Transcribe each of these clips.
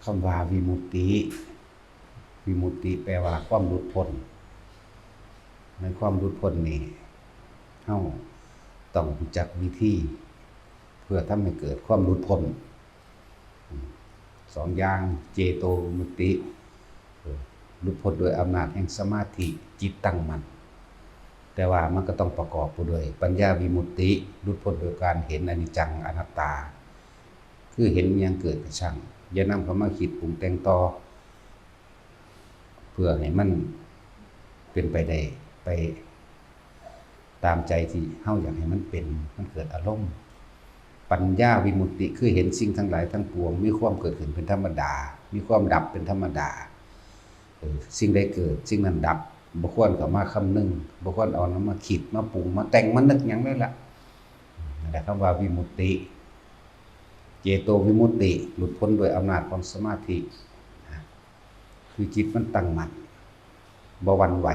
ຄຳວ່າວິມຸດຕິ, ວິມຸດຕິແປວ່າຄວາມຫຼຸດພົ້ນ. ໃນຄວາມຫຼຸດພົ້ນນີ້ ເຮົາຕ້ອງຮູ້ຈັກວິທີເພື່ອທຳໃຫ້ເກີດຄວາມຫຼຸດພົ້ນ ສອງຢ່າງ, ເຈໂຕວິມຸດຕິ ເອີ ຫຼຸດພົ້ນໂດຍອຳນາດແຫ່ງສະມາທິ ຈິດຕັ້ງໝັ້ນ, ແຕ່ວ່າມັນກໍຕ້ອງປະກອບໄປດ້ວຍປັນຍາວິມຸດຕິ ຫຼຸດພົ້ນໂດຍການເຫັນອະນິດຈັງອະນັດຕາ ຄືເຫັນອີ່ຫຍັງເກີດກໍຊ່າງ ຢ່ານຳເຂົ້າມາຄິດປຸງແຕ່ງຕໍ່ ເພື່ອໃຫ້ມັນເປັນໄປໄດ້ ໄປຕາມໃຈທີ່ເຮົາຢາກໃຫ້ມັນເປັນ ມັນເກີດອາລົມ. ປັນຍາວິມຸດຕິ ຄືເຫັນສິ່ງທັງຫຼາຍທັງປວງ ມີຄວາມເກີດຂຶ້ນເປັນທຳມະດາ ມີຄວາມດັບເປັນທຳມະດາ. ເອີ ສິ່ງໃດເກີດ ສິ່ງນັ້ນດັບ ບໍ່ຄວນເຂົ້າມາຄຳນຶງ ບໍ່ຄວນເອົານຳມາຄິດ ມາປຸງ ມາແຕ່ງ ມານຶກຫຍັງເລີຍລະ. ນັ້ນແຫຼະຄຳວ່າວິມຸດຕິ ເຈໂຕວິມຸດຕິ ຫຼຸດພົ້ນໂດຍອຳນາດຂອງສະມາທິ ຄືຈິດມັນຕັ້ງໝັ້ນ ບໍ່ຫວັ່ນໄຫວ.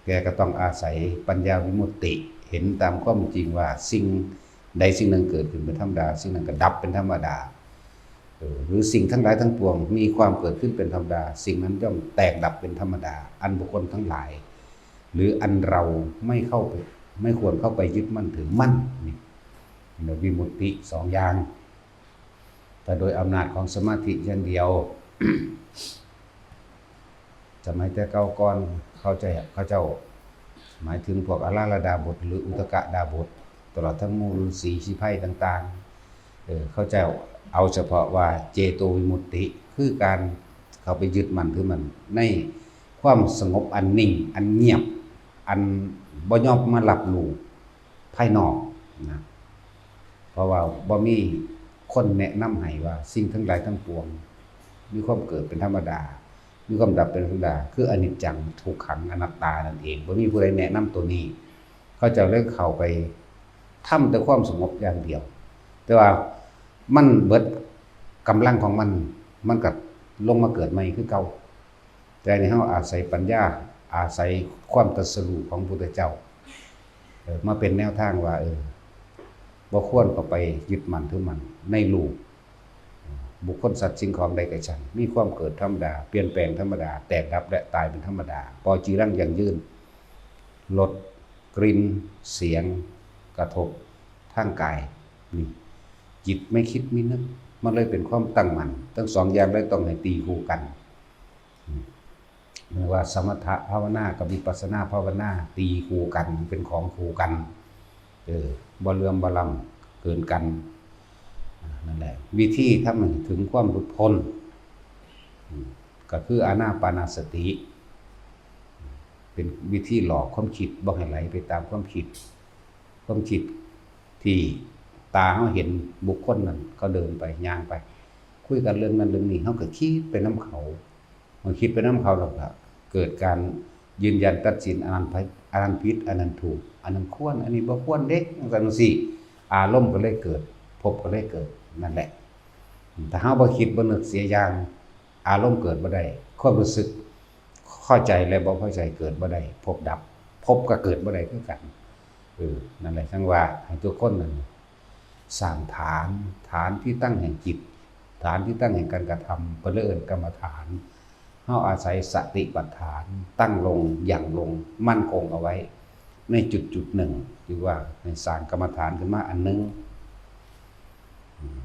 ແຕ່ກໍຕ້ອງອາໄສປັນຍາວິມຸດຕິ ເຫັນຕາມຄວາມຈິງວ່າສິ່ງໃດສິ່ງໜຶ່ງເກີດຂຶ້ນເປັນທຳມະດາ ສິ່ງນັ້ນກໍດັບເປັນທຳມະດາ ເອີ ຫຼືສິ່ງທັງຫຼາຍທັງປວງມີຄວາມເກີດຂຶ້ນເປັນທຳມະດາ ສິ່ງນັ້ນຍ່ອມແຕກດັບເປັນທຳມະດາ ອັນບຸກຄົນທັງຫຼາຍ ຫຼືອັນເຮົາໄມ່ເຂົ້າໄປ ໄມ່ຄວນເຂົ້າໄປຍຶດໝັ້ນຖືໝັ້ນ. ນີ້ ເຫັນວ່າວິມຸດຕິສອງຢ່າງ ແຕ່ໂດຍອຳນາດຂອງສະມາທິຢ່າງດຽວ. ສະໄໝແຕ່ເກົ່າກ່ອນ ເຂົາເຈົ້າ ເຂົາເຈົ້າ ໝາຍເຖິງພວກອາລາລະດາບົດ ຫຼືອຸທະກະດາບົດ ຕະຫຼອດທັງໝູ່ລືສີຊີໄພຕ່າງໆ ເອີ ເຂົາເຈົ້າເອົາສະເພາະວ່າເຈໂຕວິມຸດຕິ ຄືການເຂົ້າໄປຍຶດໝັ້ນຖືໝັ້ນໃນຄວາມສະຫງົບອັນນິ່ງ ອັນງຽບ ອັນບໍ່ຍອມມາຮັບຮູ້ພາຍນອກນະ ເພາະວ່າບໍ່ມີຄົນແນະນຳໃຫ້ວ່າສິ່ງທັງຫຼາຍທັງປວງມີຄວາມເກີດເປັນທຳມະດາ ມີຄວາມດັບເປັນທຳມະດາ ຄືອະນິດຈັງ ທຸກຂັງ ອະນັດຕານັ້ນເອງ ບໍ່ມີຜູ້ໃດແນະນຳໂຕນີ້ ເຂົາເຈົ້າເລີຍເຂົ້າໄປທຳແຕ່ຄວາມສະຫງົບຢ່າງດຽວ ແຕ່ວ່າມັນເບິດກຳລັງຂອງມັນ ມັນກໍລົງມາເກີດໃໝ່ຄືເກົ່າ. ແຕ່ນີ້ເຮົາອາໄສປັນຍາ ອາໄສຄວາມຕັດສະຮູ້ຂອງພຸດທະເຈົ້າ ເອີ ມາເປັນແນວທາງວ່າ ເອີ ບໍ່ຄວນເຂົ້າໄປຍຶດໝັ້ນຖືໝັ້ນໃນຮູບ. ບຸກຄົນ ສັດ ສິ່ງຂອງໃດກໍຊ່າງ ມີຄວາມເກີດທຳມະດາ ປ່ຽນແປງທຳມະດາ ແຕກດັບ ແລະ ຕາຍເປັນທຳມະດາ ບໍ່ຈີລັງຢັ້ງຢືນ. ລົດ ກິ່ນ ສຽງ ກະທົບທາງກາຍ ນີ້ ຈິດໄມ່ຄິດໄມ່ນຶກ ມັນເລີຍເປັນຄວາມຕັ້ງໝັ້ນ. ທັງສອງຢ່າງເລີຍຕ້ອງໃຫ້ຕີຄູ່ກັນ ເອີ້ນວ່າສະມະຖະພາວະນາກັບວິປັດສະນາພາວະນາ ຕີຄູ່ກັນ ເປັນຂອງຄູ່ກັນ ເອີ ບໍ່ເຫຼື່ອມບໍ່ລ້ຳເກີນກັນ. ນັ້ນແຫຼະ ວິທີທຳໃຫ້ເຖິງຄວາມຫຼຸດພົ້ນ ກໍຄືອານາປານະສະຕິ ເປັນວິທີຫຼອກຄວາມຄິດ ບໍ່ໃຫ້ໄຫຼໄປຕາມຄວາມຄິດ. ຄວາມຄິດທີ່ຕາເຮົາເຫັນບຸກຄົນນັ້ນ ເຂົາເດີນໄປ ຍ່າງໄປ ຄຸຍກັນເລື່ອງນັ້ນເລື່ອງນີ້ ເຮົາກໍຄິດໄປນຳເຂົາ. ເມື່ອຄິດໄປນຳເຂົາແລ້ວກໍເກີດການຢືນຢັນຕັດສິນ ອັນນັ້ນ ອັນນັ້ນຜິດ ອັນນັ້ນຖືກ ອັນນັ້ນຄວນ ອັນນີ້ບໍ່ຄວນເດ້ ຈັ່ງຊັ້ນຈັ່ງຊີ້ ອາລົມກໍເລີຍເກີດ ພົບກໍເລີຍເກີດ. ນັ້ນແຫຼະ ຖ້າເຮົາບໍ່ຄິດບໍ່ນຶກເສຍຢ່າງ ອາລົມເກີດບໍ່ໄດ້ ຄວາມຮູ້ສຶກພໍໃຈ ແລະ ບໍ່ພໍໃຈເກີດບໍ່ໄດ້ ພົບດັບ ພົບກໍເກີດບໍ່ໄດ້ຄືກັນ. ເອີ ນັ້ນແຫຼະ ຈັ່ງວ່າໃຫ້ທຸກຄົນນັ້ນສ້າງຖານ ຖານທີ່ຕັ້ງແຫ່ງຈິດ ຖານທີ່ຕັ້ງແຫ່ງການກະທຳ ເພິ່ນເລີຍເອີ້ນກຳມະຖານ. ເຮົາອາໄສສະຕິປັດຖານ ຕັ້ງລົງ ຢັ້ງລົງ ໝັ້ນຄົງເອົາໄວ້ໃນຈຸດໆໜຶ່ງ ຫຼືວ່າໃຫ້ສ້າງກຳມະຖານຂຶ້ນມາອັນໜຶ່ງ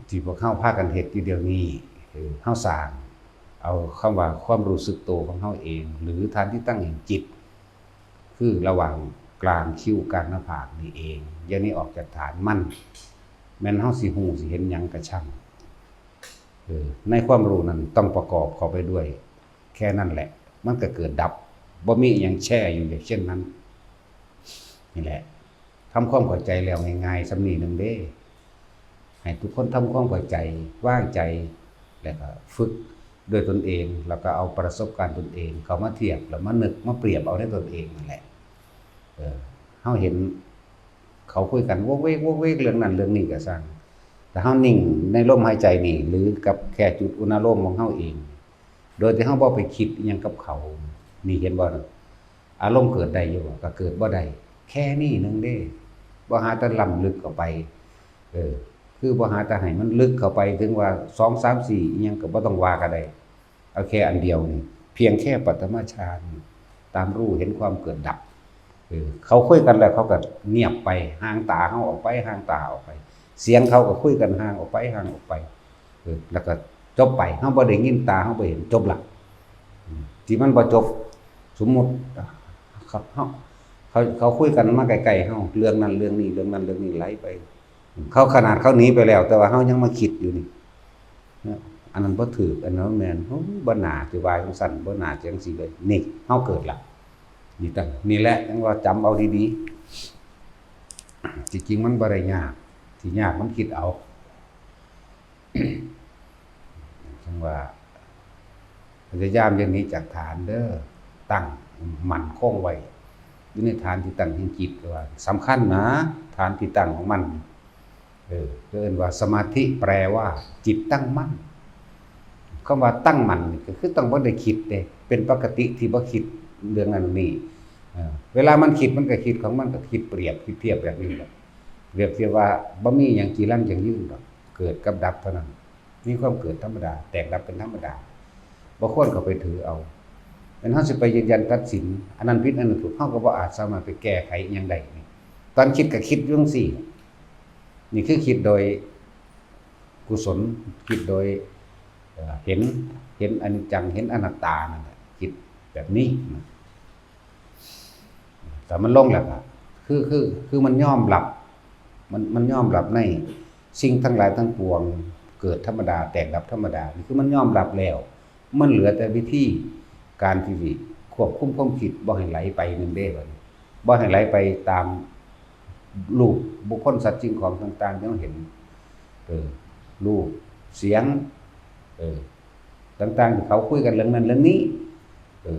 ທີ່ພວກເຮົາພາກັນເຮັດຢູ່ດຽວນີ້ ຄືເຮົາສ້າງເອົາຄຳວ່າຄວາມຮູ້ສຶກໂຕຂອງເຮົາເອງ ຫຼືຖານທີ່ຕັ້ງແຫ່ງຈິດ ຄືລະຫວ່າງກາງຄິ້ວກາງໜ້າຜາກນີ້ເອງ ຢ່າໜີອອກຈາກຖານມັນ. ແມ່ນເຮົາຊິຮູ້ຊິເຫັນຫຍັງກະຊ່າງ ເອີ ໃນຄວາມຮູ້ນັ້ນຕ້ອງປະກອບເຂົ້າໄປດ້ວຍ ແຄ່ນັ້ນແຫຼະ ມັນກະເກີດດັບ ບໍ່ມີອີ່ຫຍັງແຊ່ຢູ່ຢ່າງເຊັ່ນນັ້ນ. ນີ້ແຫຼະ ທຳຄວາມເຂົ້າໃຈແລ້ວງ່າຍໆສ່ຳນີ້ໜຶ່ງເດ້ ໃຫ້ທຸກຄົນທຳຄວາມເຂົ້າໃຈ ວາງໃຈ ແລ້ວກໍຝຶກດ້ວຍຕົນເອງ ແລ້ວກໍເອົາປະສົບການຕົນເອງເຂົ້າມາທຽບ ແລ້ວມານຶກມາປຽບເອົາໃນຕົນເອງນັ້ນແຫຼະ. ເອີ ເຮົາເຫັນເຂົາຄຸຍກັນໂວກເວກໂວກເວກເລື່ອງນັ້ນເລື່ອງນີ້ກໍຊ່າງ ຖ້າເຮົານິ່ງໃນລົມຫາຍໃຈນີ້ ຫຼືກັບແຄ່ຈຸດອຸນາໂລມຂອງເຮົາເອງ ໂດຍທີ່ເຮົາບໍ່ໄປຄິດອີ່ຫຍັງກັບເຂົາ ນີ້ເຫັນບໍ່? ອາລົມເກີດໄດ້ຢູ່ບໍ່? ກໍເກີດບໍ່ໄດ້ ແຄ່ນີ້ໜຶ່ງເດ້ ບໍ່ຫາແຕ່ລ້ຳລຶກເຂົ້າໄປ. ເອີ ຄືບໍ່ຫາແຕ່ໃຫ້ມັນເລິກເຂົ້າໄປເຖິງວ່າສອງ ສາມ ສີ່ ອີ່ຫຍັງກໍບໍ່ຕ້ອງວ່າກໍໄດ້ ເອົາແຄ່ອັນດຽວນີ້ ພຽງແຄ່ປັດຖະມະຊານ ຕາມຮູ້ເຫັນຄວາມເກີດດັບ. ເອີ ເຂົາຄຸຍກັນແລ້ວເຂົາກໍງຽບໄປ ຫ່າງຕາເຮົາອອກໄປ ຫ່າງຕາເຮົາອອກໄປ ສຽງເຂົາກໍຄຸຍກັນຫ່າງອອກໄປ ຫ່າງອອກໄປ ເອີ ແລ້ວກໍຈົບໄປ ເຮົາບໍ່ໄດ້ຍິນ ຕາເຮົາບໍ່ເຫັນ ຈົບລະ. ທີ່ມັນບໍ່ຈົບ ສົມມຸດ ເຂົາ ເຂົາ ເຂົາ ເຂົາຄຸຍກັນມາໃກ້ໆເຮົາ ເລື່ອງນັ້ນເລື່ອງນີ້ ເລື່ອງນັ້ນເລື່ອງນີ້ໄຫຼໄປ ເຂົາ ຂະໜາດເຂົາໜີໄປແລ້ວ ແຕ່ວ່າເຮົາຍັງມາຄິດຢູ່ນີ້ ເນາະ ອັນນັ້ນບໍ່ຖືກ ອັນນັ້ນບໍ່ແມ່ນ ໂອ້ຍ ບໍ່ໜ້າຊິວ່າຈັ່ງຊັ້ນ ບໍ່ໜ້າຈັ່ງຊີ້ເລີຍ ນີ້ເຮົາເກີດລະ ນີ້ຕັ້ງ ນີ້ແຫຼະ ຈັ່ງວ່າຈຳເອົາດີໆ ທີ່ຈິງມັນບໍ່ໄດ້ຍາກ ທີ່ຍາກມັນຄິດເອົາ ຈັ່ງວ່າ ພະຍາຍາມຢ່າໜີຈາກຖານເດີ້ ຕັ້ງໝັ້ນຄົງໄວ້ຢູ່ໃນຖານທີ່ຕັ້ງແຫ່ງຈິດ ວ່າສຳຄັນນະ ຖານທີ່ຕັ້ງຂອງມັນ ເອີ ເອີ້ນວ່າສະມາທິ ແປວ່າຈິດຕັ້ງໝັ້ນ. ຄຳວ່າຕັ້ງໝັ້ນນີ້ກໍຄືຕ້ອງບໍ່ໄດ້ຄິດເດ້ ເປັນປົກກະຕິທີ່ບໍ່ຄິດເລື່ອງນັ້ນນີ້. ເອີ ເວລາມັນຄິດ ມັນກໍຄິດຂອງມັນ ກໍຄິດປຽບ ຄິດທຽບແບບນີ້ແຫຼະ ປຽບທຽບວ່າບໍ່ມີຫຍັງຈີລັງຢັ້ງຢືນດອກ ເກີດກັບດັບເທົ່ານັ້ນ ມີຄວາມເກີດທຳມະດາ ແຕກດັບເປັນທຳມະດາ ບໍ່ຄວນເຂົ້າໄປຖືເອົາ. ແມ່ນເຮົາຊິໄປຢືນຢັນຕັດສິນ ອັນນັ້ນຜິດ ອັນນັ້ນຖືກ ເຮົາກໍບໍ່ອາດສາມາດໄປແກ້ໄຂອີ່ຫຍັງໄດ້. ຕອນຄິດກໍຄິດຢູ່ຈັ່ງຊີ້ ນີ້ຄືຄິດໂດຍກຸສົນ ຄິດໂດຍ ເອີ ເຫັນ ເຫັນອະນິດຈັງ ເຫັນອະນັດຕານັ້ນແຫຼະ ຄິດແບບນີ້ນະ. ແຕ່ມັນລົງແລ້ວກໍ ຄື ຄື ຄືມັນຍອມຮັບ ມັນ ມັນຍອມຮັບໃນສິ່ງທັງຫຼາຍທັງປວງເກີດທຳມະດາ ແຕກດັບທຳມະດາ ນີ້ຄືມັນຍອມຮັບແລ້ວ ມັນເຫຼືອແຕ່ວິທີການທີ່ຊິຄວບຄຸມຄວາມຄິດບໍ່ໃຫ້ໄຫຼໄປນັ້ນເດ້ ບັດນີ້ ບໍ່ໃຫ້ໄຫຼໄປຕາມຮູບບຸກຄົນ ສັດ ສິ່ງຂອງຕ່າງໆທີ່ເຮົາເຫັນ ເອີ ຮູບ ສຽງ ເອີ ຕ່າງໆ ທີ່ເຂົາຄຸຍກັນເລື່ອງນັ້ນເລື່ອງນີ້ ເອີ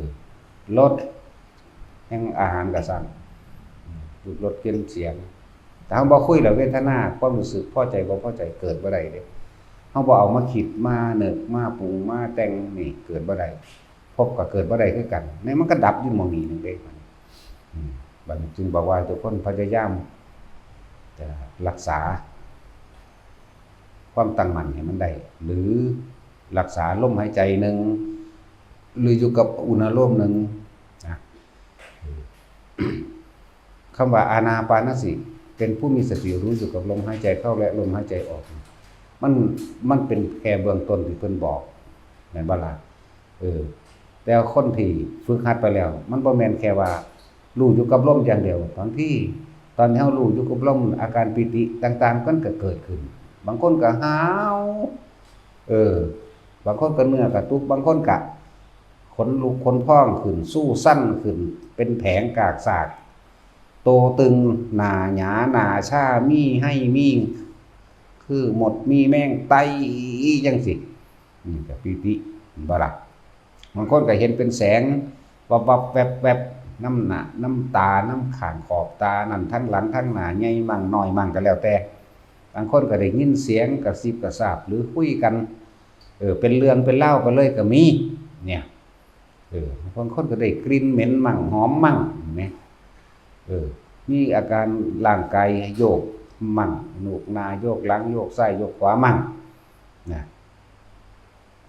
ລົດ ແຮ່ງອາຫານກໍຊ່າງ ອືມ ຮູບ ລົດ ກິ່ນ ສຽງ ຖ້າເຮົາບໍ່ຄຸຍແລ້ວ ເວທະນາ ຄວາມຮູ້ສຶກພໍໃຈບໍ່ພໍໃຈເກີດບໍ່ໄດ້ເດ້. ເຮົາບໍ່ເອົາມາຄິດ ມານຶກ ມາປຸງ ມາແຕ່ງ ນີ້ເກີດບໍ່ໄດ້ ພົບກໍເກີດບໍ່ໄດ້ຄືກັນ ໃນມັນກໍດັບຢູ່ໝ່ອງນີ້ໜຶ່ງເດ້. ອືມ ບັດນີ້ຈຶ່ງບອກວ່າໃຫ້ທຸກຄົນພະຍາຍາມ ຈະ ຮັກສາຄວາມຕັ້ງໝັ້ນໃຫ້ມັນໄດ້ ຫຼື ຮັກສາລົມຫາຍໃຈໜຶ່ງ ຫຼື ຢູ່ກັບອຸນາໂລມໜຶ່ງນະ. ຄຳວ່າອານາປານະສະຕິ ເປັນຜູ້ມີສະຕິຮູ້ຢູ່ກັບລົມຫາຍໃຈເຂົ້າ ແລະ ລົມຫາຍໃຈອອກ ມັນ ມັນເປັນແຄ່ເບື້ອງຕົ້ນທີ່ເພິ່ນບອກ ແມ່ນບໍ່ລະ? ເອີ ແຕ່ຄົນທີ່ຝຶກຫັດໄປແລ້ວ ມັນບໍ່ແມ່ນແຄ່ວ່າຮູ້ຢູ່ກັບລົມຢ່າງດຽວ. ບາງທີຕອນທີ່ເຮົາຮູ້ຢູ່ກັບລົມ ອາການປີຕິຕ່າງໆ ມັນກໍເກີດຂຶ້ນ. ບາງຄົນກໍຫາວ ເອີ ບາງຄົນກໍເນື້ອກະຕຸກ ບາງຄົນກະຂົນລຸກຂົນພອງຂຶ້ນ ຊູ່ຊັນຂຶ້ນ ເປັນແຜງກາກສາກ ໂຕຕຶງ ໜ້າຫຍາ ໜ້າຊາ ມີໄຮມີ ຄືມົດມີແມງໄຕ່ຈັ່ງຊີ້ ນີ້ກະປີຕິ ເຫັນບໍ່ລະ? ບາງຄົນກະເຫັນເປັນແສງວັບໆແວັບໆ ນຳໜ້າ ນຳຕາ ນຳຂ້າງຂອບຕາ ນັ້ນ ທັງຫຼັງ ທັງໜ້າ ໃຫຍ່ໝັ່ງ ນ້ອຍໝັ່ງ ກະແລ້ວແຕ່. ບາງຄົນກະໄດ້ຍິນສຽງກະຊິບກະຊາບ ຫຼື ຄຸຍກັນ ເອີ ເປັນເລື່ອງເປັນລາວໄປເລີຍກະມີ ເນຍ. ເອີ ບາງຄົນກໍໄດ້ກິ່ນເໝັນໝັ່ງ ຫອມໝັ່ງ ເຫັນໄໝ? ເອີ ມີອາການຮ່າງກາຍໂຍກໝັ່ງ ໂຍກໜ້າ ໂຍກຫຼັງ ໂຍກຊ້າຍ ໂຍກຂວາໝັ່ງ ນະ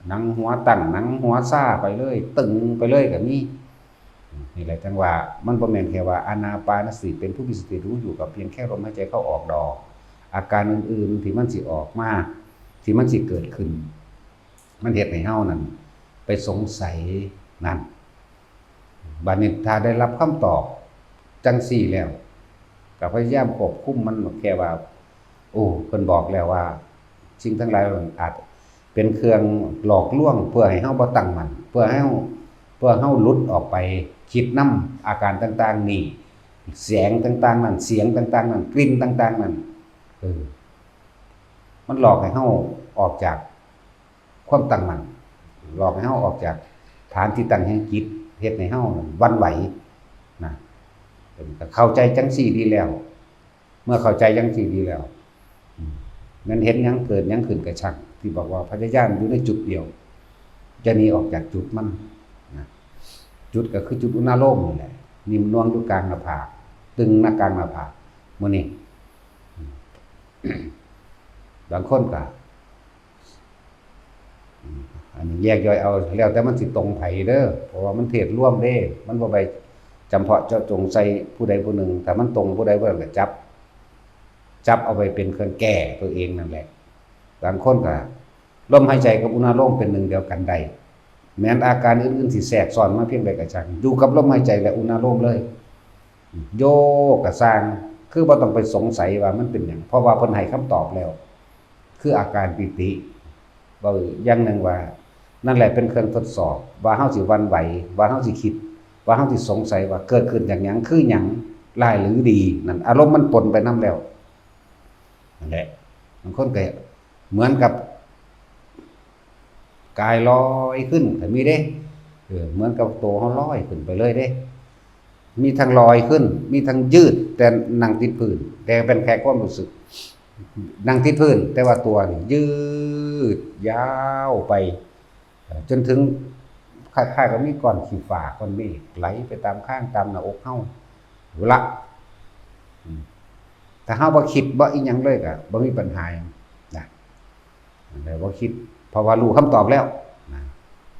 ໜັງຫົວຕັ້ງ ໜັງຫົວຊາໄປເລີຍ ຕຶງໄປເລີຍກໍມີ. ນີ້ແຫຼະ ຈັ່ງວ່າມັນບໍ່ແມ່ນແຄ່ວ່າອານາປານະສະຕິ ເປັນຜູ້ມີສະຕິຮູ້ຢູ່ກັບພຽງແຄ່ລົມຫາຍໃຈເຂົ້າອອກດອກ. ອາການອື່ນໆທີ່ມັນຊິອອກມາ ທີ່ມັນຊິເກີດຂຶ້ນ ມັນເຮັດໃຫ້ເຮົານັ້ນໄປສົງໄສນັ້ນ. ບາດນີ້ຖ້າໄດ້ຮັບຄຳຕອບຈັ່ງຊີ້ແລ້ວ ກໍພະຍາຍາມຄວບຄຸມມັນ ແຄ່ວ່າ ໂອ້ ເພິ່ນບອກແລ້ວວ່າ ສິ່ງທັງຫຼາຍມັນອາດເປັນເຄື່ອງຫຼອກລວງ ເພື່ອໃຫ້ເຮົາບໍ່ຕັ້ງໝັ້ນ ເພື່ອໃຫ້ເຮົາ ເພື່ອເຮົາຫຼຸດອອກໄປຄິດນຳອາການຕ່າງໆນີ້ ແສງຕ່າງໆນັ້ນ ສຽງຕ່າງໆນັ້ນ ກິ່ນຕ່າງໆນັ້ນ ເອີ ມັນຫຼອກໃຫ້ເຮົາອອກຈາກ ຄວາມຕັ້ງໝັ້ນ ຫຼອກໃຫ້ເຮົາອອກຈາກຖານທີ່ຕັ້ງແຫ່ງຈິດ ເຮັດໃຫ້ເຮົານັ້ນຫວັ່ນໄຫວນະ. ເອີ ກໍເຂົ້າໃຈຈັ່ງຊີ້ດີແລ້ວ ເມື່ອເຂົ້າໃຈຈັ່ງຊີ້ດີແລ້ວ ອືມ ແມ່ນເຫັນຫຍັງເກີດຫຍັງຂຶ້ນກໍຊ່າງ ທີ່ບອກວ່າພະຍາຍາມຢູ່ໃນຈຸດດຽວ ຢ່າໜີອອກຈາກຈຸດມັນນະ. ຈຸດກໍຄືຈຸດອຸນາໂລມນີ້ແຫຼະ ໜິ່ມໜ່ວງຢູ່ກາງໜ້າຜາກ ຕຶງໜ້າກາງໜ້າຜາກ ມື້ນີ້ ອືມ. ບາງຄົນກໍ ອືມ ອັນນີ້ແຍກຍ່ອຍເອົາ ແລ້ວແຕ່ມັນຊິຕົງໃຜເດີ ເພາະວ່າມັນເທດລວມເດ້ ມັນບໍ່ໄປຈຳເພາະເຈາະຈົງໃສ່ຜູ້ໃດຜູ້ໜຶ່ງ ຖ້າມັນຕົງຜູ້ໃດຜູ້ນັ້ນກໍຈັບ ຈັບເອົາໄປເປັນເຄື່ອງແກ້ຕົວເອງນັ້ນແຫຼະ. ບາງຄົນກໍ ລົມຫາຍໃຈກັບອຸນາໂລມເປັນໜຶ່ງດຽວກັນໄດ້ ແມ່ນອາການອື່ນໆຊິແຊກຊ້ອນມາພຽງໃດກໍຊ່າງ ຢູ່ກັບລົມຫາຍໃຈ ແລະ ອຸນາໂລມເລີຍ. ໂຍກກໍຊ່າງ ຄືບໍ່ຕ້ອງໄປສົງໄສວ່າມັນເປັນຫຍັງ ເພາະວ່າເພິ່ນໃຫ້ຄຳຕອບແລ້ວ ຄືອາການປີຕິ. ເວົ້າອີກຢ່າງໜຶ່ງວ່າ ນັ້ນແຫຼະເປັນເຄື່ອງທົດສອບວ່າເຮົາຊິຫວັ່ນໄຫວ ວ່າເຮົາຊິຄິດ ວ່າເຮົາຊິສົງໄສວ່າເກີດຂຶ້ນຈາກຫຍັງ ຄືຫຍັງ ຮ້າຍຫຼືດີ ນັ້ນອາລົມມັນປົນໄປນຳແລ້ວ. ນັ້ນແຫຼະ ບາງຄົນກໍເໝືອນກັບກາຍລອຍຂຶ້ນກໍມີເດ້ ເອີ ເໝືອນກັບໂຕເຮົາລອຍຂຶ້ນໄປເລີຍເດ້ ມີທັງລອຍຂຶ້ນ ມີທັງຍືດ ແຕ່ນັ່ງຕິດພື້ນ ແຕ່ເປັນແຄ່ຄວາມຮູ້ສຶກ ນັ່ງຕິດພື້ນ ແຕ່ວ່າຕົວນີ້ຍືດຍາວໄປ ເອີ ຈົນເຖິງຄ້າຍໆກັບມີກ້ອນຂີ້ຟ້າ ກ້ອນເມກໄຫຼໄປຕາມຄາງ ຕາມໜ້າອົກເຮົາພຸ້ນລະ. ອືມ ຖ້າເຮົາບໍ່ຄິດບໍ່ອີ່ຫຍັງເລີຍ ກໍບໍ່ມີບັນຫາຫຍັງນະ ແຕ່ບໍ່ຄິດ ເພາະວ່າຮູ້ຄຳຕອບແລ້ວນະ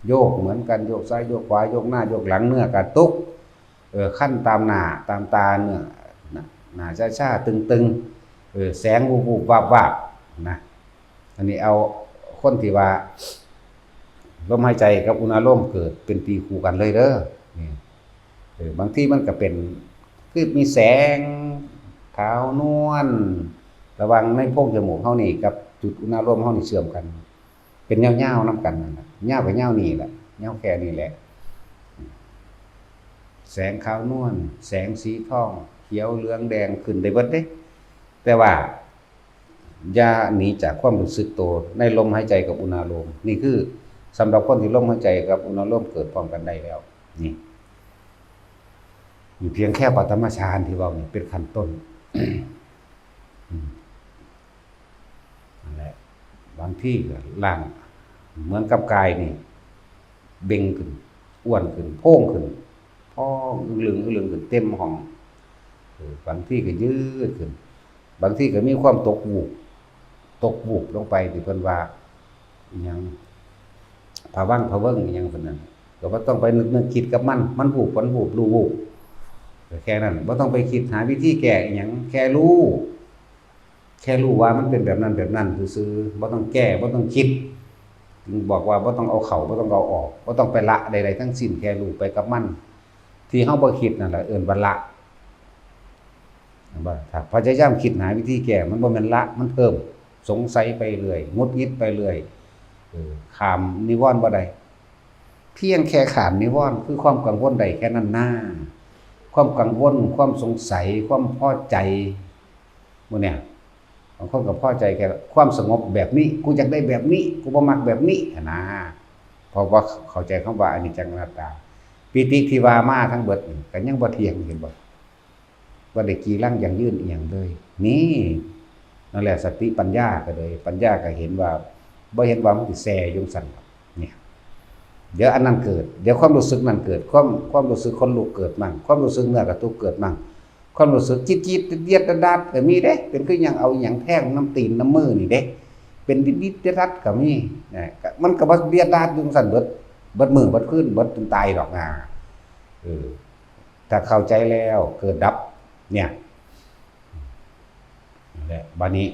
ໂຍກເໝືອນກັນ ໂຍກຊ້າຍໂຍກຂວາ ໂຍກໜ້າໂຍກຫຼັງ ເນື້ອກະຕຸກ ເອີ ຄັນຕາມໜ້າຕາມຕາ ເນື້ອ ໜ້າ ໜ້າຊາໆຕຶງໆ ເອີ ແສງວູບໆວາບໆນະ. ອັນນີ້ເອົາຄົນທີ່ວ່າລົມຫາຍໃຈກັບອຸນາໂລມເກີດເປັນຕີຄູ່ກັນເລີຍເດີ ນີ້ ເອີ ບາງທີມັນກໍເປັນ ຄືມີແສງຂາວນວນລະຫວ່າງໃນໂພງຈະມູກເຮົານີ້ກັບຈຸດອຸນາໂລມເຮົານີ້ເຊື່ອມກັນ ເປັນຍາວໆນຳກັນນັ້ນລະ ຍາວກໍຍາວນີ້ລະ ຍາວແຄ່ນີ້ແຫຼະ ແສງຂາວນວນ ແສງສີທອງ ຂຽວ ເຫຼືອງ ແດງ ຂຶ້ນໄດ້ເບິດເດ້ ແຕ່ວ່າ ຢ່າໜີຈາກຄວາມຮູ້ສຶກໂຕໃນລົມຫາຍໃຈກັບອຸນາໂລມ. ນີ້ຄືສຳລັບຄົນທີ່ລົມຫາຍໃຈກັບອຸນາໂລມເກີດພ້ອມກັນໄດ້ແລ້ວ. ນີ້ ຢູ່ພຽງແຄ່ປະຖະມະຊານທີ່ເວົ້ານີ້ເປັນຂັ້ນຕົ້ນ. ອືມ ນັ້ນແຫຼະ ບາງທີກໍລ່າງເໝືອນກັບກາຍນີ້ເບັ່ງຂຶ້ນ ອ້ວນຂຶ້ນ ໂພງຂຶ້ນ ພອງອຶງລຶງ ອຶງລຶງຂຶ້ນເຕັມຫ້ອງ ເອີ ບາງທີກໍຍືດຂຶ້ນ ບາງທີກໍມີຄວາມຕົກວູບ ຕົກວູບລົງໄປ ທີ່ເພິ່ນວ່າອີ່ຫຍັງ ພະວັງພະເວີງອີ່ຫຍັງເພິ່ນນັ້ນ ກໍບໍ່ຕ້ອງໄປນຶກ ນຶກຄິດກັບມັນ ມັນວູບ ມັນວູບ ຮູ້ວູບ ກໍແຄ່ນັ້ນ ບໍ່ຕ້ອງໄປຄິດຫາວິທີແກ້ອີ່ຫຍັງ ແຄ່ຮູ້ ແຄ່ຮູ້ວ່າມັນເປັນແບບນັ້ນແບບນັ້ນຊື່ໆ ບໍ່ຕ້ອງແກ້ ບໍ່ຕ້ອງຄິດ ຈຶ່ງບອກວ່າບໍ່ຕ້ອງເອົາເຂົ້າ ບໍ່ຕ້ອງເອົາອອກ ບໍ່ຕ້ອງໄປລະໃດໆທັງສິ້ນ ແຄ່ຮູ້ໄປກັບມັນ ທີ່ເຮົາບໍ່ຄິດນັ້ນລະເອີ້ນວ່າລະ ເຫັນບໍ່? ຖ້າພະຍາຍາມຄິດຫາວິທີແກ້ ມັນບໍ່ແມ່ນລະ ມັນເພີ່ມ ສົງໄສໄປເລື້ອຍ ຫງຸດຫງິດໄປເລື້ອຍ ເອີ ຂ້າມນິວອນບໍ່ໄດ້ ພຽງແຄ່ຂ້າມນິວອນ ຄືຄວາມກັງວົນໄດ້ແຄ່ນັ້ນນາ ຄວາມກັງວົນ ຄວາມສົງໄສ ຄວາມພໍໃຈ ໝູ່ເນີ້ຍ ບາງຄົນກໍພໍໃຈແຄ່ຄວາມສະຫງົບແບບນີ້ ກູຢາກໄດ້ແບບນີ້ ກູບໍ່ມັກແບບນີ້ຫັ້ນນາ ເພາະວ່າເຂົ້າໃຈຄຳວ່າອະນິດຈັງອະນັດຕາ ປີຕິທີ່ວ່າມາທັງເບິດນີ້ກໍຍັງບໍ່ທ່ຽງ ເຫັນບໍ່? ບໍ່ໄດ້ກີ່ລັງຢັ້ງຢືນອີ່ຫຍັງເລີຍ ນີ້ ນັ້ນແຫຼະ ສະຕິປັນຍາກໍເລີຍ ປັນຍາກໍເຫັນວ່າ ບໍ່ເຫັນວ່າມັນຊິແຊ່ຢູ່ຈັ່ງຊັ້ນດອກ ນີ້ ດຽວອັນນັ້ນເກີດ ດຽວຄວາມຮູ້ສຶກນັ້ນເກີດ ຄວາມ ຄວາມຮູ້ສຶກຂົນລຸກເກີດໝັ້ງ ຄວາມຮູ້ສຶກເນື້ອກະຕຸກເກີດໝັ້ງ ຄວາມຮູ້ສຶກຈີດໆ ດຽດໆ ດາດໆ ກໍມີເດ້ ເປັນຄືຫຍັງ ເອົາອີ່ຫຍັງແທງນຳຕີນນຳມືນີ້ເດ້ ເປັນດິດໆ ດັດໆ ກໍມີນະ ມັນກໍບໍ່ດຽດດາດຢູ່ຈັ່ງຊັ້ນເບິດ ເບິດມື້ເບິດຄືນ ເບິດຈົນຕາຍດອກນາ ເອີ ຖ້າເຂົ້າໃຈແລ້ວເກີດດັບ ເນີ້ຍ ແລະ ບາດນີ້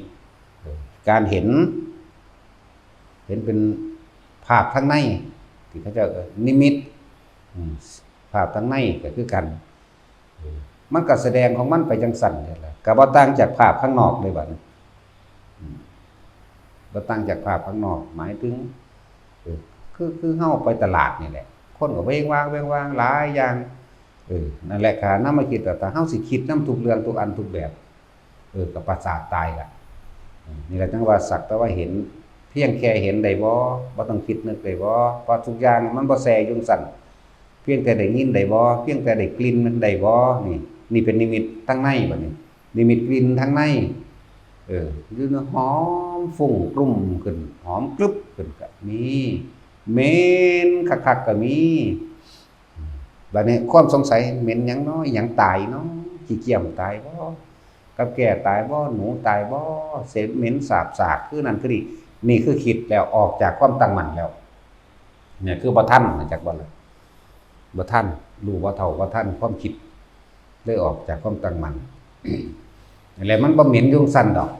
ເອີ ການເຫັນ ເຫັນເປັນພາບທາງໃນ ທີ່ເຂົາເຈົ້າເອີ້ນນິມິດ ອືມ ພາບທາງໃນກໍຄືກັນ ເອີ ມັນກໍສະແດງຂອງມັນໄປຈັ່ງຊັ້ນແຫຼະ ກໍບໍ່ຕ່າງຈາກພາບຂ້າງນອກເລີຍບາດນີ້ ອືມ ບໍ່ຕ່າງຈາກພາບຂ້າງນອກ ໝາຍເຖິງ ເອີ ຄື ຄືເຮົາໄປຕະຫຼາດນີ້ແຫຼະ ຄົນກໍເວງວາງ ເວງວາງຫຼາຍຢ່າງ ເອີ ນັ້ນແຫຼະ ກະນຳມາຄິດວ່າ ຖ້າເຮົາຊິຄິດນຳທຸກເລື່ອງທຸກອັນທຸກແບບ ເອີ ກໍປະສາດຕາຍລະ ນີ້ລະຈັ່ງວ່າສັກແຕ່ວ່າເຫັນ ພຽງແຄ່ເຫັນໄດ້ບໍ່? ບໍ່ຕ້ອງຄິດນຶກໄດ້ບໍ່? ເພາະທຸກຢ່າງມັນບໍ່ແຊ່ຢູ່ຈັ່ງຊັ້ນ ພຽງແຕ່ໄດ້ຍິນໄດ້ບໍ່? ພຽງແຕ່ໄດ້ກິ່ນໄດ້ບໍ່? ນີ້ ນີ້ເປັນນິມິດທາງໃນ ບາດນີ້ ນິມິດກິ່ນທາງໃນ ເອີ ຢູ່ໃນຫອມຟຸ້ງກລຸ້ມຂຶ້ນ ຫອມກລຶບຂຶ້ນກໍມີ ເໝັນຄັກໆກໍມີ ບາດນີ້ຄວາມສົງໄສ ເໝັນຫຍັງເນາະ ອີ່ຫຍັງຕາຍເນາະ ຂີ້ກ້ຽມຕາຍບໍ່? ກັບແກ້ຕາຍບໍ່? ໜູຕາຍບໍ່? ເສມເໝັນສາບສາກຄືນັ້ນຄືນີ້. ນີ້ຄືຄິດແລ້ວ ອອກຈາກຄວາມຕັ້ງໝັ້ນແລ້ວ. ນີ້ຄືບໍ່ທັນ ຮູ້ຈັກບໍ່ລະ? ບໍ່ທັນ ຮູ້ບໍ່ເທົ່າບໍ່ທັນຄວາມຄິດ ເລີຍອອກຈາກຄວາມຕັ້ງໝັ້ນ. ແລ້ວມັນບໍ່ເໝັນຢູ່ຈັ່ງຊັ້ນດອກ.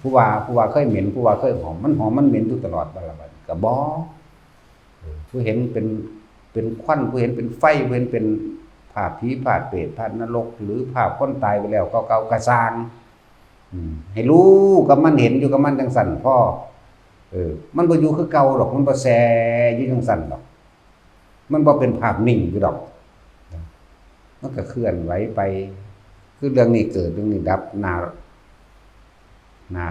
ຜູ້ວ່າ ຜູ້ວ່າເຄີຍເໝັນ ຜູ້ວ່າເຄີຍຫອມ ມັນຫອມມັນເໝັນຢູ່ຕະຫຼອດບໍ່ລະ? ບັດນີ້ກໍບໍ່. ເອີ ຜູ້ເຫັນເປັນ ເປັນຄວັນ ຜູ້ເຫັນເປັນໄຟ ຜູ້ເຫັນເປັນພາບຜີພາບເປດພາບນະລົກ ຫຼື ພາບຄົນຕາຍໄປແລ້ວເກົ່າໆກໍຊ່າງ ອືມ ໃຫ້ຮູ້ກັບມັນ ເຫັນຢູ່ກັບມັນຈັ່ງຊັ້ນພໍ. ເອີ ມັນບໍ່ຢູ່ຄືເກົ່າດອກ ມັນບໍ່ແຊ່ຢູ່ຈັ່ງຊັ້ນດອກ ມັນບໍ່ເປັນພາບນິ່ງຢູ່ດອກ ມັນກໍເຄື່ອນໄຫວໄປ. ຄືເລື່ອງນີ້ເກີດ ເລື່ອງນີ້ດັບ ໜ້າ ໜ້າ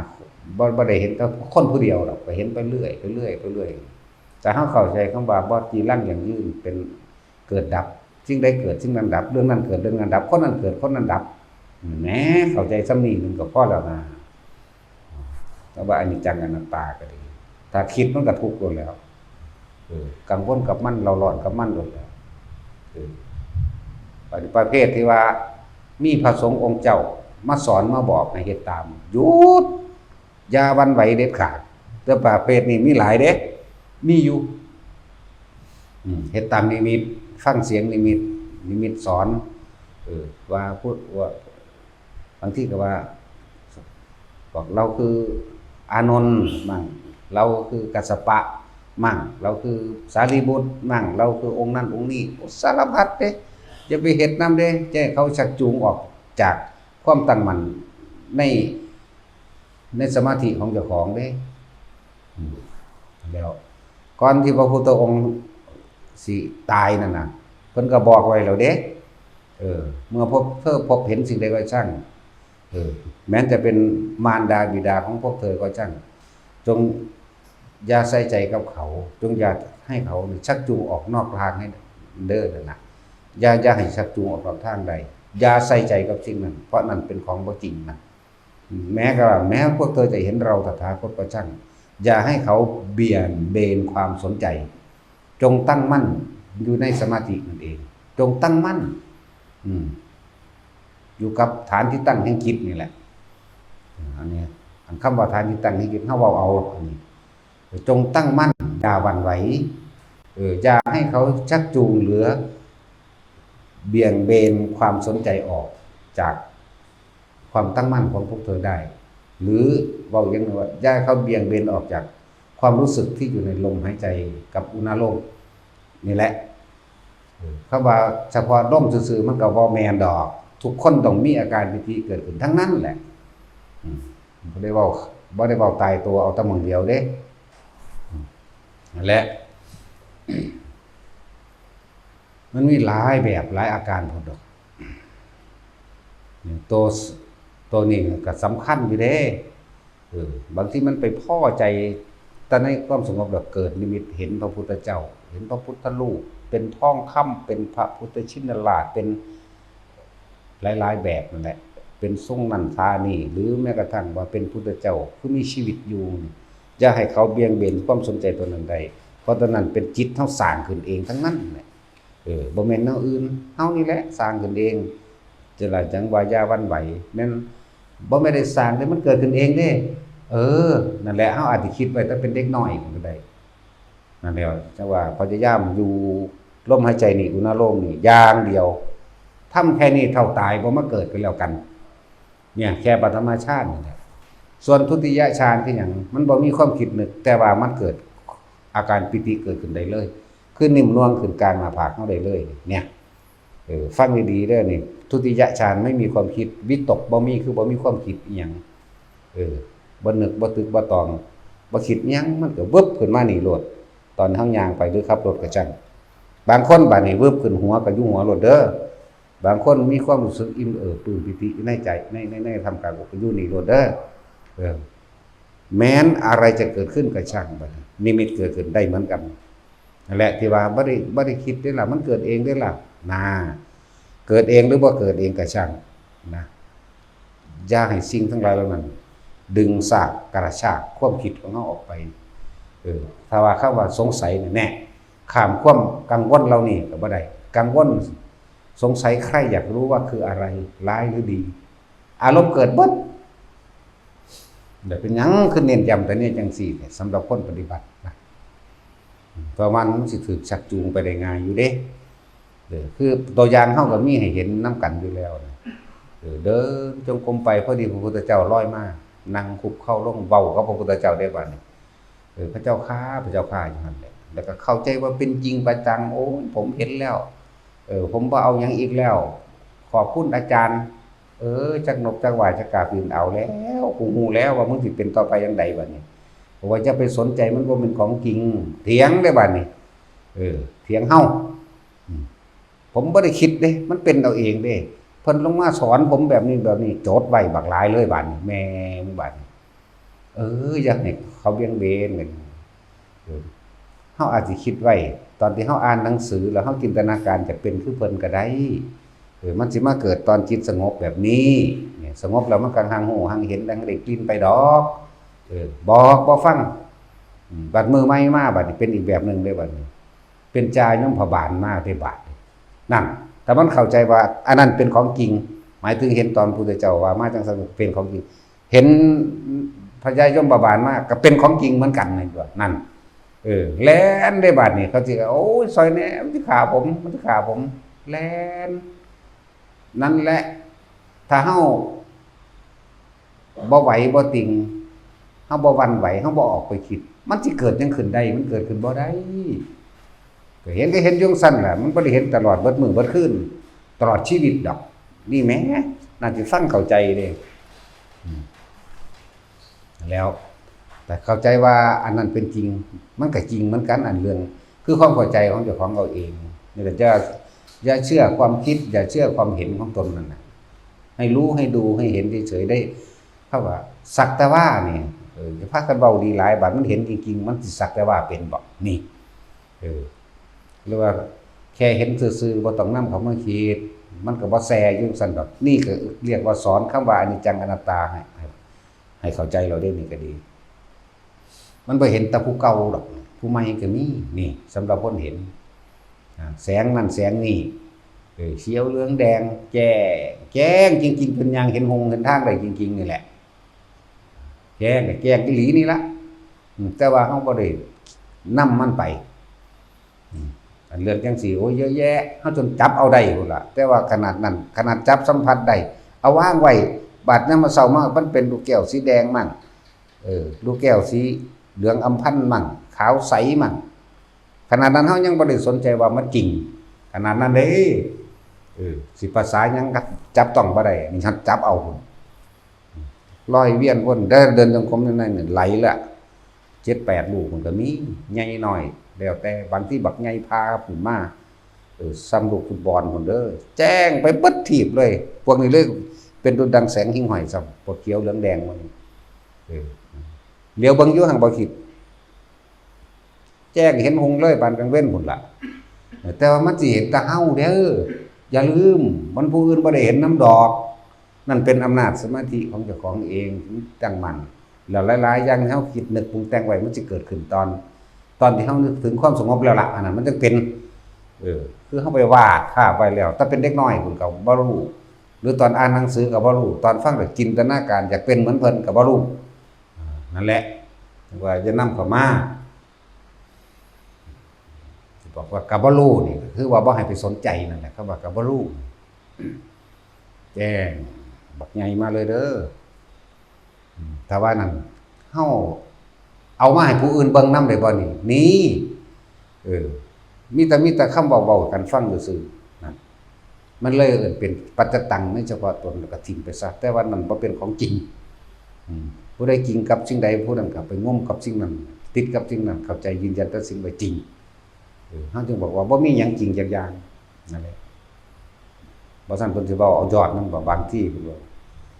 ບໍ່ ບໍ່ໄດ້ເຫັນແຕ່ຄົນຜູ້ດຽວດອກ ກໍເຫັນໄປເລື້ອຍ ໄປເລື້ອຍ ໄປເລື້ອຍ. ຖ້າເຮົາເຂົ້າໃຈຄຳວ່າ ບໍ່ຈີລັງ ຢັ້ງຢືນ ເປັນເກີດດັບ ສິ່ງໃດເກີດ ສິ່ງນັ້ນດັບ ເລື່ອງນັ້ນເກີດ ເລື່ອງນັ້ນດັບ ຄົນນັ້ນເກີດ ຄົນນັ້ນດັບ ແໝ ເຂົ້າໃຈສ່ຳນີ້ໜຶ່ງກໍພໍແລ້ວນາ. ແຕ່ວ່າອະນິດຈັງອະນັດຕາກໍດີ ຖ້າຄິດມັນກໍທຸກໂລດແລ້ວ. ເອີ ກັງວົນກັບມັນ ເລົ່າຮ້ອນກັບມັນໂລດແລ້ວ. ເອີ ປະ ປະເພດທີ່ວ່າມີພະສົງອົງເຈົ້າມາສອນມາບອກໃຫ້ເຮັດຕາມ ຢຸດ ຢ່າຫວັ່ນໄຫວເດັດຂາດ. ແຕ່ປະເພດນີ້ມີຫຼາຍເດ້ ມີຢູ່ ອືມ ເຮັດຕາມນິມິດ ຟັງສຽງນິມິດ ນິມິດສອນ ເອີ ວ່າ ວ່າ ບາງທີກໍວ່າ ບອກລາວຄືອານົນມັ້ງ ລາວຄືກັດສະປະມັ້ງ ລາວຄືສາລີບຸດມັ້ງ ລາວຄືອົງນັ້ນອົງນີ້ ໂອ້ ສາລະພັດເດ້. ຢ່າໄປເຮັດນຳເດ້ ຈະໃຫ້ເຂົາຊັກຈູງອອກຈາກຄວາມຕັ້ງໝັ້ນໃນ ໃນສະມາທິຂອງເຈົ້າຂອງເດ້. ອືມ ແລ້ວກ່ອນທີ່ພະພຸດທະອົງຊິຕາຍນັ້ນນະ ເພິ່ນກໍບອກໄວ້ແລ້ວເດ້. ເອີ ເມື່ອພວກເທີພົບເຫັນສິ່ງໃດກໍຊ່າງ ເອີ ແມ່ນຈະເປັນມານດາບິດາຂອງພວກເທີກໍຊ່າງ ຈົ່ງຢ່າໃສ່ໃຈກັບເຂົາ ຈົ່ງຢ່າໃຫ້ເຂົານີ້ຊັກຈູງອອກນອກທາງໃຫ້ເດີນັ້ນນະ. ຢ່າ ຢ່າໃຫ້ຊັກຈູງອອກນອກທາງໄດ້ ຢ່າໃສ່ໃຈກັບສິ່ງນັ້ນ ເພາະນັ້ນເປັນຂອງບໍ່ຈິງນະ. ແມ້ກະວ່າ ແມ້ພວກເທີຈະເຫັນເຮົາຕະຖາຄົດກໍຊ່າງ ຢ່າໃຫ້ເຂົາບ່ຽງເບນຄວາມສົນໃຈ. ຈົ່ງຕັ້ງໝັ້ນຢູ່ໃນສະມາທິນັ້ນເອງ. ຈົ່ງຕັ້ງໝັ້ນ ອືມ ຢູ່ກັບຖານທີ່ຕັ້ງແຫ່ງຈິດນີ້ແຫຼະ. ອັນນີ້ ອັນຄຳວ່າຖານທີ່ຕັ້ງແຫ່ງຈິດ ເຮົາເວົ້າເອົາອັນນີ້. ຈົ່ງຕັ້ງໝັ້ນ ຢ່າຫວັ່ນໄຫວ. ເອີ ຢ່າໃຫ້ເຂົາຊັກຈູງ ຫຼື ບ່ຽງເບນຄວາມສົນໃຈອອກຈາກ ຄວາມຕັ້ງໝັ້ນຂອງພວກເທີໄດ້ ຫຼື ເວົ້າຢ່າງໜຶ່ງວ່າ ຢ່າໃຫ້ເຂົາບ່ຽງເບນອອກຈາກຄວາມຮູ້ສຶກທີ່ຢູ່ໃນລົມຫາຍໃຈກັບອຸນາໂລມນີ້ແຫຼະ. ເອີ ຄຳວ່າສະເພາະລົມຊື່ໆ ມັນກໍບໍ່ແມ່ນດອກ ທຸກຄົນຕ້ອງມີອາການປີຕິເກີດຂຶ້ນທັງນັ້ນແຫຼະ. ອືມ ບໍ່ໄດ້ເວົ້າ ບໍ່ໄດ້ເວົ້າຕາຍຕົວເອົາແຕ່ໝ່ອງດຽວເດ້. ອືມ ນັ້ນແຫຼະ. ມັນມີຫຼາຍແບບຫຼາຍອາການພຸ້ນດອກ. ໂຕ ໂຕນີ້ກໍສຳຄັນຢູ່ເດ້. ເອີ ບາງທີມັນໄປພໍໃຈແຕ່ໃນຄວາມສະຫງົບ ແລ້ວເກີດນິມິດເຫັນພະພຸດທະເຈົ້າ ເຫັນພະພຸດທະຮູບ ເປັນທອງຄຳ ເປັນພະພຸດທະຊິນນະລາດ ເປັນ ຫຼາຍໆແບບນັ້ນແຫຼະ ເປັນຊົງນັ້ນທ່ານີ້ ຫຼື ແມ້ກະທັ່ງວ່າເປັນພຸດທະເຈົ້າ ຄືມີຊີວິດຢູ່ນີ້ ຢ່າໃຫ້ເຂົາບ່ຽງເບນຄວາມສົນໃຈຕົວນັ້ນໄດ້ ເພາະຕົວນັ້ນເປັນຈິດເຮົາສ້າງຂຶ້ນເອງທັງນັ້ນແຫຼະ. ເອີ ບໍ່ແມ່ນແນວອື່ນ ເຮົານີ້ແຫຼະສ້າງຂຶ້ນເອງ. ຈັ່ງລະຈັ່ງວ່າຢ່າຫວັ່ນໄຫວ ແມ່ນ ບໍ່ແມ່ນໄດ້ສ້າງເດ້ ມັນເກີດຂຶ້ນເອງເດ້. ເອີ ນັ້ນແຫຼະ ເຮົາອາດຊິຄິດໄວ້ແຕ່ເປັນເດັກນ້ອຍກໍໄດ້. ນັ້ນແຫຼະ ຈັ່ງວ່າພະຍາຍາມຢູ່ລົມຫາຍໃຈນີ້ ອຸນາໂລມນີ້ຢ່າງດຽວ ທຳແຄ່ນີ້ເທົ່າຕາຍບໍ່ມາເກີດກໍແລ້ວກັນ ເນຍ ແຄ່ປະຖະມະຊານນີ້ແຫຼະ. ສ່ວນທຸຕິຍະຊານຄືຫຍັງ? ມັນບໍ່ມີຄວາມຄິດນຶກ ແຕ່ວ່າມັນເກີດອາການປີຕິເກີດຂຶ້ນໄດ້ເລີຍ ຄືນິ້ມນວງຂຶ້ນກາງໜ້າຜາກເຮົາໄດ້ເລີຍ ເນຍ. ເອີ ຟັງດີໆເດີນີ້ ທຸຕິຍະຊານໄມ່ມີຄວາມຄິດ ວິຕົກບໍ່ມີ ຄືບໍ່ມີຄວາມຄິດອີ່ຫຍັງ ເອີ ບໍ່ນຶກ ບໍ່ຕຶກ ບໍ່ຕອງ ບໍ່ຄິດຫຍັງ ມັນກໍວຶບຂຶ້ນມານີ້ໂລດ ຕອນເຮົາຍ່າງໄປ ຫຼື ຂັບລົດກໍຊ່າງ. ບາງຄົນບາດນີ້ວຶບຂຶ້ນຫົວ ກໍຢູ່ຫົວໂລດເດີ. ບາງຄົນມີຄວາມຮູ້ສຶກອີ່ມເອີບປຶ້ມປີຕິຢູ່ໃນໃຈ ໃນ ໃນ ໃນທ່າມກາງອົກ ກໍຢູ່ນີ້ໂລດເດີ. ເອີ ແມ່ນອະໄລຈະເກີດຂຶ້ນກໍຊ່າງ ບັດນີ້ນິມິດເກີດຂຶ້ນໄດ້ເໝືອນກັນ. ນັ້ນແຫຼະ ທີ່ວ່າບໍ່ໄດ້ ບໍ່ໄດ້ຄິດເດ້ລະ ມັນເກີດເອງເດ້ລະ ນາ ເກີດເອງ ຫຼື ບໍ່ເກີດເອງກໍຊ່າງນະ ຢ່າໃຫ້ສິ່ງທັງຫຼາຍເຫຼົ່ານັ້ນດຶງຊາກ ກະຊາກຄວາມຄິດຂອງເຮົາອອກໄປ. ເອີ ຖ້າວ່າຄຳວ່າສົງໄສນີ້ ແນ່ ຂ້າມຄວາມກັງວົນເຫຼົ່ານີ້ກໍບໍ່ໄດ້. ກັງວົນ ສົງໄສ ໃຄຣຢາກຮູ້ວ່າຄືອະໄລ ຮ້າຍ ຫຼື ດີ. ອາລົມເກີດເບິດ. ແລ້ວເປັນຫຍັງຄືເນັ້ນຢ້ຳແຕ່ນີ້ຈັ່ງຊີ້ ສຳລັບຄົນປະຕິບັດນະ? ເພາະວ່າມັນຊິຖືກຊັກຈູງໄປໄດ້ງ່າຍຢູ່ເດ້. ເອີ ຄືຕົວຢ່າງເຮົາກໍມີໃຫ້ເຫັນນຳກັນຢູ່ແລ້ວນະ. ເອີ ເດີນຈົງກົມໄປ ພໍດີພະພຸດທະເຈົ້າລອຍມາ ນັ່ງຄຸກເຂົ່າລົງ ເວົ້າກັບພະພຸດທະເຈົ້າເດ້ບາດນີ້. ເອີ ພະເຈົ້າຂ້າ ພະເຈົ້າຂ້າ ຢູ່ຫັ້ນແຫຼະ. ແລ້ວກໍເຂົ້າໃຈວ່າເປັນຈິງປະຈັງ ໂອ້ຍ ຜົມເຫັນແລ້ວ ເອີ ຜົມບໍ່ເອົາຫຍັງອີກແລ້ວ ຂອບຄຸນອາຈານ. ເອີ ຈັກນົບຈັກຫວາຍຈັກກາບ ເອົາແລ້ວ ກູຮູ້ແລ້ວວ່າມຶງຊິເປັນຕໍ່ໄປຈັ່ງໃດບາດນີ້. ເພາະວ່າຢ່າໄປສົນໃຈ ມັນບໍ່ແມ່ນຂອງຈິງ. ຖຽງເດ້ບາດນີ້ ເອີ ຖຽງເຮົາ. ອືມ ຜົມບໍ່ໄດ້ຄິດເດ້ ມັນເປັນເອົາເອງເດ້. ເພິ່ນລົງມາສອນຜົມແບບນີ້ ແບບນີ້ ຈົດໄວ້ບັກຫຼາຍເລີຍບາດນີ້ ແມ່ນບາດນີ້. ເອີ ຢ່າໃຫ້ເຂົາບຽງເບນກັນ. ເອີ ເຮົາອາດຊິຄິດໄວ້ ຕອນທີ່ເຮົາອ່ານໜັງສື ແລ້ວເຮົາຈິນຕະນາການຈະເປັນຄືເພິ່ນກໍໄດ້. ເອີ ມັນຊິມາເກີດຕອນຈິດສະຫງົບແບບນີ້ ນີ້ ສະຫງົບແລ້ວມັນກໍຮັ່ງຮູ້ຮັ່ງເຫັນ ຮັ່ງໄດ້ກິ່ນໄປດອກ. ເອີ ບອກບໍ່ຟັງ. ອືມ ບັດມື້ໃໝ່ມາ ບັດນີ້ເປັນອີກແບບໜຶ່ງເດ້ ບັດນີ້ ເປັນຈ່າຍົມພະບານມາເດ້ບາດນີ້. ນັ້ນ ຖ້າມັນເຂົ້າໃຈວ່າອັນນັ້ນເປັນຂອງຈິງ ໝາຍເຖິງເຫັນຕອນພຸດທະເຈົ້າວ່າມາຈັ່ງຊັ້ນເປັນຂອງຈິງ ເຫັນພະຍາຍົມພະບານມາກໍເປັນຂອງຈິງເໝືອນກັນ ແມ່ນບໍ່? ນັ້ນ ເອີ ແລ່ນເດ້ບາດນີ້ ເຂົາຊິ ໂອ້ຍ ຊ່ອຍແດ່ ມັນຊິຂ້າຜົມ ມັນຊິຂ້າຜົມ ແລ່ນ. ນັ້ນແຫຼະ ຖ້າເຮົາ ບໍ່ໄຫວບໍ່ຕິ່ງ ເຮົາບໍ່ຫວັ່ນໄຫວ ເຮົາບໍ່ອອກໄປຄິດ ມັນຊິເກີດຫຍັງຂຶ້ນໄດ້? ມັນເກີດຂຶ້ນບໍ່ໄດ້. ກໍເຫັນ ກໍເຫັນຢູ່ຈັ່ງຊັ້ນແຫຼະ ມັນບໍ່ໄດ້ເຫັນຕະຫຼອດເບິດມື້ເບິດຄືນ ຕະຫຼອດຊີວິດດອກ. ນີ້ແໝ ໜ້າຊິຟັງເຂົ້າໃຈເດ້. ອືມ ແລ້ວ ແຕ່ເຂົ້າໃຈວ່າອັນນັ້ນເປັນຈິງ ມັນກໍຈິງເໝືອນກັນ ອັນເລື່ອງ ຄືຄວາມເຂົ້າໃຈຂອງເຈົ້າຂອງເຮົາເອງ. ນີ້ກໍຢ່າ ຢ່າເຊື່ອຄວາມຄິດ ຢ່າເຊື່ອຄວາມເຫັນຂອງຕົນນັ້ນນະ. ໃຫ້ຮູ້ ໃຫ້ດູ ໃຫ້ເຫັນເສີຍໆ ໄດ້. ເຂົາວ່າສັກແຕ່ວ່ານີ້ ເອີ ຢ່າພາກັນເວົ້າດີຫຼາຍ ບາດມັນເຫັນຈິງໆ ມັນຊິສັກແຕ່ວ່າເປັນບໍ? ນີ້ ເອີ ຫຼືວ່າແຄ່ເຫັນຊື່ໆ ບໍ່ຕ້ອງນຳເຂົ້າມາຄິດ ມັນກໍບໍ່ແຊ່ຢູ່ຈັ່ງຊັ້ນດອກ. ນີ້ກໍຮຽກວ່າສອນຄຳວ່າອະນິດຈັງອະນັດຕາໃຫ້ ໃຫ້ ໃຫ້ເຂົ້າໃຈແລ້ວເດ້ ນີ້ກໍດີ. ມັນບໍ່ເຫັນແຕ່ຜູ້ເກົ່າດອກ ຜູ້ໃໝ່ກໍມີ. ນີ້ສຳລັບຄົນເຫັນ ອາ ແສງນັ້ນແສງນີ້ ເອີ ຂຽວເຫຼືອງແດງ ແຈ້ງ ແຈ້ງຈິງໆ ເປັນຢ່າງເຫັນຫົ່ງເຫັນທາງໄດ້ຈິງໆ ນີ້ແຫຼະ. ແຈ້ງກໍແຈ້ງອີ່ຫຼີນີ້ລະ ອືມ ແຕ່ວ່າເຮົາບໍ່ໄດ້ນຳມັນໄປ. ອືມ ອັນເລື່ອງຈັ່ງຊີ້ ໂອ້ຍ ເຍອະແຍະ ເຮົາຈົນຈັບເອົາໄດ້ພຸ້ນລະ. ແຕ່ວ່າຂະໜາດນັ້ນ ຂະໜາດຈັບສຳຜັດໄດ້ ເອົາວາງໄວ້ ບາດຍາມມາເຊົ້າມາ ມັນເປັນລູກແກ້ວສີແດງມັ້ງ ເອີ ລູກແກ້ວສີເຫຼືອງອຳພັນມັ້ງ ຂາວໃສມັ້ງ ຂະໜາດນັ້ນເຮົາຍັງບໍ່ໄດ້ສົນໃຈວ່າມັນຈິງ ຂະໜາດນັ້ນເດ້. ເອີ ຊິພາສາຫຍັງ ຈັບຕ້ອງບໍ່ໄດ້ ນີ້ເຮົາຈັບເອົາພຸ້ນ ລອຍວຽນວົນ ເດີນ ເດີນຈົງກົມໃນນັ້ນໄຫຼລະ ເຈັດແປດລູກມັນກໍມີ ໃຫຍ່ນ້ອຍ ແລ້ວແຕ່ ບາງທີບັກໃຫຍ່ພາຂຶ້ນມາ ເອີ ສ່ຳລູກຟຸດບອນພຸ້ນເດີ ແຈ້ງໄປເບິດທີບເລີຍ. ພວກນີ້ເລີຍເປັນດຸດດັ່ງແສງຫິ້ງຫ້ອຍຊ້ຳ ພວກຂຽວເຫຼືອງແດງໝົດນີ້. ເອີ ຫຼຽວເບິ່ງຢູ່ ຫາກບໍ່ຄິດ ແຈ້ງເຫັນຮຸ່ງເລີຍປານກາງເວັນພຸ້ນລະ. ແຕ່ວ່າມັນຊິເຫັນແຕ່ເຮົາເດີ ຢ່າລືມ ມັນຜູ້ອື່ນບໍ່ໄດ້ເຫັນນຳດອກ. ນັ້ນເປັນອຳນາດສະມາທິຂອງເຈົ້າຂອງເອງ ຕັ້ງໝັ້ນ ແລ້ວຫຼາຍໆຢ່າງທີ່ເຮົາຄິດນຶກປຸງແຕ່ງໄວ້ ມັນຊິເກີດຂຶ້ນຕອນ ຕອນທີ່ເຮົານຶກເຖິງຄວາມສະຫງົບແລ້ວລະ ອັນນັ້ນມັນຈຶ່ງເປັນ. ເອີ ຄືເຮົາໄປວາດພາບໄວ້ແລ້ວ ຕອນເປັນເດັກນ້ອຍພຸ້ນກໍບໍ່ຮູ້ ຫຼືຕອນອ່ານໜັງສືກໍບໍ່ຮູ້ ຕອນຟັງແລ້ວຈິນຕະນາການ ຢາກເປັນເໝືອນເພິ່ນກໍບໍ່ຮູ້. ອາ ນັ້ນແຫຼະ ຈັ່ງວ່າຢ່ານຳເຂົ້າມາ. ທີ່ບອກວ່າກະບໍ່ຮູ້ນີ້ ກໍຄືວ່າບໍ່ໃຫ້ໄປສົນໃຈນັ້ນແຫຼະ ຄຳວ່າກະບໍ່ຮູ້ ແຈ້ງບັກໃຫຍ່ມາເລີຍເດີ. ອືມ ຖ້າວ່ານັ້ນ ເຮົາເອົາມາໃຫ້ຜູ້ອື່ນເບິ່ງນຳໄດ້ບໍ່ນີ້? ນີ້ ເອີ ມີແຕ່ ມີແຕ່ຄຳເວົ້າໆກັນຟັງຊື່ໆ ນັ້ນ ມັນເລີຍເອີ້ນເປັນປັດຈະຕັງໃນສະເພາະຕົນ ແລ້ວກໍຖິ້ມໄປຊະ ແຕ່ວ່ານັ້ນບໍ່ເປັນຂອງຈິງ. ອືມ ຜູ້ໃດຈິງກັບສິ່ງໃດ ຜູ້ນັ້ນກໍໄປງົມກັບສິ່ງນັ້ນ ຕິດກັບສິ່ງນັ້ນ ເຂົ້າໃຈຢືນຢັນແຕ່ສິ່ງໃດຈິງ. ເອີ ເຮົາຈຶ່ງບອກວ່າບໍ່ມີຫຍັງຈິງຈັກຢ່າງ ນັ້ນແຫຼະ. ບໍ່ຊັ້ນເພິ່ນຊິເວົ້າເອົາຍອດມັນບໍ? ບາງທີເພິ່ນວ່າ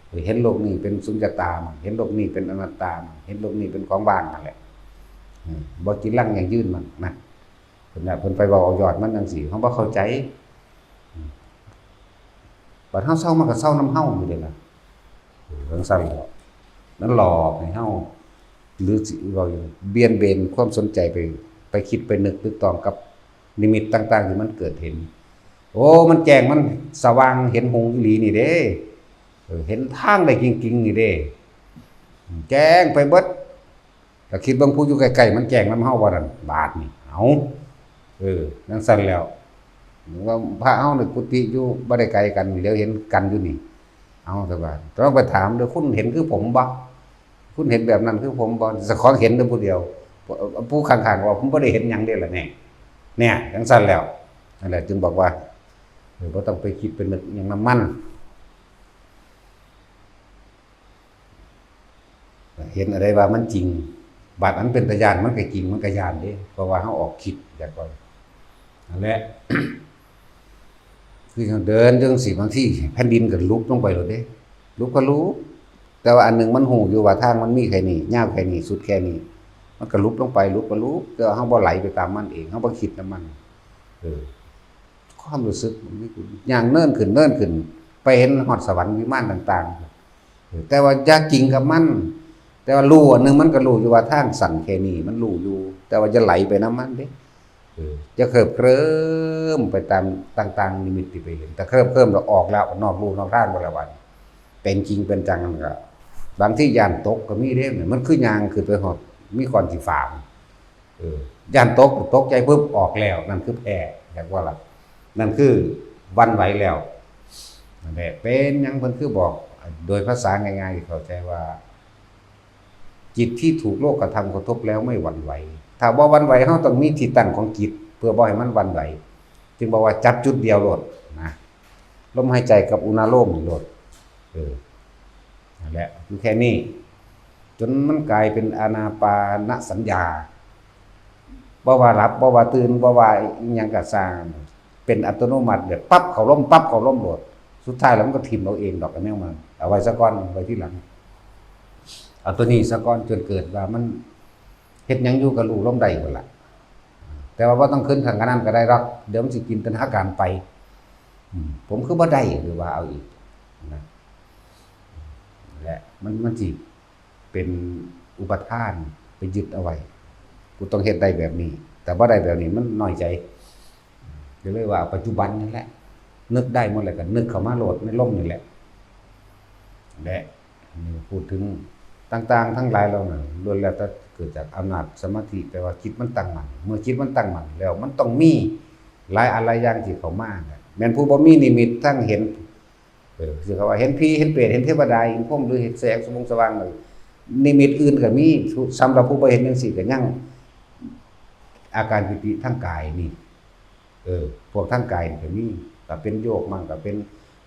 ເອີ ເຫັນໂລກນີ້ເປັນສຸນຍະຕາ ເຫັນໂລກນີ້ເປັນອະນັດຕາ ເຫັນໂລກນີ້ເປັນຂອງວ່າງ ນັ້ນແຫຼະ. ອືມ ບໍ່ຈີລັງຢັ້ງຢືນມັນນະ. ເພິ່ນນະ ເພິ່ນໄປເວົ້າເອົາຍອດມັນຈັ່ງຊີ້ ເຮົາບໍ່ເຂົ້າໃຈ. ອືມ ບັດເຮົາເຊົາ ມັນກໍເຊົານຳເຮົາຢູ່ເດ້ລະ. ເອີ ຈັ່ງຊັ້ນແຫຼະ ມັນຫຼອກໃຫ້ເຮົາ ຫຼືຊິເວົ້າຫຍັງ ບຽນເບນຄວາມສົນໃຈໄປ ໄປຄິດໄປນຶກຕຶກຕອງກັບນິມິດຕ່າງໆທີ່ມັນເກີດເຫັນ. ໂອ້ ມັນແຈ້ງ ມັນສະຫວ່າງ ເຫັນຮຸ່ງອີ່ຫຼີນີ້ເດ້. ເອີ ເຫັນທາງໄດ້ຈິງໆນີ້ເດ້ ແຈ້ງໄປເບິດ. ລະຄິດເບິ່ງຜູ້ຢູ່ໃກ້ໆ ມັນແຈ້ງນຳເຮົາບໍ່ນັ້ນ ບາດນີ້ ເອົາ ເອີ ຈັ່ງຊັ້ນແລ້ວ ວ່າພະເຮົາໃນກຸຕິຢູ່ບໍ່ໄດ້ໄກກັນ ຫຼຽວເຫັນກັນຢູ່ນີ້ ເອົາ ແຕ່ວ່າຕ້ອງໄປຖາມເດີ້ ຄຸນເຫັນຄືຜົມບໍ່? ຄຸນເຫັນແບບນັ້ນຄືຜົມບໍ່? ເຈົ້າຂອງເຫັນແຕ່ຜູ້ດຽວ ຜູ້ຂ້າງໆວ່າ ຜົມບໍ່ໄດ້ເຫັນຫຍັງເດ້ລະແນ່ ແນ່ ຈັ່ງຊັ້ນແລ້ວ ນັ້ນແຫຼະ ຈຶ່ງບອກວ່າ ເອີ ບໍ່ຕ້ອງໄປຄິດໄປນຶກຫຍັງນຳມັນ. ເຫັນອັນໃດວ່າມັນຈິງ ບາດອັນເປັນຕາຢ້ານມັນກໍຈິງ ມັນກໍຢ້ານເດ້ ເພາະວ່າເຮົາອອກຄິດ ຢາກວ່າ ນັ້ນແຫຼະ ຄືເຮົາເດີນຈັ່ງຊີ້ ບາງທີແຜ່ນດິນກໍຫຼຸບລົງໄປໂລດເດ້ ຫຼຸບກໍຫຼຸບ ແຕ່ວ່າອັນໜຶ່ງມັນຮູ້ຢູ່ວ່າທາງມັນມີແຄ່ນີ້ ຍາວແຄ່ນີ້ ສຸດແຄ່ນີ້ ມັນກໍຫຼຸບລົງໄປ ຫຼຸບກໍຫຼຸບ ແຕ່ວ່າເຮົາບໍ່ໄຫຼໄປຕາມມັນເອງ ເຮົາບໍ່ຄິດນຳມັນ ເອີ ຄວາມຮູ້ສຶກ ຍ່າງເນີນຂຶ້ນ ເນີນຂຶ້ນ ໄປເຫັນຮອດສະຫວັນວິມານຕ່າງໆ ເອີ ແຕ່ວ່າຢ່າກິງກັບມັນ ແຕ່ວ່າຮູ້ອັນໜຶ່ງ ມັນກໍຮູ້ຢູ່ວ່າທາງສັ້ນແຄ່ນີ້ ມັນຮູ້ຢູ່ ແຕ່ວ່າຢ່າໄຫຼໄປນຳມັນເດ້ ເອີ ຢ່າເຄີບເຄີມໄປຕາມຕ່າງໆນິມິດທີ່ໄປເຫັນ ຖ້າເຄີບເຄີມແລ້ວອອກແລ້ວ ນອກลู่ນອກທາງໄປແລ້ວ ບາດເປັນຈິງເປັນຈັງ ມັນກໍ ບາງທີຢ້ານຕົກກໍມີເດ້ ມັນຄືຍ່າງຂຶ້ນໄປຮອດ ມີກ້ອນຂີ້ຝາງ ເອີ ຢ້ານຕົກ ຕົກໃຈປຶບ ອອກແລ້ວ ນັ້ນຄືແພ້ ແມ່ນບໍ່ລະ? ນັ້ນຄືຫວັ່ນໄຫວແລ້ວ ນັ້ນແຫຼະ ເປັນຫຍັງເພິ່ນຄືບອກ ໂດຍພາສາງ່າຍໆ ທີ່ເຂົ້າໃຈວ່າ ຈິດທີ່ຖືກໂລກກະທຳກະທົບແລ້ວໄມ່ຫວັ່ນໄຫວ ຖ້າບໍ່ຫວັ່ນໄຫວ ເຮົາຕ້ອງມີທີ່ຕັ້ງຂອງຈິດ ເພື່ອບໍ່ໃຫ້ມັນຫວັ່ນໄຫວ ຈຶ່ງບອກວ່າຈັບຈຸດດຽວໂລດນະ ລົມຫາຍໃຈກັບອຸນາໂລມໂລດ ເອີ ນັ້ນແຫຼະ ຢູ່ແຄ່ນີ້ ຈົນມັນກາຍເປັນອານາປານະສັນຍາ ບໍ່ວ່າຫຼັບ ບໍ່ວ່າຕື່ນ ບໍ່ວ່າອີ່ຫຍັງກໍຊ່າງ ເປັນອັດຕະໂນມັດ ແບບປັບເຂົ້າລົມ ປັບເຂົ້າລົມໂລດ ສຸດທ້າຍແລ້ວມັນກໍຖິ້ມເອົາເອງດອກ ອັນແນວມັນ ເອົາໄວ້ຊະກ່ອນ ໄວ້ທີຫຼັງ ເອົາໂຕນີ້ຊະກ່ອນ ຈົນເກີດວ່າມັນເຮັດຫຍັງຢູ່ກໍຮູ້ລົມໄດ້ພຸ້ນລະ ແຕ່ວ່າບໍ່ຕ້ອງຂຶ້ນຂັ້ນຂະໜາດນັ້ນກໍໄດ້ດອກ ດຽວມັນຊິຈິນຕະນາການໄປ ອືມ ຜົມຄືບໍ່ໄດ້ ຫຼືວ່າເອົາອີກນະ ແລະ ມັນ ມັນຊິເປັນອຸປະທານ ໄປຍຶດເອົາໄວ້ ກູຕ້ອງເຮັດໄດ້ແບບນີ້ ແຕ່ບໍ່ໄດ້ແບບນີ້ ມັນນ້ອຍໃຈ ກໍເລີຍວ່າເອົາປັດຈຸບັນນີ້ແຫຼະ ນຶກໄດ້ໝົດແລ້ວກໍນຶກເຂົ້າມາໂລດໃນລົມນີ້ແຫຼະ ແລະ ນີ້ ພູດເຖິງຕ່າງໆທັງຫຼາຍເຫຼົ່ານັ້ນ ລ້ວນແລ້ວແຕ່ເກີດຈາກອຳນາດສະມາທິ ແປວ່າຈິດມັນຕັ້ງໝັ້ນ ເມື່ອຈິດມັນຕັ້ງໝັ້ນແລ້ວ ມັນຕ້ອງມີຫຼາຍອັນຫຼາຍຢ່າງທີ່ເຂົ້າມາ ແມ່ນຜູ້ບໍ່ມີນິມິດທັງເຫັນ ເອີ ຄືເຂົາວ່າເຫັນຜີເຫັນເປດ ເຫັນເທວະດາ ເຫັນພົມ ຫຼືເຫັນແສງສະຫວ່າງສະຫວ່າງ ນິມິດອື່ນກໍມີ ສຳລັບຜູ້ບໍ່ເຫັນຈັ່ງຊີ້ກໍຍັງ ອາການປີຕິທາງກາຍນີ້ ເອີ ພວກທາງກາຍນີ້ກໍມີ ກໍເປັນໂຍກມັ່ງ ກໍເປັນ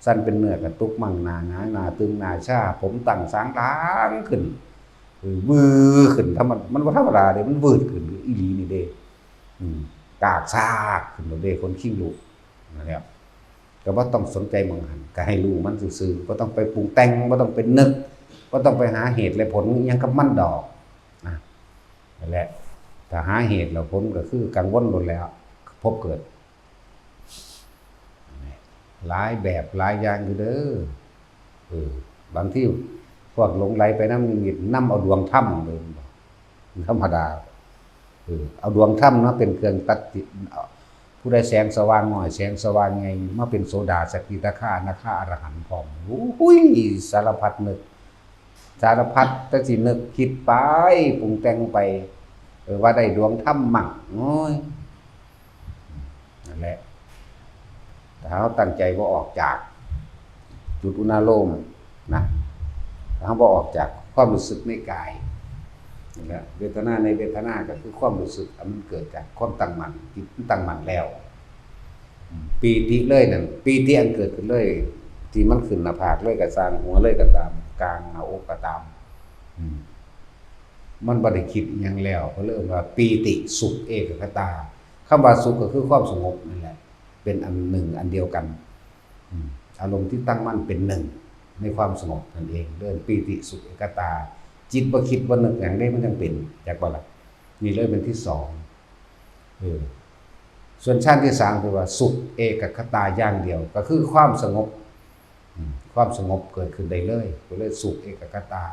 ສັ່ນເປັນເນື້ອກະຕຸກມັ່ງ ໜ້າໜາວ ໜ້າຕຶງ ໜ້າຊາ ຜົມຕັ້ງສາງຫຼາງຂຶ້ນ ເອີ ວືຂຶ້ນ ທຳມະ ມັນບໍ່ທຳມະດາເດ້ ມັນວືດຂຶ້ນອີ່ຫຼີນີ້ເດ້ ອືມ ກາກຊາກຂຶ້ນໂລດເດ້ ຂົນຄີງລຸກ ນັ້ນແຫຼະ ກໍບໍ່ຕ້ອງສົນໃຈໝ່ອງຫັ້ນ ກໍໃຫ້ຮູ້ມັນຊື່ໆ ບໍ່ຕ້ອງໄປປຸງແຕ່ງ ບໍ່ຕ້ອງໄປນຶກ ບໍ່ຕ້ອງໄປຫາເຫດແລະຜົນອີ່ຫຍັງກັບມັນດອກ ນະ ນັ້ນແຫຼະ ຖ້າຫາເຫດແລ້ວຜົນກໍຄືກັງວົນໂລດແລ້ວ ພົບເກີດ ຫຼາຍແບບຫຼາຍຢ່າງຢູ່ເດີ ເອີ ບາງທີພວກຫຼົງໄຫຼໄປນຳນິມິດ ນຳເອົາດວງທຳເລີຍ ທຳມະດາ ເອີ ເອົາດວງທຳມາເປັນເຄື່ອງຕັດສິນ ຜູ້ໃດແສງສະຫວ່າງໜ້ອຍ ແສງສະຫວ່າງໃຫຍ່ ມາເປັນໂສດາ ສະກິດາຄາ ອະນາຄາ ອະລະຫັນພ້ອມ ໂອ້ຍ ສາລະພັດນຶກ ສາລະພັດແຕ່ຊິນຶກຄິດໄປ ປຸງແຕ່ງໄປ ເອີ ວ່າໄດ້ດວງທຳມັກ ໂອ້ຍ ນັ້ນແຫຼະ ຖ້າເຮົາຕັ້ງໃຈບໍ່ອອກຈາກຈຸດອຸນາໂລມນະ ຖ້າເຮົາບໍ່ອອກຈາກຄວາມຮູ້ສຶກໃນກາຍ ນີ້ແຫຼະ ເວທະນາໃນເວທະນາກໍຄືຄວາມຮູ້ສຶກອັນມັນເກີດຈາກຄວາມຕັ້ງໝັ້ນ ຈິດມັນຕັ້ງໝັ້ນແລ້ວ ປີຕິເລີຍນັ້ນ ປີຕິອັນເກີດຂຶ້ນເລີຍ ທີ່ມັນຂຶ້ນໜ້າຜາກເລີຍກໍຊ່າງ ຫົວເລີຍກໍຕາມ ກາງໜ້າອົກກໍຕາມ ອືມ ມັນບໍ່ໄດ້ຄິດອີ່ຫຍັງແລ້ວ ເຂົາເອີ້ນວ່າປີຕິ ສຸກ ເອກະຄະຕາ ຄຳວ່າສຸກກໍຄືຄວາມສະຫງົບນັ້ນແຫຼະ ເປັນອັນໜຶ່ງອັນດຽວກັນ ອືມ ອາລົມທີ່ຕັ້ງໝັ້ນເປັນໜຶ່ງໃນຄວາມສະຫງົບນັ້ນເອງ ເອີ້ນປີຕິ ສຸກ ເອກະຄະຕາ ຈິດບໍ່ຄິດບໍ່ນຶກຫຍັງເດ້ ມັນຈັ່ງເປັນ ຈັກບໍ່ລະ? ນີ້ເລີຍເປັນທີສອງ ເອີ ສ່ວນຊານທີສາມ ຄືວ່າສຸກເອກະຄະຕາຢ່າງດຽວ ກໍຄືຄວາມສະຫງົບ ອືມ ຄວາມສະຫງົບເກີດຂຶ້ນໄດ້ເລີຍ ກໍເລີຍສຸກເອກະຄະຕາ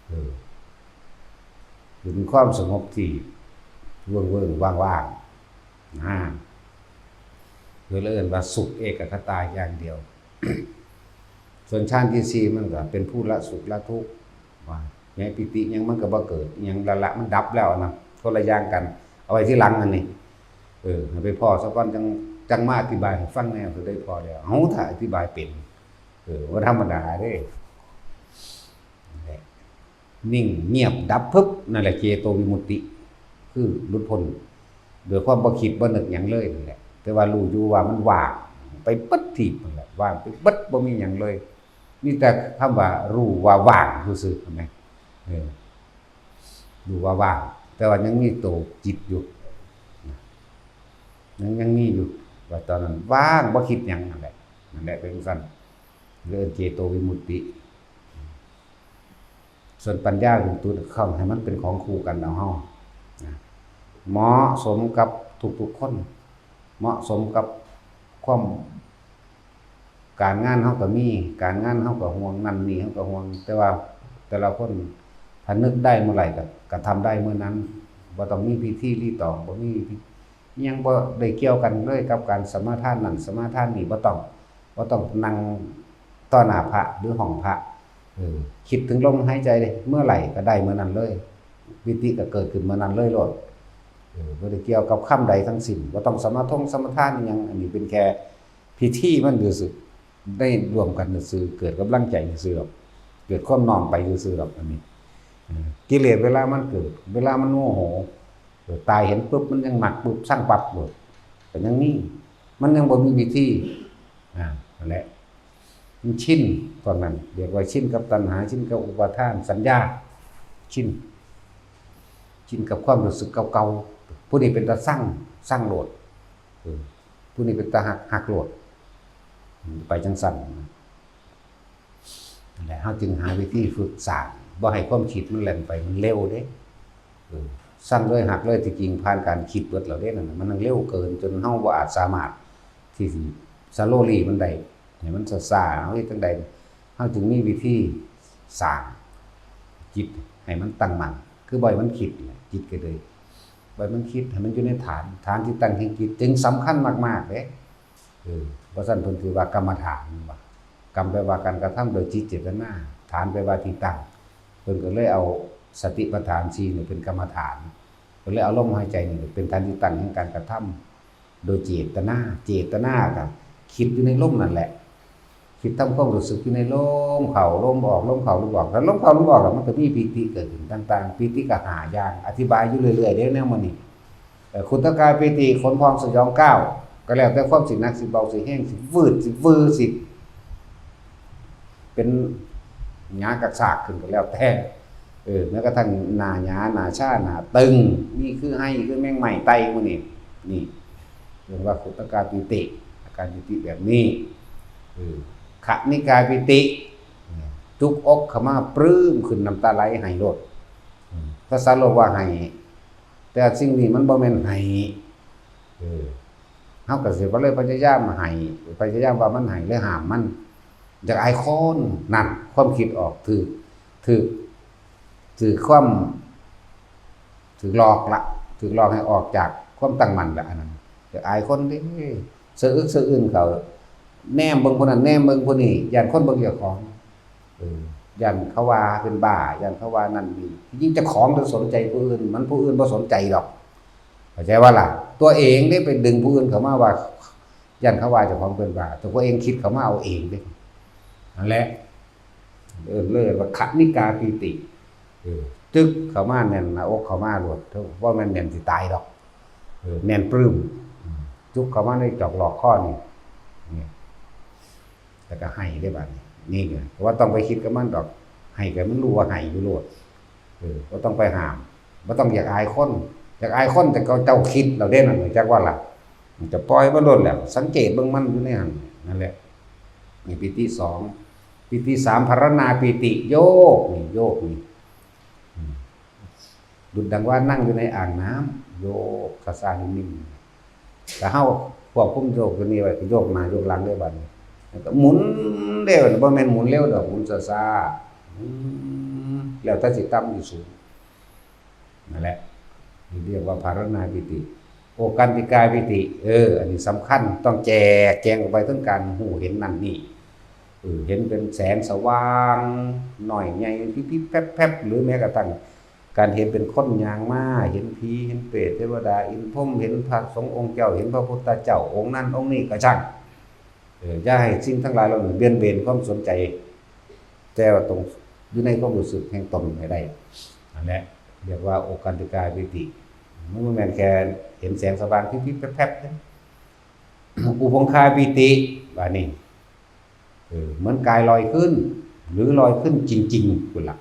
ເອີ ເປັນຄວາມສະຫງົບທີ່ເວີ້ງໆ ວ່າງໆ ນະ ກໍເລີຍເອີ້ນວ່າສຸກເອກະຄະຕາຢ່າງດຽວ ສ່ວນຊານທີສີ່ມັນກໍເປັນຜູ້ລະສຸກລະທຸກ ວ່າແມ້ປີຕິຫຍັງມັນກໍບໍ່ເກີດ ອີ່ຫຍັງລະລະ ມັນດັບແລ້ວນະ ຄົນລະຢ່າງກັນ ເອົາໄວ້ທີຫຼັງອັນນີ້. ເອີ ໃຫ້ໄປພໍ້ຊະກ່ອນ ຈັ່ງ ຈັ່ງມາອະທິບາຍໃຫ້ຟັງແດ່ ຊິໄດ້ພໍ້ແລ້ວ. ເອົ້າ ຖ້າອະທິບາຍເປັນ ເອີ ບໍ່ທຳມະດາເດ້. ແຫຼະ ນິ່ງງຽບດັບປຶບ ນັ້ນແຫຼະເຈໂຕວິມຸດຕິ ຄືຫຼຸດພົ້ນໂດຍຄວາມບໍ່ຄິດບໍ່ນຶກຫຍັງເລີຍນັ້ນແຫຼະ. ແຕ່ວ່າຮູ້ຢູ່ວ່າມັນວ່າງໄປເບິດທີບນັ້ນແຫຼະ ວ່າງໄປເບິດ ບໍ່ມີຫຍັງເລີຍ ມີແຕ່ຄຳວ່າຮູ້ວ່າວ່າງຊື່ໆ ເຫັນໄໝ? ເອີ ຮູ້ວ່າວ່າງ ແຕ່ວ່າຍັງມີໂຕຈິດຢູ່ ຍັງ ຍັງມີຢູ່ ວ່າຕອນນັ້ນວ່າງ ບໍ່ຄິດຫຍັງນັ້ນແຫຼະ ນັ້ນແຫຼະ ເປັນຈັ່ງຊັ້ນ ເອີ້ນເຈໂຕວິມຸດຕິ. ສ່ວນປັນຍາເປັນຕົວເຂົ້າໃຫ້ມັນເປັນຂອງຄູ່ກັນເອົາເຮົານະ ເໝາະສົມກັບທຸກໆຄົນ ເໝາະສົມກັບຄວາມ ການງານເຮົາກໍມີ ການງານເຮົາກໍຫ່ວງ ນັ້ນນີ້ເຮົາກໍຫ່ວງ ແຕ່ວ່າແຕ່ລະຄົນຖ້ານຶກໄດ້ເມື່ອໃດກໍ ກະທຳໄດ້ເມື່ອນັ້ນ ບໍ່ຕ້ອງມີພິທີລີຕອງ ບໍ່ມີ ອີ່ຫຍັງບໍ່ໄດ້ກ່ຽວກັນເລີຍກັບການສະມາທານນັ້ນສະມາທານນີ້ ບໍ່ຕ້ອງ ບໍ່ຕ້ອງນັ່ງຕໍ່ໜ້າພະ ຫຼື ຫ້ອງພະ ເອີ ຄິດເຖິງລົມຫາຍໃຈເມື່ອໃດກໍໄດ້ເມື່ອນັ້ນເລີຍ ປີຕິກໍເກີດຂຶ້ນເມື່ອນັ້ນເລີຍໂລດ ເອີ ບໍ່ໄດ້ກ່ຽວກັບຄຳໃດທັງສິ້ນ ບໍ່ຕ້ອງສະມາທົງສະມາທານອີ່ຫຍັງ ອັນນີ້ເປັນແຄ່ພິທີມັນຊື່ໆ ໄດ້ຮ່ວມກັນຊື່ໆ ເກີດກຳລັງໃຈຊື່ໆດອກ ເກີດຄວາມນ້ອມໄປຊື່ໆດອກ ອັນນີ້ ເອີ ກິເລດເວລາມັນເກີດ ເວລາມັນໂມໂຫ ເອີ ຕາເຫັນປຶບ ມັນຍັງມັກປຶບ ຊັງປັບໂລດ ກໍຍັງມີ ມັນຍັງບໍ່ມີວິທີ ອາ ນັ້ນແຫຼະ ມັນຊິນ ພວກນັ້ນ ຮຽກວ່າຊິນກັບຕັນຫາ ຊິນກັບອຸປາທານ ສັນຍາ ຊິນ ຊິນກັບຄວາມຮູ້ສຶກເກົ່າໆ ຜູ້ນີ້ເປັນຕາຊັງ ຊັງໂລດ ເອີ ຜູ້ນີ້ເປັນຕາຮັກ ຮັກໂລດ ໄປຈັ່ງຊັ້ນ ນັ້ນແຫຼະ ເຮົາຈຶ່ງຫາວິທີຝຶກສ້າງ ບໍ່ໃຫ້ຄວາມຄິດມັນແລ່ນໄປ ມັນເລັວເດ້ ເອີ ຊັງເລີຍ ຮັກເລີຍ ທີ່ຈິງຜ່ານການຄິດເບິດແລ້ວເດ້ ນັ້ນນະ ມັນຍັງເລັວເກີນ ຈົນເຮົາບໍ່ອາດສາມາດທີ່ຊິສະໂລລີມັນໄດ້ ໃຫ້ມັນຊ້າໆ ເຮົາເຮັດຈັ່ງໃດ ເຮົາຈຶ່ງມີວິທີສ້າງຈິດໃຫ້ມັນຕັ້ງໝັ້ນ ຄືບໍ່ໃຫ້ມັນຄິດນີ້ແຫຼະ ຈິດກໍເລີຍ ບໍ່ໃຫ້ມັນຄິດ ໃຫ້ມັນຢູ່ໃນຖານ ຖານທີ່ຕັ້ງແຫ່ງຈິດ ຈຶ່ງສຳຄັນມາກໆເດ້ ເອີ ບໍ່ຊັ້ນເພິ່ນຖືວ່າກຳມະຖານ ວ່າ ກຳແປວ່າການກະທຳໂດຍຈິດເຈດຕະນາ ຖານແປວ່າທີ່ຕັ້ງ ເພິ່ນກໍເລີຍເອົາສະຕິປະທານສີ່ນີ້ເປັນກຳມະຖານ ກໍເລີຍເອົາລົມຫາຍໃຈນີ້ເປັນຖານທີ່ຕັ້ງແຫ່ງການກະທຳໂດຍເຈດຕະນາ ເຈດຕະນາກໍຄິດຢູ່ໃນລົມນັ້ນແຫຼະ ຄິດທຳຄວາມຮູ້ສຶກຢູ່ໃນລົມເຂົ້າລົມອອກ ລົມເຂົ້າລົມອອກ ຖ້າລົມເຂົ້າລົມອອກແລ້ວ ມັນກໍມີປີຕິເກີດຂຶ້ນຕ່າງໆ ປີຕິກໍຫ້າຢ່າງ ອະທິບາຍຢູ່ເລື້ອຍໆເດ້ແນວໝູ່ນີ້ ເອີ ຂຸດຕະກາຍປີຕິ ຂົນພອງສະຫຍອງກ້າວ ກໍແລ້ວແຕ່ຄວາມຊິໜັກ ຊິເບົາ ຊິແຮງ ຊິວືດ ຊິວື ຊິເປັນຫຍ້າກະຊາກຂຶ້ນກໍແລ້ວແຕ່ ເອີ ແມ້ກະທັ່ງໜ້າຫຍ້າ ໜ້າຊາ ໜ້າຕຶງ ມີຄືໄຮ ຄືແມງໄມ້ໄຕ່ໝູ່ນີ້ ນີ້ເອີ້ນວ່າຂຸດຕະກາຍປີຕິ ອາການປີຕິແບບນີ້ ເອີ ຄະນິກາຍປີຕິ ຈຸກອົກເຂົ້າມາປຶ້ມຂຶ້ນ ນ້ຳຕາໄຫຼໄຫ້ໂລດ ເອີ ພາສາໂລກວ່າໄຫ້ ແຕ່ສິ່ງນີ້ມັນບໍ່ແມ່ນໄຫ້ ເອີ ເຮົາກໍຊິບໍ່ເລີຍພະຍາຍາມໃຫ້ ພະຍາຍາມວ່າມັນໃຫ້ ຫຼື ຫ້າມມັນ ຢາກອາຍຄົນ ນັ້ນ ຄວາມຄິດອອກ ຖືກ ຖືກ ຖືກຄວາມ ຖືກຫຼອກລະ ຖືກຫຼອກໃຫ້ອອກຈາກຄວາມຕັ້ງໝັ້ນລະ ອັນນັ້ນ ຢາກອາຍຄົນເດ້ ສະອຶກສະອຶນເຂົາ ແນມເບິ່ງຜູ້ນັ້ນ ແນມເບິ່ງຜູ້ນີ້ ຢ້ານຄົນເບິ່ງເຈົ້າຂອງ ເອີ ຢ້ານເຂົາວ່າເປັນບ້າ ຢ້ານເຂົາວ່ານັ້ນນີ້ ທີ່ຈິງເຈົ້າຂອງຕ້ອງສົນໃຈຜູ້ອື່ນ ມັນຜູ້ອື່ນບໍ່ສົນໃຈດອກ ເຂົ້າໃຈບໍ່ລະ? ຕົວເອງເດ້ໄປດຶງຜູ້ອື່ນເຂົ້າມາວ່າ ຢ້ານເຂົາວ່າເຈົ້າຂອງເປັນບ້າ ຕົວເອງຄິດເຂົ້າມາເອົາເອງເດ້ ນັ້ນແຫຼະ ເອີ້ນເລີຍວ່າຄະນິກາປີຕິ ເອີ ຈຶ່ກເຂົ້າມາແໜ້ນໜ້າອົກເຂົ້າມາໂລດ ເວົ້າແມ່ນແໜ້ນຊິຕາຍດອກ ເອີ ແໜ້ນປຶ້ມ ຈຸກເຂົ້າມາໃນຈອກຫຼອກຄໍນີ້ ນີ້ ແລ້ວກໍໄຫ້ເດ້ບາດນີ້ ນີ້ກໍບໍ່ຕ້ອງໄປຄິດກັບມັນດອກ ໄຫ້ກໍໃຫ້ມັນຮູ້ວ່າໄຫ້ຢູ່ໂລດ ເອີ ບໍ່ຕ້ອງໄປຫ້າມ ບໍ່ຕ້ອງຢາກອາຍຄົນ ຢາກອາຍຄົນ ແຕ່ເຂົາເຈົ້າຄິດແລ້ວເດ້ ນັ້ນ ຮູ້ຈັກວ່າລະ ຈະປ່ອຍມັນໂລດແຫຼະ ສັງເກດເບິ່ງມັນຢູ່ໃນຫັ້ນ ນັ້ນແຫຼະ ນີ້ປີຕິສອງ ປີຕິສາມ ພາລະນາປີຕິ ໂຍກນີ້ ໂຍກນີ້ ອືມ ດຸດດັ່ງວ່ານັ່ງຢູ່ໃນອ່າງນ້ຳ ໂຍກຊ້າໆ ນິ່ມໆ ຖ້າເຮົາຄວບຄຸມໂຍກຕົວນີ້ໄວ້ ກໍໂຍກໜ້າໂຍກຫຼັງເດ້ບາດນີ້ ແລ້ວກໍໝູນເດ້ ບໍ່ແມ່ນໝູນເລັວດອກ ໝູນຊ້າໆ ອືມ ແລ້ວແຕ່ຊິຕ່ຳຊິສູງ ນັ້ນແຫຼະ ນີ້ຮຽກວ່າພາລະນາປີຕິ ໂອການຕິກາຍປີຕິ ເອີ ອັນນີ້ສຳຄັນ ຕ້ອງແຈກແຈງອອກໄປເຖິງການຮູ້ເຫັນນັ້ນນີ້ ເຫັນເປັນແສງສະຫວ່າງ ນ້ອຍໃຫຍ່ ພິບໆແຟບໆ ຫຼືແມ້ກະທັ້ງການເຫັນເປັນຄົນຍ່າງມາ ເຫັນຜີ ເຫັນເປດ ເທວະດາ ອິນພົມ ເຫັນພະສົງອົງເຈົ້າ ເຫັນພະພຸດທະເຈົ້າອົງນັ້ນອົງນີ້ກະຊ່າງ. ເອີ ຢ່າໃຫ້ສິ່ງທັງຫຼາຍເຫຼົ່ານີ້ບຽນເບນຄວາມສົນໃຈ ແຕ່ວ່າຕ້ອງຢູ່ໃນຄວາມຮູ້ສຶກແຫ່ງຕົນໃຫ້ໄດ້. ນັ້ນແຫຼະ ຮຽກວ່າໂອກາຕິກາປີຕິ. ມັນບໍ່ແມ່ນແຄ່ເຫັນແສງສະຫວ່າງພິບໆແຟບໆເດ້. ອຸບົງຄາປີຕິ ບາດນີ້ ເອີ ເໝືອນກາຍລອຍຂຶ້ນ ຫຼືລອຍຂຶ້ນຈິງໆພຸ້ນລະ.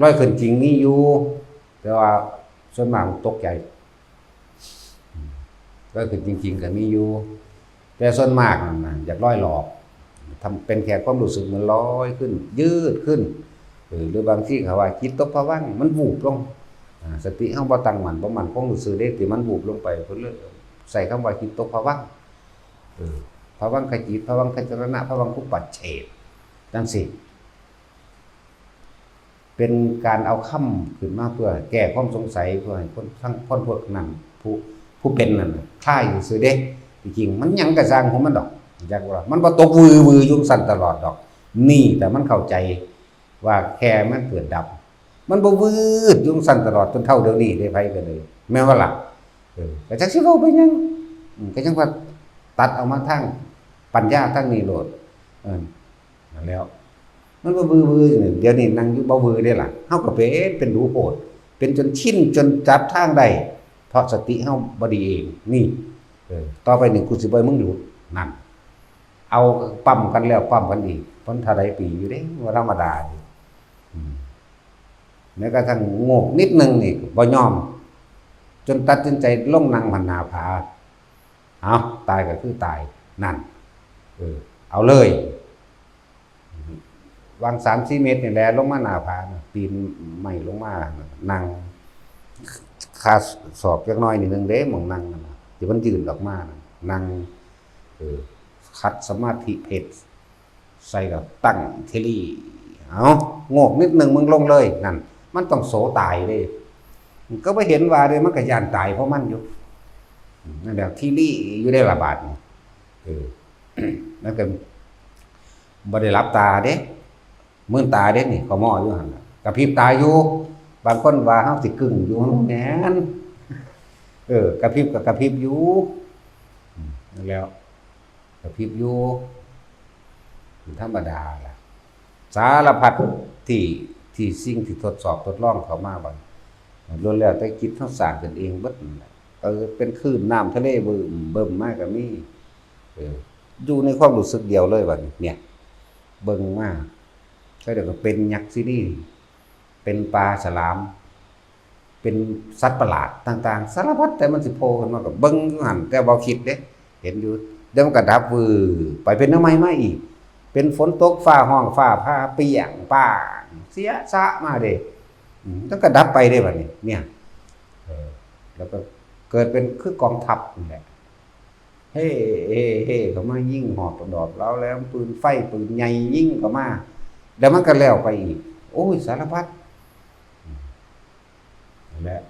ລອຍຂຶ້ນຈິງມີຢູ່ ແຕ່ວ່າສ່ວນມາກມັນຕົກໃຈ. ລອຍຂຶ້ນຈິງໆກະມີຢູ່ ແຕ່ສ່ວນມາກນັ້ນນະ ຢາກລອຍຫຼອກ ທຳເປັນແຄ່ຄວາມຮູ້ສຶກມັນລອຍຂຶ້ນ ຍືດຂຶ້ນ ເອີ ຫຼືບາງທີເຂົາວ່າຈິດຕົກພະວັງ ມັນວູບລົງ. ອາ ສະຕິເຮົາບໍ່ຕັ້ງໝັ້ນ ບໍ່ໝັ້ນຄົງຊື່ໆເດ້ ທີ່ມັນວູບລົງໄປ ເພິ່ນເລີຍໃຊ້ຄຳວ່າຈິດຕົກພະວັງ. ເອີ ພະວັງຄະຈິດ ພະວັງຄະຈະລະນະ ພະວັງຄຸປັດເສດ ຈັ່ງຊີ້. ເປັນການເອົາຄຳຂຶ້ນມາເພື່ອແກ້ຄວາມສົງໄສ ເພື່ອໃຫ້ຄົນ ທັງຄົນພວກນັ້ນ ຜູ້ ຜູ້ເປັນນັ້ນນະ ຄາຍຊື່ໆເດ້. ທີ່ຈິງມັນຫຍັງກະຊ່າງຂອງມັນດອກ ຈັກວ່າມັນບໍ່ຕົກວືວືຢູ່ຊັ້ນຕະຫຼອດດອກ. ນີ້ແຕ່ມັນເຂົ້າໃຈວ່າແຄ່ມັນເກີດດັບ ມັນບໍ່ວືດຢູ່ຊັ້ນຕະຫຼອດຈົນເທົ່າດຽວນີ້ເດ້ ໃຜກະເລີຍ ແມ່ນບໍ່ລະ? ເອີ ກະຈັກຊິເວົ້າໄປຫຍັງ ອືມ ກະຍັງວ່າຕັດອອກມາທາງປັນຍາທາງນີ້ໂລດ. ເອີ ນັ້ນແຫຼ້ວ ມັນບໍ່ວືວື ດຽວນີ້ນັ່ງຢູ່ບໍ່ວືເດ້ລະ. ເຮົາກະເປັນ ເປັນດູໂພດ ເປັນຈົນຊິນ ຈົນຈັບທາງໄດ້ ເພາະສະຕິເຮົາບໍ່ດີເອງ. ນີ້ ເອີ ຕໍ່ໄປນີ້ກູຊິບໍ່ໃຫ້ມຶງຫຼຸດ ນັ້ນ ເອົາປ້ຳກັນແລ້ວປ້ຳກັນອີກ ເພິ່ນເທົ່າໃດປີຢູ່ເດ້ ບໍ່ທຳມະດາເດ້. ອືມ ແມ້ກະທັ່ງໂງກນິດໜຶ່ງນີ້ບໍ່ຍອມ ຈົນຕັດສິນໃຈລົງນັ່ງພັນໜ້າຜາ. ເອົາ ຕາຍກະຄືຕາຍ ນັ້ນ ເອີ ເອົາເລີຍ. ຫວ່າງສາມສີ່ເມັດນີ້ແຫຼະ ລົງມາໜ້າຜານະ ປີນໄມ້ລົງມານະ ນັ່ງຄາສອກຈັກໜ້ອຍໜ້ອຍໜຶ່ງເດ້ ໝ່ອງນັ່ງນັ້ນນະ ທີ່ມັນຍື່ນອອກມານະ ນັ່ງ ເອີ ຂັດສະມາທິເພັດ ໃສ່ແລ້ວຕັ້ງທີລີ ເອົາ ໂງກນິດໜຶ່ງມຶງລົງເລີຍ ນັ້ນ ມັນຕ້ອງໂສຕາຍເດ້. ກະບໍ່ເຫັນວ່າເດ້ ມັນກະຢ້ານຕາຍເພາະມັນຢູ່. ອືມ ນັ້ນແຫຼະ ທີລີຢູ່ໄດ້ລະບາດນີ້. ເອີ ມັນກະບໍ່ໄດ້ຫຼັບຕາເດ້ ມືນຕາເດ້ນີ້ ເຂົາໝໍຢູ່ຫັ້ນນະ ກະພິບຕາຢູ່. ບາງຄົນວ່າເຮົາຊິກຶ້ງຢູ່ ມັນບໍ່ແມ່ນ ເອີ ກະພິບກະກະພິບຢູ່. ອືມ ນັ້ນແຫຼ້ວ ກະພິບຢູ່ ເປັນທຳມະດາລະ. ສາລະພັດທີ່ ທີ່ສິ່ງທີ່ທົດສອບທົດລອງເຂົ້າມາບັດ ລ້ວນແລ້ວແຕ່ຈິດເຮົາສ້າງຂຶ້ນເອງເບິດນັ້ນແຫຼະ. ເອີ ເປັນຄື້ນນ້ຳທະເລບຶ້ມບຶ້ມມາກະມີ. ເອີ ຢູ່ໃນຄວາມຮູ້ສຶກດຽວເລີຍບັດນີ້ ເນຍ ເບິ່ງມາ ແລ້ວດຽວກະເປັນຍັກຊິນີ ເປັນປາສະຫຼາມ ເປັນສັດປະຫຼາດຕ່າງໆ ສາລະພັດ ແຕ່ມັນຊິໂຜ່ຂຶ້ນມາກະເບິ່ງຢູ່ຫັ້ນ ແຕ່ບໍ່ຄິດເດ້ ເຫັນຢູ່. ດຽວມັນກະດັບວືບ ໄປເປັນແນວໃໝ່ມາອີກ ເປັນຝົນຕົກ ຟ້າຮ້ອງ ຟ້າຜ່າ ປ່ຽງປ້າງ ເສຍສະມາເດ້. ອືມ ມັນກະດັບໄປເດ້ບັດນີ້ ເນຍ. ເອີ ແລ້ວກະເກີດເປັນຄືກອງທັບນັ້ນແຫຼະ ເຮ ເຮ ເຮ ເຂົ້າມາຍິງຮອບດອບລາວແຫຼມ ປືນໄຟປືນໃຫຍ່ຍິງເຂົ້າມາ ແລ້ວມັນກະແລ້ວໄປອີກ. ໂອ້ຍ ສາລະພັດ ອືມ ນັ້ນແຫຼະ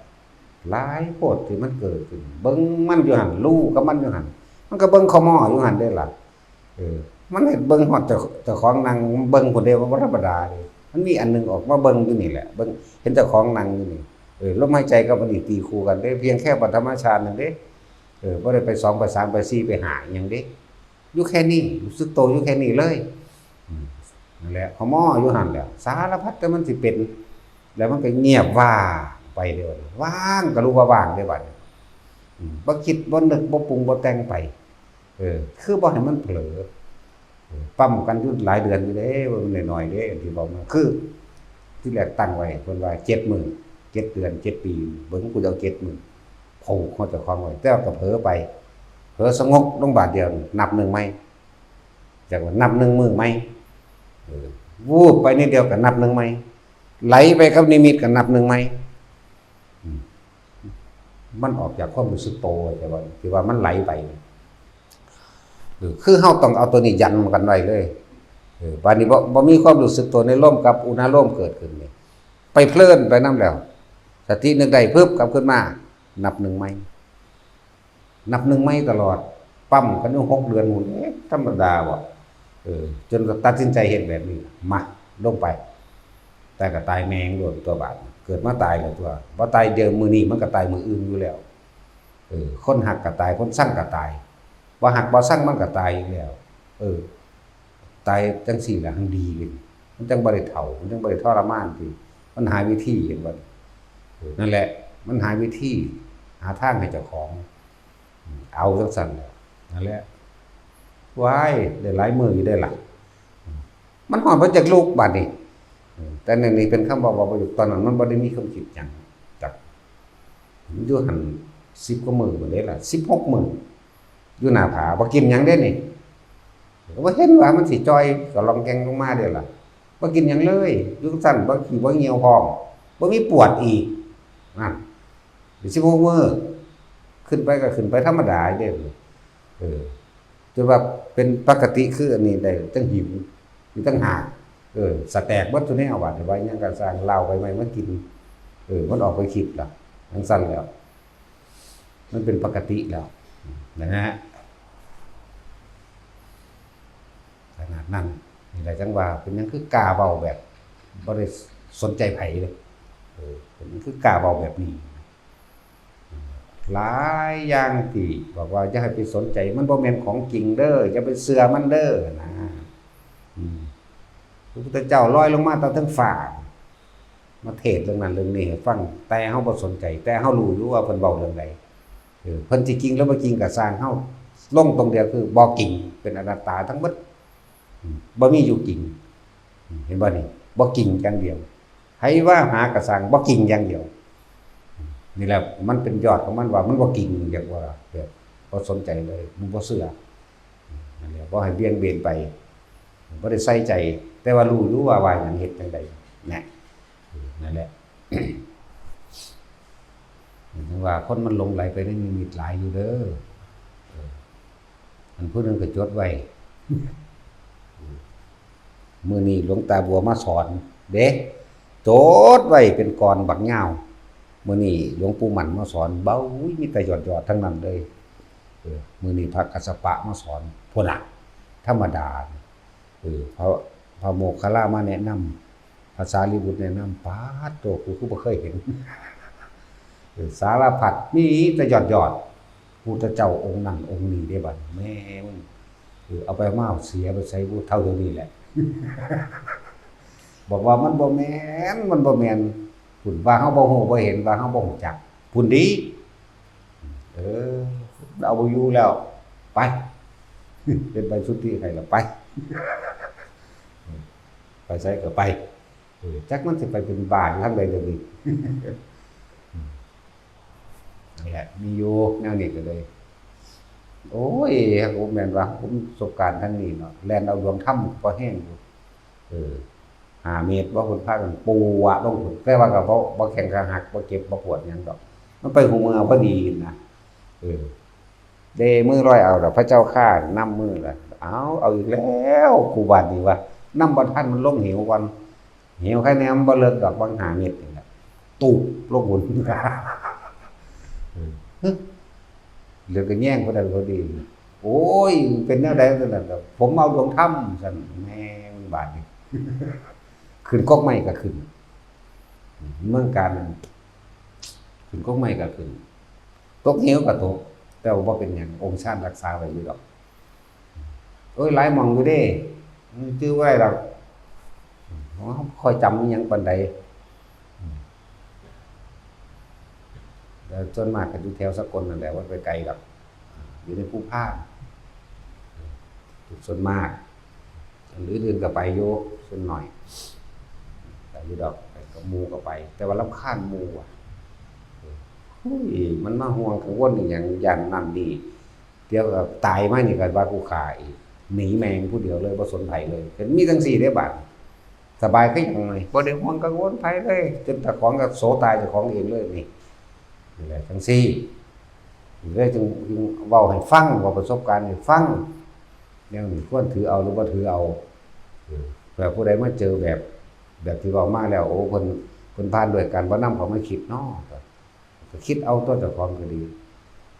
ຫຼາຍໂພດທີ່ມັນເກີດຂຶ້ນ ເບິ່ງມັນຢູ່ຫັ້ນ ຮູ້ກັບມັນຢູ່ຫັ້ນ ມັນກະເບິ່ງເຂົາໝໍຢູ່ຫັ້ນເດ້ລະ. ເອີ ມັນເຮັດເບິ່ງຮອດເຈົ້າ ເຈົ້າຂອງນັ່ງເບິ່ງພຸ້ນເດ້ ວ່າບໍ່ທຳມະດາເດ້. ມັນມີອັນໜຶ່ງອອກມາເບິ່ງຢູ່ນີ້ແຫຼະ ເບິ່ງ ເຫັນເຈົ້າຂອງນັ່ງຢູ່ນີ້ ເອີ ລົມຫາຍໃຈກັບອັນນີ້ຕີຄູ່ກັນເດ້ ພຽງແຄ່ປະຖະມະຊາດນັ້ນເດ້. ເອີ ບໍ່ໄດ້ໄປສອງໄປສາມໄປສີ່ໄປຫ້າອີ່ຫຍັງເດ້ ຢູ່ແຄ່ນີ້ ຮູ້ສຶກໂຕຢູ່ແຄ່ນີ້ເລີຍ. ອືມ ນັ້ນແຫຼະ ເຂົາໝໍຢູ່ຫັ້ນແຫຼະ ສາລະພັດແຕ່ມັນຊິເປັນ ແລ້ວມັນກະງຽບວ່າງໄປເດ້ ວ່າງກະຮູ້ວ່າວ່າງເດ້ບັດນີ້. ອືມ ບໍ່ຄິດບໍ່ນຶກບໍ່ປຸງບໍ່ແຕ່ງໄປ. ເອີ ຄືບໍ່ໃຫ້ມັນເຜີ ເອີ ປ້ຳກັນຢູ່ຫຼາຍເດືອນຢູ່ເດ້ ບໍ່ແມ່ນໜ້ອຍໆເດ້ ອັນທີ່ເວົ້າມາ ຄືທີແລກຕັ້ງໄວ້ ເພິ່ນວ່າເຈັດມື້ ເຈັດເດືອນ ເຈັດປີ ເບິ່ງ ກູຈະເອົາເຈັດມື້ ຜູກເຮົາເຈົ້າຂອງໄວ້ ແຕ່ວ່າກະເຜີໄປ ເຜີສະຫງົບລົງບາດດຽວ ນັບໜຶ່ງໃໝ່ ຈັກວ່ານັບໜຶ່ງມື້ໃໝ່. ເອີ ວືບໄປນິດດຽວກະນັບໜຶ່ງໃໝ່ ໄຫຼໄປກັບນິມິດກະນັບໜຶ່ງໃໝ່. ອືມ ມັນອອກຈາກຄວາມຮູ້ສຶກໂຕ ແຕ່ວ່າ ທີ່ວ່າມັນໄຫຼໄປ ເອີ ຄືເຮົາຕ້ອງເອົາໂຕນີ້ຢັນກັນໄວ້ເລີຍ. ເອີ ບາດນີ້ບໍ່ ບໍ່ມີຄວາມຮູ້ສຶກໂຕໃນລົມກັບອຸນາໂລມເກີດຂຶ້ນນີ້ ໄປເພີນໄປນຳແລ້ວ ສະຕິນຶກໄດ້ ປຶບ ກັບຄືນມາ ນັບໜຶ່ງໃໝ່ ນັບໜຶ່ງໃໝ່ຕະຫຼອດ ປ້ຳກັນຢູ່ຫົກເດືອນພຸ້ນ ເອະ ທຳມະດາບໍ່? ເອີ ຈົນຕັດສິນໃຈເຮັດແບບນີ້ ມາ ລົງໄປ ຕາຍກໍຕາຍແມ່ງໂລດຕົວະ ບາດເກີດມາຕາຍແລ້ວຕົວະ ບໍ່ຕາຍດຽວມື້ນີ້ ມັນກໍຕາຍມື້ອື່ນຢູ່ແລ້ວ. ເອີ ຄົນຮັກກໍຕາຍ ຄົນຊັງກໍຕາຍ ບໍ່ຮັກບໍ່ຊັງມັນກໍຕາຍອີກແລ້ວ. ເອີ ຕາຍຈັ່ງຊີ້ລະ ມັນດີ ມັນຈັ່ງບໍ່ໄດ້ເຖົ້າ ມັນຈັ່ງບໍ່ໄດ້ທໍລະມານ ທີ່ມັນຫາວິທີ ເຫັນບໍ່? ເອີ ນັ້ນແຫຼະ ມັນຫາວິທີ ຫາທາງໃຫ້ເຈົ້າຂອງ ເອົາຈັ່ງຊັ້ນແຫຼະ ນັ້ນແຫຼະ. ວ້າຍ ໄດ້ຫຼາຍມື້ຢູ່ເດ້ລະ ມັນຮອດບໍ່ຈັກລຸກບາດນີ້. ເອີ ແຕ່ນີ້ເປັນຄຳເວົ້າ ເວົ້າບໍ່ຢູ່ ຕອນນັ້ນມັນບໍ່ໄດ້ມີຄວາມຄິດຫຍັງຈັກ ຢູ່ຫັ້ນສິບກວ່າມື້ພຸ້ນເດ້ລະ ສິບຫົກມື້ ຢູ່ໜ້າຜາ ບໍ່ກິນຫຍັງເດ້ນີ້ ກໍບໍ່ເຫັນວ່າມັນຊິຈ່ອຍກະລ່ອງແກ່ງລົງມາເດ້ລະ ບໍ່ກິນຫຍັງເລີຍ ຢູ່ຊັ້ນ ບໍ່ຂີ້ບໍ່ຍ່ຽວພ້ອມ ບໍ່ມີປວດອີກ ນັ້ນ ສິບຫົກມື້ ຂຶ້ນໄປກໍຂຶ້ນໄປທຳມະດາເດ້. ເອີ ຈົນວ່າເປັນປົກກະຕິຄືອັນນີ້ໄດ້ ຈັ່ງຫິວ ມີຕັ້ງຫາກ ເອີ ສະແຕກເບິດທຸແນວ ບາດນີ້ວ່າຫຍັງກໍຊ່າງ ເຫຼົ້າໃບໄມ້ມາກິນ ເອີ ມັນອອກໄປຄິດລະ ຈັ່ງຊັ້ນແຫຼະ ມັນເປັນປົກກະຕິແລ້ວນະ ຂະໜາດນັ້ນ. ນີ້ແຫຼະ ຈັ່ງວ່າເປັນຫຍັງຄືກ້າເວົ້າແບບບໍ່ໄດ້ສົນໃຈໃຜເລີຍ ເອີ ເປັນຫຍັງຄືກ້າເວົ້າແບບນີ້. ຫຼາຍຢ່າງທີ່ບອກວ່າຢ່າໃຫ້ໄປສົນໃຈ ມັນບໍ່ແມ່ນຂອງຈິງເດີ ຢ່າໄປເຊື່ອມັນເດີນະ. ອືມ ພະພຸດທະເຈົ້າລອຍລົງມາແຕ່ເທິງຟ້າ ມາເທດເລື່ອງນັ້ນເລື່ອງນີ້ໃຫ້ຟັງ ແຕ່ເຮົາບໍ່ສົນໃຈ ແຕ່ເຮົາຮູ້ຢູ່ວ່າເພິ່ນເວົ້າເລື່ອງໃດ ເອີ ເພິ່ນຊິຈິງຫຼືບໍ່ຈິງກໍຊ່າງ ເຮົາລົງຕົງດຽວຄືບໍ່ຈິງ ເປັນອະນັດຕາທັງໝົດ ອືມ ບໍ່ມີຢູ່ຈິງ ເຫັນບໍ່ນີ້? ບໍ່ຈິງຢ່າງດຽວ ໃຜວ່າຫາກະຊ່າງ ບໍ່ກິງຢ່າງດຽວ. ນີ້ແຫຼະ ມັນເປັນຍອດຂອງມັນວ່າມັນບໍ່ກິງ ຢາກວ່າແບບບໍ່ສົນໃຈເລີຍ ມັນບໍ່ເຊື່ອ. ນັ້ນແຫຼະ ບໍ່ໃຫ້ບ່ຽງເບນໄປ ບໍ່ໄດ້ໃສ່ໃຈ ແຕ່ວ່າຮູ້ຢູ່ວ່າ ວ່າຫຍັງ ເຮັດຈັ່ງໃດ ນະ. ນັ້ນແຫຼະ ເຫັນວ່າຄົນມັນຫຼົງໄຫຼໄປໃນນິມິດຫຼາຍຢູ່ເດີ. ເອີ ອັນຜູ້ໜຶ່ງກໍຈົດໄວ້ ມື້ນີ້ຫຼວງຕາບົວມາສອນເດ້ ຈົດໄວ້ເປັນກ່ອນບັກຍາວ. ມື້ນີ້ຫຼວງປູ່ໝັ້ນມາສອນ ເບົາ ມີແຕ່ຍອດໆ ທັງນັ້ນເລີຍ. ເອີ ມື້ນີ້ພະກັດສະປະມາສອນ ພຸ້ນນະ ທຳມະດາ. ເອີ ພະ ພະໂມກຄະລາມາແນະນຳ ພະສາລີບຸດແນະນຳ ປາດໂທ້ ກູຄືບໍ່ເຄີຍເຫັນ ເອີ ສາລະພັດ ມີແຕ່ຍອດໆ ພຸດທະເຈົ້າອົງນັ້ນອົງນີ້ເດ້ ບັດນີ້ ແມ່ມຶງ ເອີ ເອົາໄປມາເອົາເສຍໄປໃສ ຜູ້ເຖົ້າດຽວນີ້ແຫຼະ ບອກວ່າມັນບໍ່ແມ່ນ ມັນບໍ່ແມ່ນ ພຸ້ນ ວ່າເຮົາບໍ່ຮູ້ບໍ່ເຫັນ ວ່າເຮົາບໍ່ຮູ້ຈັກ ພຸ້ນເດ້. ເອີ ເອົາບໍ່ຢູ່ແລ້ວ ໄປ ເຮັດໃບສຸດທິໃຫ້ລະ ໄປ ໄປໃສກໍໄປ. ເອີ ຈັກມັນຊິໄປເປັນບ້າຢູ່ທາງໃດດຽວນີ້. ນັ້ນແຫຼະ ມີຢູ່ແນວນີ້ກໍເລີຍ ໂອ້ຍ ຫາກບໍ່ແມ່ນວ່າປະສົບການທາງນີ້ເນາະ ແລ່ນເອົາດວງທຳກໍພໍແຮງຢູ່. ເອີ ຫ້າເມດບໍ່ ເພິ່ນພາກັນປົວະລົງພຸ້ນ ແຕ່ວ່າກໍບໍ່ ບໍ່ແຂງຂາຫັກ ບໍ່ເຈັບບໍ່ປວດຫຍັງດອກ ມັນໄປຫົວເມືອພໍດີນະ. ເອີ ເດ້ມືລອຍເອົາດອກ ພະເຈົ້າຂ້ານຳມືລະ ເອົາ ເອົາອີກແລ້ວ ກູບາດນີ້ວ່າ ນຳບໍ່ທັນ ມັນລົງເຫວກ່ອນ ເຫວໄຄແນ່ ມັນບໍ່ເລິກດອກ ຫວ່າງຫ້າເມັດນີ້ລະ ຕຸບລົງພຸ້ນ ເຫຼືອກະແຍງຜູ້ນັ້ນຜູ້ນີ້ ໂອ້ຍ ເປັນແນວໃດຊັ້ນນະ ຜົມເອົາດວງທຳຊັ້ນ ແມ່ງບາດນີ້ ຂຶ້ນກົກໄມ້ກໍຂຶ້ນ ເມືອງການນັ້ນ ຂຶ້ນກົກໄມ້ກໍຂຶ້ນ ຕົກເຫວກໍຕົກ ແຕ່ວ່າບໍ່ເປັນຫຍັງ ອົງຊານຮັກສາໄວ້ຢູ່ດອກ. ໂອ້ຍ ຫຼາຍໝ່ອງຢູ່ເດ້ ຈື່ບໍ່ໄດ້ດອກ ເຮົາບໍ່ຄ່ອຍຈຳອີ່ຫຍັງປານໃດ ແຕ່ສ່ວນມາກກໍຢູ່ແຖວສະກົນນັ້ນແຫຼະ ບໍ່ໄປໄກດອກ ຢູ່ໃນພູພານ ສ່ວນມາກ ອັນອື່ນໆກໍໄປຢູ່ ສ່ວນໜ້ອຍ ໄປຢູ່ດອກ ໄປກັບໝູ່ກໍໄປ ແຕ່ວ່າລຳຄານໝູ່ວ່າ ໂອ້ຍ ມັນມາຫ່ວງກັງວົນອີ່ຫຍັງ ຢ້ານນັ້ນນີ້ ດຽວກໍຕາຍມານີ້ກໍວ່າກູຂ້າອີກ ໜີແມ່ງຜູ້ດຽວເລີຍ ບໍ່ສົນໃຜເລີຍ ກໍມີຈັ່ງຊີ້ເດ້ບາດ ສະບາຍຄືຫຍັງ ບໍ່ໄດ້ຫ່ວງກັງວົນໃຜເລີຍ ຈົນເຈົ້າຂອງກໍໂສຕາຍເຈົ້າຂອງເອງເລີຍນີ້ ນີ້ແຫຼະ ຈັ່ງຊີ້ ເລີຍຈຶ່ງ ຈຶ່ງເວົ້າໃຫ້ຟັງ ເວົ້າປະສົບການໃຫ້ຟັງ ແນວນີ້ຄວນຖືເອົາຫຼືບໍ່ຖືເອົາ ເອີ ເພື່ອຜູ້ໃດມາເຈີແບບ ແບບທີ່ເວົ້າມາແລ້ວ ໂອ້ ເພິ່ນ ເພິ່ນຜ່ານດ້ວຍການບໍ່ນຳເຂົ້າມາຄິດເນາະ ກໍຄິດເອົາຕົວເຈົ້າຂອງກໍດີ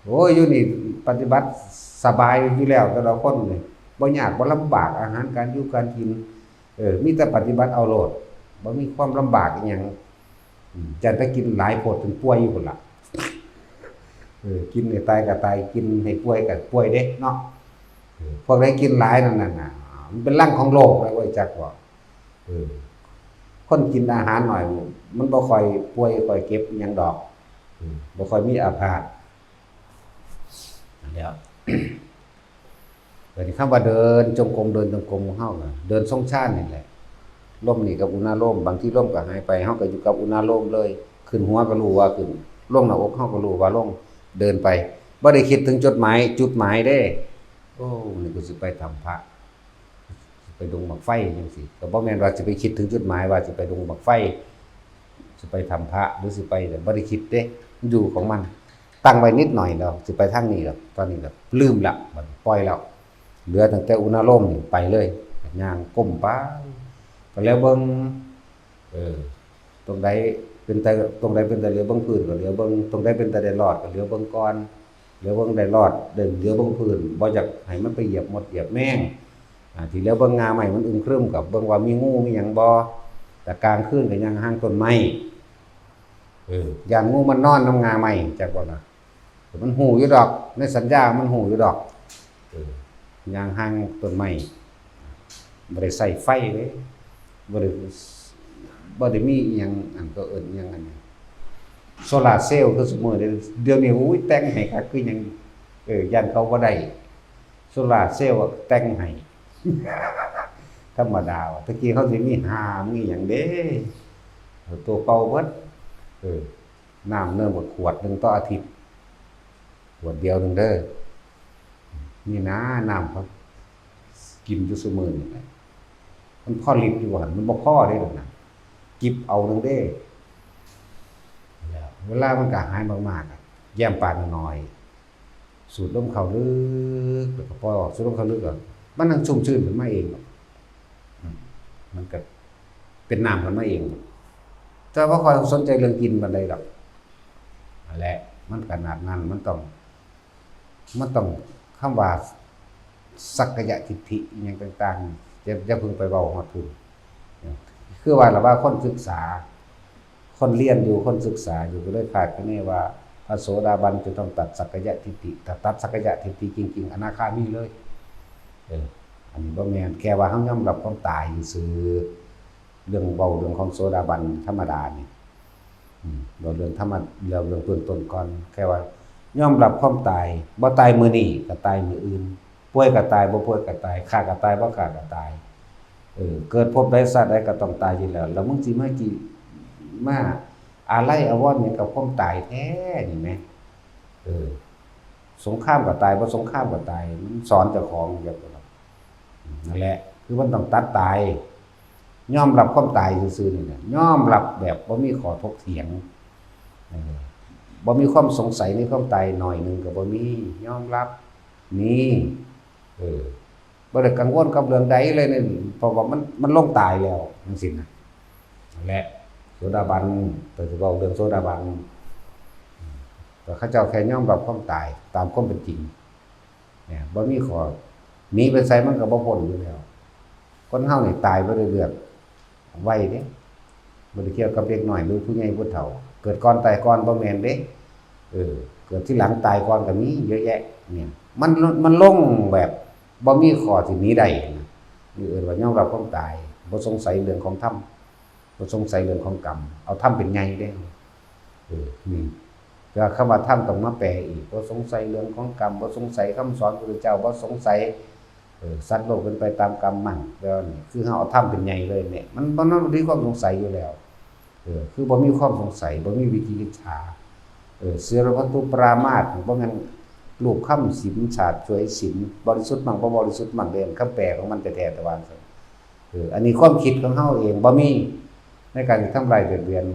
ໂອ້ຍ ຢູ່ນີ້ປະຕິບັດສະບາຍຢູ່ແລ້ວ ແຕ່ລະຄົນນີ້ ບໍ່ຍາກບໍ່ລຳບາກ ອາຫານການຢູ່ການກິນ ເອີ ມີແຕ່ປະຕິບັດເອົາໂລດ ບໍ່ມີຄວາມລຳບາກອີ່ຫຍັງ. ອືມ ຢ່າໄປກິນຫຼາຍໂພດຈົນປ່ວຍຢູ່ພຸ້ນລະ. ເອີ ກິນໃຫ້ຕາຍກໍຕາຍ ກິນໃຫ້ປ່ວຍກໍປ່ວຍເດ້ເນາະ. ເອີ ພວກໃດກິນຫຼາຍນັ້ນນະ ມັນເປັນລັງຂອງໂລກນະ ເວີ້ຍ ຈັກບໍ່? ເອີ ຄົນກິນອາຫານໜ້ອຍ ມັນບໍ່ຄ່ອຍປ່ວຍ ຄ່ອຍເຈັບອີ່ຫຍັງດອກ. ເອີ ບໍ່ຄ່ອຍມີອາພາດ. ແລ້ວ ບັດນີ້ຄຳວ່າເດີນຈົງກົມ ເດີນຈົງກົມຂອງເຮົານະ ເດີນຊົງຊານນີ້ແຫຼະ. ລົມນີ້ກັບອຸນາໂລມ ບາງທີລົມກໍຫາຍໄປ ເຮົາກໍຢູ່ກັບອຸນາໂລມເລີຍ. ຂຶ້ນຫົວກໍຮູ້ວ່າຂຶ້ນ ລົງໜ້າອົກເຮົາກໍຮູ້ວ່າລົງ. ເດີນໄປ ບໍ່ໄດ້ຄິດເຖິງຈຸດໝາຍ ຈຸດໝາຍເດ້. ໂອ້ ນີ້ກູຊິໄປຖ້ຳພະ ຊິໄປດົງໝາກໄຟຈັ່ງຊີ້ ກໍບໍ່ແມ່ນວ່າຊິໄປຄິດເຖິງຈຸດໝາຍວ່າຊິໄປດົງໝາກໄຟ ຊິໄປຖ້ຳພະ ຫຼືຊິໄປ ແຕ່ບໍ່ໄດ້ຄິດເດ້ ມັນຢູ່ຂອງມັນ. ຕັ້ງໄວ້ນິດໜ້ອຍແລ້ວ ຊິໄປທາງນີ້ແລ້ວ ຕອນນີ້ກໍລືມແລ້ວ ບັດນີ້ປ່ອຍແລ້ວ ເຫຼືອຕັ້ງແຕ່ອຸນາໂລມນີ້ໄປເລີຍ. ຍ່າງກົ້ມໄປ ກໍແລ້ວເບິ່ງ ເອີ ຕົງໃດເປັນຕາ ຕົງໃດເປັນຕາຫຼຽວເບິ່ງພື້ນກໍຫຼຽວເບິ່ງ ຕົງໃດເປັນຕາໄດ້ລອດກໍຫຼຽວເບິ່ງກ່ອນ ຫຼຽວເບິ່ງໄດ້ລອດ ໄດ້ຫຼຽວເບິ່ງພື້ນ ບໍ່ຢາກໃຫ້ມັນໄປຢຽບມົດຢຽບແມງ. ອາ ທີ່ຫຼຽວເບິ່ງງ່າໄມ້ມັນອຶມຄຶມ ກໍເບິ່ງວ່າມີງູມີຫຍັງບໍ່. ແຕ່ກາງຄືນກໍຍ່າງຫ່າງຕົ້ນໄມ້ ເອີ ຢ້ານງູມານອນນຳງ່າໄມ້ ຈັກບໍ່ລະ? ມັນຮູ້ຢູ່ດອກ ໃນສັນຍາມັນຮູ້ຢູ່ດອກ. ເອີ ຍ່າງຫ່າງຕົ້ນໄມ້ ບໍ່ໄດ້ໃຊ້ໄຟເດ້ ບໍ່ໄດ້ ບໍ່ໄດ້ມີອີ່ຫຍັງ ອັນ ເຂົາເອີ້ນອີ່ຫຍັງ ອັນ ໂຊລາເຊວ ຄືຊຸມື້ນີ້ ດຽວນີ້ ໂອ້ຍ ແຕ່ງໃຫ້ຄັກຄືຫຍັງ. ເອີ ຢ້ານເຂົາບໍ່ໄດ້ ໂຊລາເຊວແຕ່ງໃຫ້ ທຳມະດາວ່າ ແຕ່ກີ້ເຮົາຊິມີຫາ ມີຫຍັງເດ້ ໂຕເກົ່າເບິດ. ເອີ ນ້ຳເນີມກໍຂວດໜຶ່ງຕໍ່ອາທິດ ຂວດດຽວໜຶ່ງເດີ. ນີ້ນາ ນ້ຳເຂົາກິນຢູ່ຊຸມື້ນີ້ແຫຼະ ມັນພໍລິດຢູ່ຫັ້ນ ມັນບໍ່ພໍເດ້ນັ້ນນະ ຈິບເອົາໜຶ່ງເດ້. ແລ້ວເວລາມັນກະຫາຍມາກໆ ແຍ້ມປາກນ້ອຍໆ ສູດລົມເຂົ້າເລິກ ແລ້ວກໍປ່ອຍອອກ ສູດລົມເຂົ້າເລິກ ກໍມັນຍັງຊຸ່ມຊື່ນຂຶ້ນມາເອງດອກ. ອືມ ມັນກໍເປັນນ້ຳຂຶ້ນມາເອງ ແຕ່ບໍ່ຄ່ອຍສົນໃຈເລື່ອງກິນປານໃດດອກ. ຫັ້ນແຫຼະ ມັນຂະໜາດນັ້ນ ມັນຕ້ອງ ມັນຕ້ອງ ຄຳວ່າສັກກາຍະທິດຖິອີ່ຫຍັງຕ່າງໆ ຢ່າ ຢ່າເພິ່ງໄປເວົ້າຮອດພຸ້ນ. ຄືວ່າລະວ່າຄົນສຶກສາ ຄົນລຽນຢູ່ ຄົນສຶກສາຢູ່ ກໍເລີຍຄາດຄະເນວ່າ ພະໂສດາບັນຈະຕ້ອງຕັດສັກກາຍະທິດຖິ ຖ້າຕັດສັກກາຍະທິດຖິຈິງໆ ອະນາຄາມີເລີຍ. ເອີ ອັນນີ້ບໍ່ແມ່ນ ແຄ່ວ່າເຮົາຍອມຮັບຄວາມຕາຍຊື່ໆ. ເລື່ອງເວົ້າເລື່ອງຂອງໂສດາບັນທຳມະດານີ້ ອືມ ເວົ້າເລື່ອງທຳມະ ເວົ້າເລື່ອງເບື້ອງຕົ້ນກ່ອນ ແຄ່ວ່າຍອມຮັບຄວາມຕາຍ ບໍ່ຕາຍມື້ນີ້ກໍຕາຍມື້ອື່ນ ປ່ວຍກໍຕາຍ ບໍ່ປ່ວຍກໍຕາຍ ຂ້າກໍຕາຍ ບໍ່ຂ້າກໍຕາຍ. ເອີ ເກີດພົບໃດຊາດໃດກໍຕ້ອງຕາຍຢູ່ແລ້ວ ແລ້ວມຶງຊິມາ ມາອາໄລອາວອນຫຍັງກັບຄວາມຕາຍແທ້ນີ້ແໝ? ເອີ ສົງຄາມກໍຕາຍ ບໍ່ສົງຄາມກໍຕາຍ ມັນສອນເຈົ້າຂອງຈັ່ງຊັ້ນ. ນັ້ນແຫຼະ ຄືມັນຕ້ອງຕັດຕາຍ ຍອມຮັບຄວາມຕາຍຊື່ໆ ນີ້ແຫຼະ ຍອມຮັບແບບບໍ່ມີຂໍ້ຖົກຖຽງ ເອີ ບໍ່ມີຄວາມສົງໄສໃນຄວາມຕາຍໜ້ອຍໜຶ່ງກໍບໍ່ມີ ຍອມຮັບ ນີ້ ເອີ ບໍ່ໄດ້ກັງວົນກັບເລື່ອງໃດເລີຍນີ້ ເພາະວ່າມັນ ມັນລົງຕາຍແລ້ວຈັ່ງຊີ້ນະ. ນັ້ນແຫຼະ ໂສດາບັນ ເພິ່ນຊິເວົ້າເລື່ອງໂສດາບັນ ກໍເຂົາເຈົ້າແຄ່ຍອມຮັບຄວາມຕາຍຕາມຄວາມເປັນຈິງ. ເນຍ ບໍ່ມີຂໍ້ ໜີໄປໃສມັນກໍບໍ່ພົ້ນຢູ່ແລ້ວ. ຄົນເຮົານີ້ຕາຍບໍ່ໄດ້ເລືອກໄວເດ້ ບໍ່ໄດ້ກ່ຽວກັບເດັກນ້ອຍ ຫຼື ຜູ້ໃຫຍ່ຜູ້ເຖົ້າ ເກີດກ່ອນຕາຍກ່ອນ ບໍ່ແມ່ນເດ້. ເອີ ເກີດທີຫຼັງຕາຍກ່ອນກໍມີເຍອະແຍະ. ເນຍ ມັນ ມັນລົງແບບບໍ່ມີຂໍ້ທີ່ໜີໄດ້ນະ. ນີ້ເອີ້ນວ່າຍອມຮັບຄວາມຕາຍ ບໍ່ສົງໄສເລື່ອງຂອງທຳ. ບໍ່ສົງໄສເລື່ອງຂອງກຳ ເອົາທຳເປັນໃຫຍ່ເດ້. ເອີ ນີ້ ແຕ່ວ່າຄຳວ່າທຳຕ້ອງມາແປອີກ ບໍ່ສົງໄສເລື່ອງຂອງກຳ ບໍ່ສົງໄສຄຳສອນພະພຸດທະເຈົ້າ ບໍ່ສົງໄສ ເອີ ສັດໂລກເປັນໄປຕາມກຳມັນ. ແຕ່ວ່ານີ້ຄືເຮົາເອົາທຳເປັນໃຫຍ່ເລີຍນີ້ ມັນ ມັນ ມັນບໍ່ມີຄວາມສົງໄສຢູ່ແລ້ວ. ເອີ ຄືບໍ່ມີຄວາມສົງໄສ ບໍ່ມີວິຈິກິດສາ. ເອີ ສິລະປະຕູປະລາມາດ ບໍ່ແມ່ນລູບຄຳສິນ ສາດສວຍສິນ ບໍລິສຸດມັງ ບໍ່ບໍລິສຸດມັງເດ້ ຄຳແປຂອງມັນແທ້ໆ ແຕ່ວ່າ ເອີ ອັນນີ້ຄວາມຄິດຂອງເຮົາເອງ ບໍ່ມີໃນການທີ່ທຳລາຍບຽດບຽນ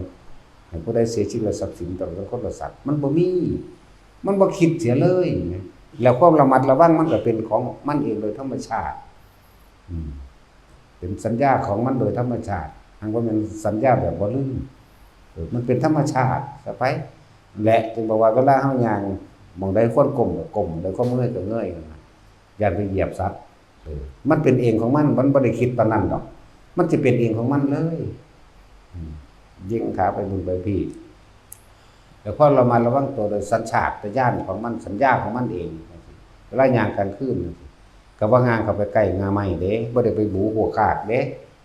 ໃຫ້ຜູ້ໃດເສຍຊີວິດ ແລະ ຊັບສິນຕະຫຼອດທັງຄົນ ແລະ ສັດ ມັນບໍ່ມີ ມັນບໍ່ຄິດເສຍເລີຍນະ. ແລ້ວຄວາມລະມັດລະວັງມັນກໍເປັນຂອງມັນເອງໂດຍທຳມະຊາດ ອືມ ເປັນສັນຍາຂອງມັນໂດຍທຳມະຊາດ ຫາກບໍ່ແມ່ນສັນຍາແບບບໍ່ລືມ ເອີ ມັນເປັນທຳມະຊາດຊະໄປ. ແລະ ຈຶ່ງບອກວ່າເວລາເຮົາຍ່າງ ໝ່ອງໃດຄວນກົ້ມກໍກົ້ມ ໝ່ອງໃດຄວນເງີຍກໍເງີຍ ຢ້ານໄປຢຽບສັດ ມັນເປັນເອງຂອງມັນ, ມັນບໍ່ໄດ້ຄິດປານນັ້ນດອກ, ມັນຊິເປັນເອງຂອງມັນເລີຍ. ອືມ ຍິງຂາໄປບຸນໄປພີ້ ແລ້ວຄວາມລະມັດລະວັງຕົວໂດຍສັນຊາດຕະຍານຂອງມັນ, ສັນຍາຂອງມັນເອງ. ເວລາຍ່າງກາງຄືນ ກໍບໍ່ຍ່າງເຂົ້າໄປໃກ້ງ່າໄມ້ເດ້, ບໍ່ໄດ້ໄປບູຫົວຄາກເດ້,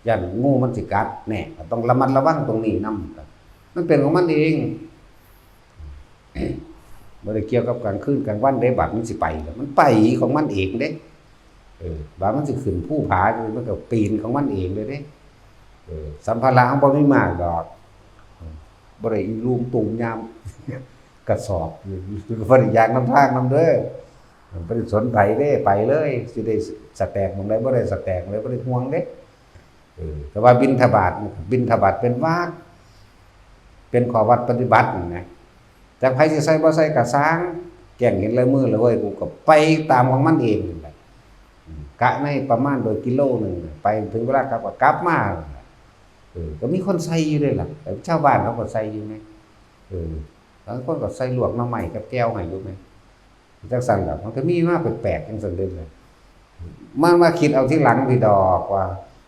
ຢ້ານງູມັນຊິກັດ. ແນ່ ກໍຕ້ອງລະມັດລະວັງຕົງນີ້ນຳ, ມັນເປັນຂອງມັນເອງ. ບໍ່ໄດ້ກ່ຽວກັບກາງຄືນກາງວັນເດ້, ບາດມັນຊິໄປແລ້ວ ມັນໄປຂອງມັນເອງເດ້. ເອີ ບາດມັນຊິຂຶ້ນພູຜາ ມັນກໍປີນຂອງມັນເອງເລີຍເດ້. ເອີ ສຳພາລະເຮົາບໍ່ມີມາກດອກ, ເອີ ບໍ່ໄດ້ອີລຸມຕຸມຍາມກະສອບ, ບໍ່ໄດ້ຢາກນຳທາງນຳເດີ, ບໍ່ໄດ້ສົນໃຜເດ້, ໄປເລີຍ. ຊິໄດ້ສະແຕກໝ່ອງໃດ ບໍ່ໄດ້ສະແຕກໝ່ອງໃດ ບໍ່ໄດ້ຫ່ວງເດ້. ເອີ ແຕ່ວ່າບິນທະບາດ, ບິນທະບາດເປັນວັດ, ເປັນຂໍ້ວັດປະຕິບັດນະ. ຈັກໃຜຊິໃສ່ບໍ່ໃສ່ກໍຊ່າງ, ແຈ້ງເຫັນລາຍມືແລ້ວເວີຍ, ກູກໍໄປຕາມຂອງມັນເອງນັ້ນແຫຼະ. ກະໃນປະມານໂດຍກິໂລໜຶ່ງ, ໄປເຖິງເວລາກັບກໍກັບມາ. ເອີ ກໍມີຄົນໃສ່ຢູ່ເດ້ລະ, ຊາວບ້ານເຂົາກໍໃສ່ຢູ່ໄງ. ເອີ ບາງຄົນກໍໃສ່ລວກໜໍ່ໄມ້ກັບແຈ່ວໃຫ້ຢູ່ແມ່ນ. ຈັ່ງຊັ້ນລະ ມັນກໍມີມາແປກໆ ຈັ່ງຊັ້ນເດ້. ມາ ມາຄິດເອົາທີຫຼັງພີ້ດອກວ່າ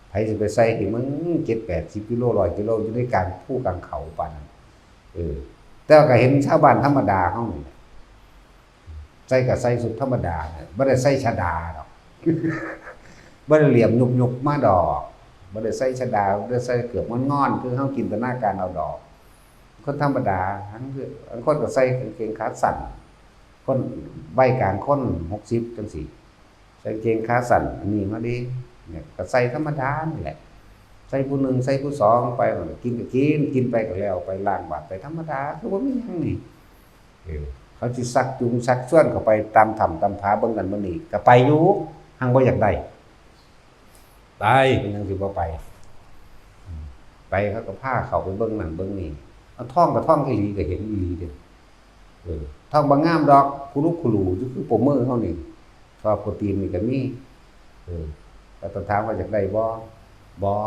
ໃຜຊິໄປໃສ່ໃຫ້ມັນເຈັດແປດສິບກິໂລ ຮ້ອຍກິໂລ ຢູ່ໃນກາງພູກາງເຂົາປານນັ້ນ. ເອີ ແຕ່ວ່າກໍເຫັນຊາວບ້ານທຳມະດາເຮົານີ້ແຫຼະ ໃສ່ກໍໃສ່ຊຸດທຳມະດາ, ບໍ່ໄດ້ໃສ່ຊະດາດອກ, ບໍ່ໄດ້ຫຼຽມຍຸບໆມາດອກ, ບໍ່ໄດ້ໃສ່ຊະດາ, ບໍ່ໄດ້ໃສ່ເກີບງອນໆ ຄືເຮົາຈິນຕະນາການເອົາດອກ. ຄົນທຳມະດາ, ບາງ ບາງຄົນກໍໃສ່ກາງເກງຂາສັ້ນ, ຄົນໄວກາງຄົນ ຫົກສິບ ຈັ່ງຊີ້ ໃສ່ກາງເກງຂາສັ້ນອັນນີ້ມາເດ້, ເນຍ ກໍໃສ່ທຳມະດານີ້ແຫຼະ, ໃສ່ຜູ້ໜຶ່ງ ໃສ່ຜູ້ສອງໄປ, ມັນກໍກິນກໍກິນ, ກິນໄປກໍແລ້ວໄປ, ລ້າງບາດໄປທຳມະດາ, ຄືບໍ່ມີຫຍັງນີ້. ເອີ ເຂົາຊິຊັກຈູງຊັກຊວນເຂົ້າໄປຕາມຖ້ຳຕາມຜາ ເບິ່ງນັ້ນເບິ່ງນີ້ ກໍໄປຢູ່, ຮັ່ງບໍ່ຢາກໄດ້. ໄປ ເປັນຫຍັງຊິບໍ່ໄປ? ໄປ ເຂົາກໍພາເຂົ້າໄປເບິ່ງນັ້ນເບິ່ງນີ້, ເອົາ ທ້ອງກໍທ້ອງອີ່ຫຼີ ກໍເຫັນອີ່ຫຼີເດ້. ເອີ ທ້ອງບໍ່ງາມດອກ, ຄຸລຸຄຸລູຢູ່ ຄືໂປຣເມີເຮົານີ້, ເພາະໂປຣຕີນນີ້ກໍມີ. ເອີ ກໍຕ້ອງຖາມວ່າຢາກໄດ້ບໍ່? ບໍ່,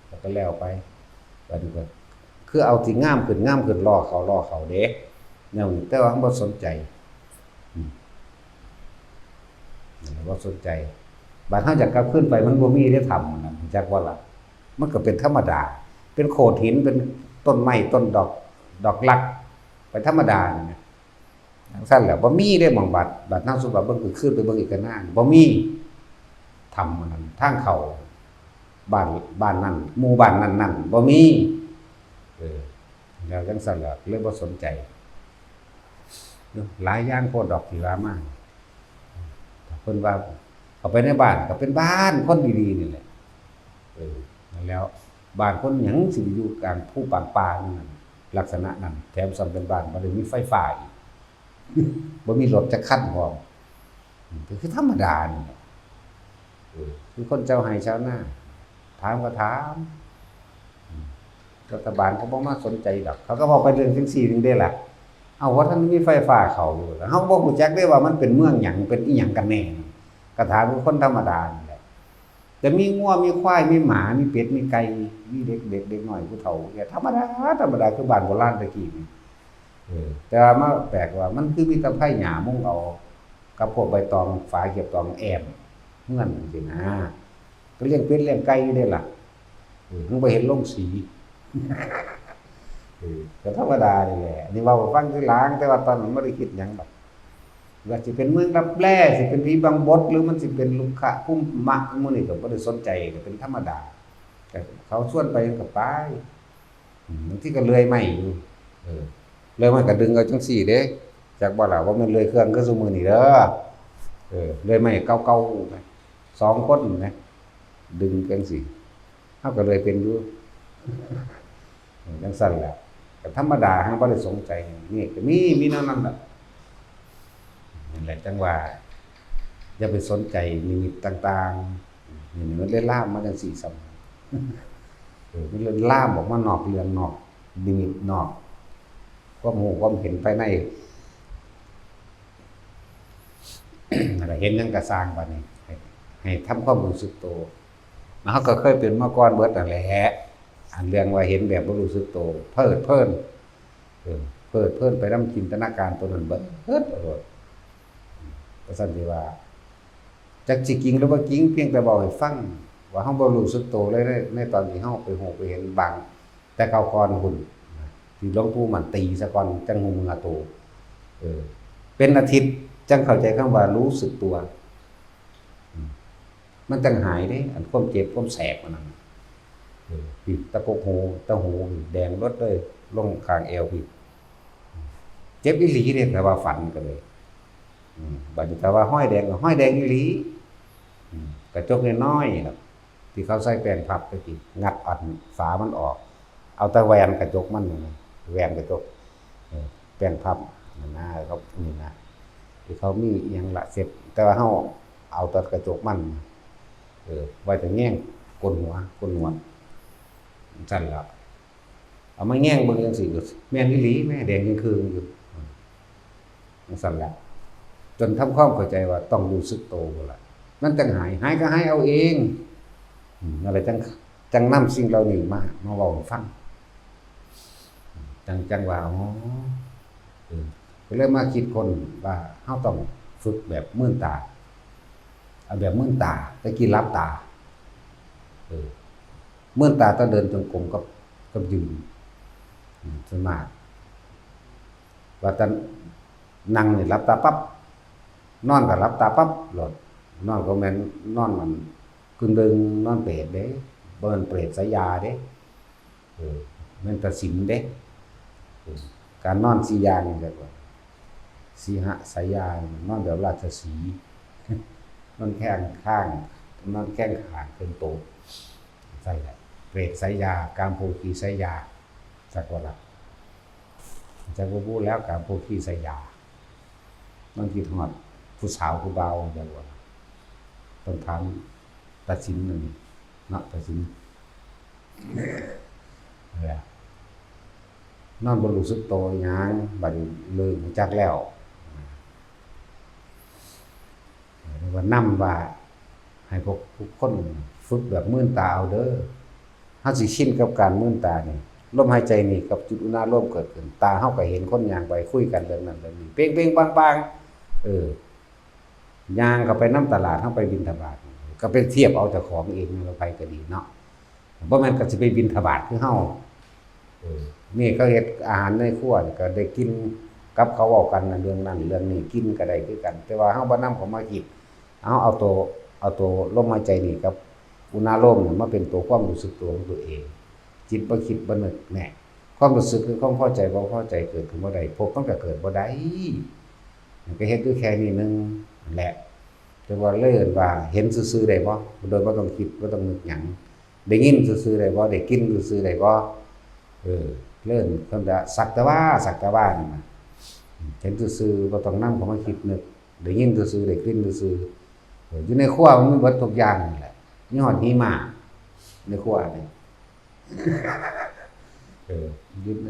ແລ້ວກໍແລ້ວໄປ. ບັດນີ້ກໍ ຄືເອົາທີ່ງາມຂຶ້ນ ງາມຂຶ້ນ ຫຼໍ່ເຂົາ ຫຼໍ່ເຂົາເດ້ ແນວນີ້, ແຕ່ວ່າເຮົາບໍ່ສົນໃຈ. ອືມ ບໍ່ສົນໃຈ. ບາດເຮົາຢາກກັບຄືນໄປ ມັນບໍ່ມີເດ້ຖ້ຳນັ້ນ, ຮູ້ຈັກບໍ່ລະ? ມັນກໍເປັນທຳມະດາ, ເປັນໂຂດຫີນ, ເປັນຕົ້ນໄມ້ ຕົ້ນດອກ ດອກລັກ ໄປທຳມະດານີ້ນະ. ຈັ່ງຊັ້ນແຫຼະ ບໍ່ມີເດ້ໝ່ອງບາດ, ບາດເຮົາສຸດວ່າເບິ່ງຄືນໄປເບິ່ງອີກກະນານ ບໍ່ມີ. ຖ້ຳອັນນັ້ນ ທາງເຂົ້າບ້ານ ບ້ານນັ້ນ ໝູ່ບ້ານນັ້ນໆ ບໍ່ມີ. ເອີ ແລ້ວຈັ່ງຊັ້ນແຫຼະ ເລີຍບໍ່ສົນໃຈ. ເນາະ ຫຼາຍຢ່າງໂພດດອກທີ່ວ່າມາ. ເພິ່ນວ່າເຂົ້າໄປໃນບ້ານກໍເປັນບ້ານຄົນດີໆນີ້ແຫຼະ. ເອີ ນັ້ນແລ້ວ ບ້ານຄົນຫຍັງຊິໄປຢູ່ກາງພູປາງປ່ານັ້ນ ລັກສະນະນັ້ນ, ແຖມຊ້ຳເປັນບ້ານບໍ່ໄດ້ມີໄຟຟ້າອີກ, ບໍ່ມີລົດຈັກຄັນພ້ອມ. ອືມ ກໍຄືທຳມະດານີ້ແຫຼະ. ເອີ ຄືຄົນຊາວໄຮ່ຊາວນາ ຖາມກໍຖາມ, ອືມ ລັດຖະບານກໍບໍ່ມາສົນໃຈດອກ, ເຂົາກໍເວົ້າໄປເລື່ອງຈັ່ງຊີ້ໜຶ່ງເດ້ລະ. ເອົາ ບໍ່ທັນມີໄຟຟ້າເຂົ້າຢູ່, ເຮົາກໍບໍ່ຮູ້ຈັກເດ້ວ່າມັນເປັນເມືອງຫຍັງ ເປັນອີ່ຫຍັງກັນແນ່, ກໍຖາມຄືຄົນທຳມະດານີ້ແຫຼະ. ຈະມີງົວ ມີຄວາຍ ມີໝາ ມີເປັດ ມີໄກ່ ມີເດັກ ເດັກ ເດັກນ້ອຍ ຜູ້ເຖົ້າ ແກ່ ທຳມະດາ ທຳມະດາ ຄືບ້ານໂບລານແຕ່ກີ້ນີ້. ເອີ ແຕ່ວ່າມາແປກວ່າ ມັນຄືມີແຕ່ໄພຫຍ້າມຸງເອົາ ກັບພວກໃບຕອງ ຝາເກັບຕອງແອ້ມເຮືອນຈັ່ງຊີ້ນະ, ກໍລ້ຽງເປັດລ້ຽງໄກ່ຢູ່ເດ້ລະ. ເອີ ຍັງບໍ່ເຫັນລົງສີ. ເອີ ກໍທຳມະດານີ້ແຫຼະ, ອັນນີ້ເວົ້າໃຫ້ຟັງທີຫຼັງ, ແຕ່ວ່າຕອນນັ້ນບໍ່ໄດ້ຄິດຫຍັງດອກ ວ່າຊິເປັນເມືອງລັບແລ, ຊິເປັນຜີບັງບົດ ຫຼື ມັນຊິເປັນລຸກຂະຄຸມມະ ໝູ່ນີ້ກໍບໍ່ໄດ້ສົນໃຈ, ກໍເປັນທຳມະດາ. ກໍເຂົາຊວນໄປກໍໄປ. ອືມ ບາງທີກໍເລື່ອຍໄມ້ຢູ່, ເອີ ເລື່ອຍໄມ້ກໍດຶງເອົາຈັ່ງຊີ້ເດ້, ຈັກບໍ່ລະ? ບໍ່ແມ່ນເລື່ອຍເຄື່ອງຄືຊຸມື້ນີ້ເດີ. ເອີ ເລື່ອຍໄມ້ເກົ່າໆນະ, ສອງຄົນນະ ດຶງຈັ່ງຊີ້. ເຮົາກໍເລື່ອຍເປັນຢູ່. ເອີ ຈັ່ງຊັ້ນແຫຼະ, ກໍທຳມະດາ, ເຮົາບໍ່ໄດ້ສົນໃຈ. ນີ້ກໍມີ, ມີແນວນັ້ນແຫຼະ. ນັ້ນແຫຼະ ຈັ່ງວ່າ ຢ່າໄປສົນໃຈນິມິດຕ່າງໆ. ນີ້ມັນເລີຍລາມມາຈັ່ງຊີ້ຊ້ຳ. ເອີ ມັນເລີຍລາມອອກມານອກເລື່ອງ, ນອກນິມິດ, ນອກຄວາມຮູ້ຄວາມເຫັນພາຍໃນ. ເຫັນຫຍັງກໍຊ່າງ, ບັດນີ້ໃຫ້ ໃຫ້ທຳຄວາມຮູ້ສຶກໂຕ. ເຮົາກໍເຄີຍເປັນມາກ່ອນເບິດນັ້ນແຫຼະ, ອັນເລື່ອງວ່າເຫັນແບບບໍ່ຮູ້ສຶກໂຕ, ເພີດເພີນ, ເອີ ເພີດເພີນໄປນຳຈິນຕະນາການຕົວນັ້ນເບິດໂລດ. ວ່າຊັ້ນຊິວ່າ ຈັກຊິຈິງຫຼືບໍ່ຈິງ ພຽງແຕ່ເວົ້າໃຫ້ຟັງວ່າເຮົາບໍ່ຮູ້ສຶກໂຕເລີຍໃນ ໃນຕອນທີ່ເຮົາໄປຮູ້ໄປເຫັນບາງ ແຕ່ເກົ່າກ່ອນພຸ້ນ ທີ່ຫຼວງປູ່ໝັ້ນຕີສາກ່ອນ ຈັ່ງຮູ້ເມືອໂຕ. ເອີ ເປັນອາທິດຈັ່ງເຂົ້າໃຈຄຳວ່າຮູ້ສຶກຕົວ. ອືມ ມັນຈັ່ງຫາຍເດ້ ອັນຄວາມເຈັບຄວາມແສບອັນນັ້ນ. ເອີ ພີ້ ຕະກົກຫູ ຕາຫູພີ້ ແດງເບິດເລີຍ ລົງຂ້າງແອວພີ້. ເຈັບອີ່ຫຼີເດ້ ຖ້າວ່າຝັນກໍເລີຍ. ອືມ ບາດນີ້ຖ້າວ່າຮອຍແດງກໍຮອຍແດງອີ່ຫຼີ. ອືມ ກະຈົກນ້ອຍໆ ທີ່ເຂົາໃສ່ແປ້ງພັບຕະກີ້ ງັດອັນຝາມັນອອກ ເອົາແຕ່ແຫວນກະຈົກມັນ ແຫວນກະຈົກ ເອີ ແປ້ງພັບນັ້ນນະ ເຂົາ ນີ້ນະ ທີ່ເຂົາມີອີ່ຫຍັງລະເຊັດ ແຕ່ວ່າເຮົາເອົາແຕ່ກະຈົກມັນ ເອີ ໄວ້ແຕ່ແຍງໂກນຫົວ ໂກນໜວດ ຈັ່ງຊັ້ນລະ. ເອົາມາແຍງເບິ່ງຈັ່ງຊີ້ ກໍແມ່ນອີ່ຫຼີແມ້ ແດງຈຶ່ງຄຶ່ງຢູ່ ຈັ່ງຊັ້ນແຫຼະ. ຈົນທຳຄວາມເຂົ້າໃຈວ່າຕ້ອງຮູ້ສຶກໂຕພຸ້ນລະ ມັນຈັ່ງຫາຍ ຫາຍກໍຫາຍເອົາເອງ. ອືມ ນັ້ນແຫຼະ ຈັ່ງ ຈັ່ງນຳສິ່ງເຫຼົ່ານີ້ມາ ມາເວົ້າໃຫ້ຟັງ. ຈັ່ງ ຈັ່ງວ່າ ອໍ ເອີ ກໍເລີຍມາຄິດຄົ້ນວ່າເຮົາຕ້ອງຝຶກແບບມືນຕາ ເອົາແບບມືນຕາ ແຕ່ກີ້ຫຼັບຕາ ເອີ ມືນຕາຕອນເດີນຈົງກົມກັບ ກັບຢືນ. ອືມ ສ່ວນມາກວ່າແຕ່ນັ່ງນີ້ຫຼັບຕາປັບ ນອນກໍຫຼັບຕາປັບໂລດ. ນອນກໍແມ່ນນອນອັນ ກຶ່ງດຶ່ງນອນເປດເດ້ ບໍ່ແມ່ນເປດສາຍາເດ້. ເອີ ແມ່ນຕາສິນເດ້. ເອີ ການນອນສີ່ຢ່າງນີ້ ເອີ້ນວ່າສີຫະສາຍາ ນອນແບບລາຊະສີ ນອນແຂ້ງຂ້າງ ນອນແຂ້ງຂ້າງເຄິ່ງໂຕ ໃຊ່ແຫຼະ ເປດສາຍາ ກາມໂພຄີສາຍາ ຈັກວ່າລະ ຈັກບໍ່ຮູ້ແລ້ວ ກາມໂພຄີສາຍາ. ມັນຄິດຮອດຜູ້ສາວຜູ້ບ່າວ ແມ່ນບໍ່? ຕ້ອງຖາມຕາສິນນັ້ນເນາະ ຕາສິນ. ນອນບໍ່ຮູ້ສຶກໂຕອີ່ຫຍັງ ບາດນີ້ເລີ່ມຮູ້ຈັກແລ້ວ. ເອີ ວ່ານຳວ່າໃຫ້ພວກທຸກຄົນຝຶກແບບມືນຕາເອົາເດີ. ເຮົາຊິຊິນກັບການມືນຕານີ້ ລົມຫາຍໃຈນີ້ກັບຈຸດອຸນາລົມເກີດຂຶ້ນ ຕາເຮົາກໍເຫັນຄົນຍ່າງໄປຄຸຍກັນເລື່ອງນັ້ນເລື່ອງນີ້ ເປັງໆ ປາງໆ. ເອີ ຍ່າງເຂົ້າໄປນຳຕະຫຼາດ ເຮົາໄປບິນທະບາດ ກໍໄປທຽບເອົາເຈົ້າຂອງເອງ ແມ່ນໃຜກໍດີເນາະ. ບໍ່ແມ່ນກໍຊິໄປບິນທະບາດຄືເຮົາ. ເອີ ນີ້ເຂົາເຮັດອາຫານໃນຄົວນີ້ ກໍໄດ້ກິນກັບເຂົາເວົ້າກັນນະ ເລື່ອງນັ້ນເລື່ອງນີ້ ກິນກໍໄດ້ຄືກັນ ແຕ່ວ່າເຮົາບໍ່ນຳເຂົ້າມາຄິດ. ເຮົາເອົາໂຕ ເອົາໂຕລົມຫາຍໃຈນີ້ກັບອຸນາລົມນີ້ມາເປັນໂຕຄວາມຮູ້ສຶກຕົວຂອງຕົວເອງ. ຈິດບໍ່ຄິດບໍ່ນຶກແນ່ ຄວາມຮູ້ສຶກຄືຄວາມພໍໃຈບໍ່ພໍໃຈເກີດຂຶ້ນບໍ່ໄດ້ ພວກມັນກໍເກີດບໍ່ໄດ້. ມັນກໍເຮັດຢູ່ແຄ່ນີ້ໜຶ່ງນັ້ນແຫຼະ ແຕ່ວ່າເລີ້ນວ່າເຫັນຊື່ໆໄດ້ບໍ່ ໂດຍບໍ່ຕ້ອງຄິດບໍ່ຕ້ອງນຶກຫຍັງ? ໄດ້ຍິນຊື່ໆໄດ້ບໍ່? ໄດ້ກິນຊື່ໆໄດ້ບໍ່? ເອີ ເລີ້ນຄຳວ່າສັກແຕ່ວ່າ ສັກແຕ່ວ່ານີ້ນະ ເຫັນຊື່ໆ ບໍ່ຕ້ອງນຳເຂົ້າມາຄິດນຶກ ໄດ້ຍິນຊື່ໆ ໄດ້ກິ່ນຊື່ໆ. ເອີ ຢູ່ໃນຄົວມັນມີເບິດທຸກຢ່າງນັ້ນແຫຼະ ມີຮອດຫິມະໃນຄົວນີ້. ເອີ ຢູ່ໃນ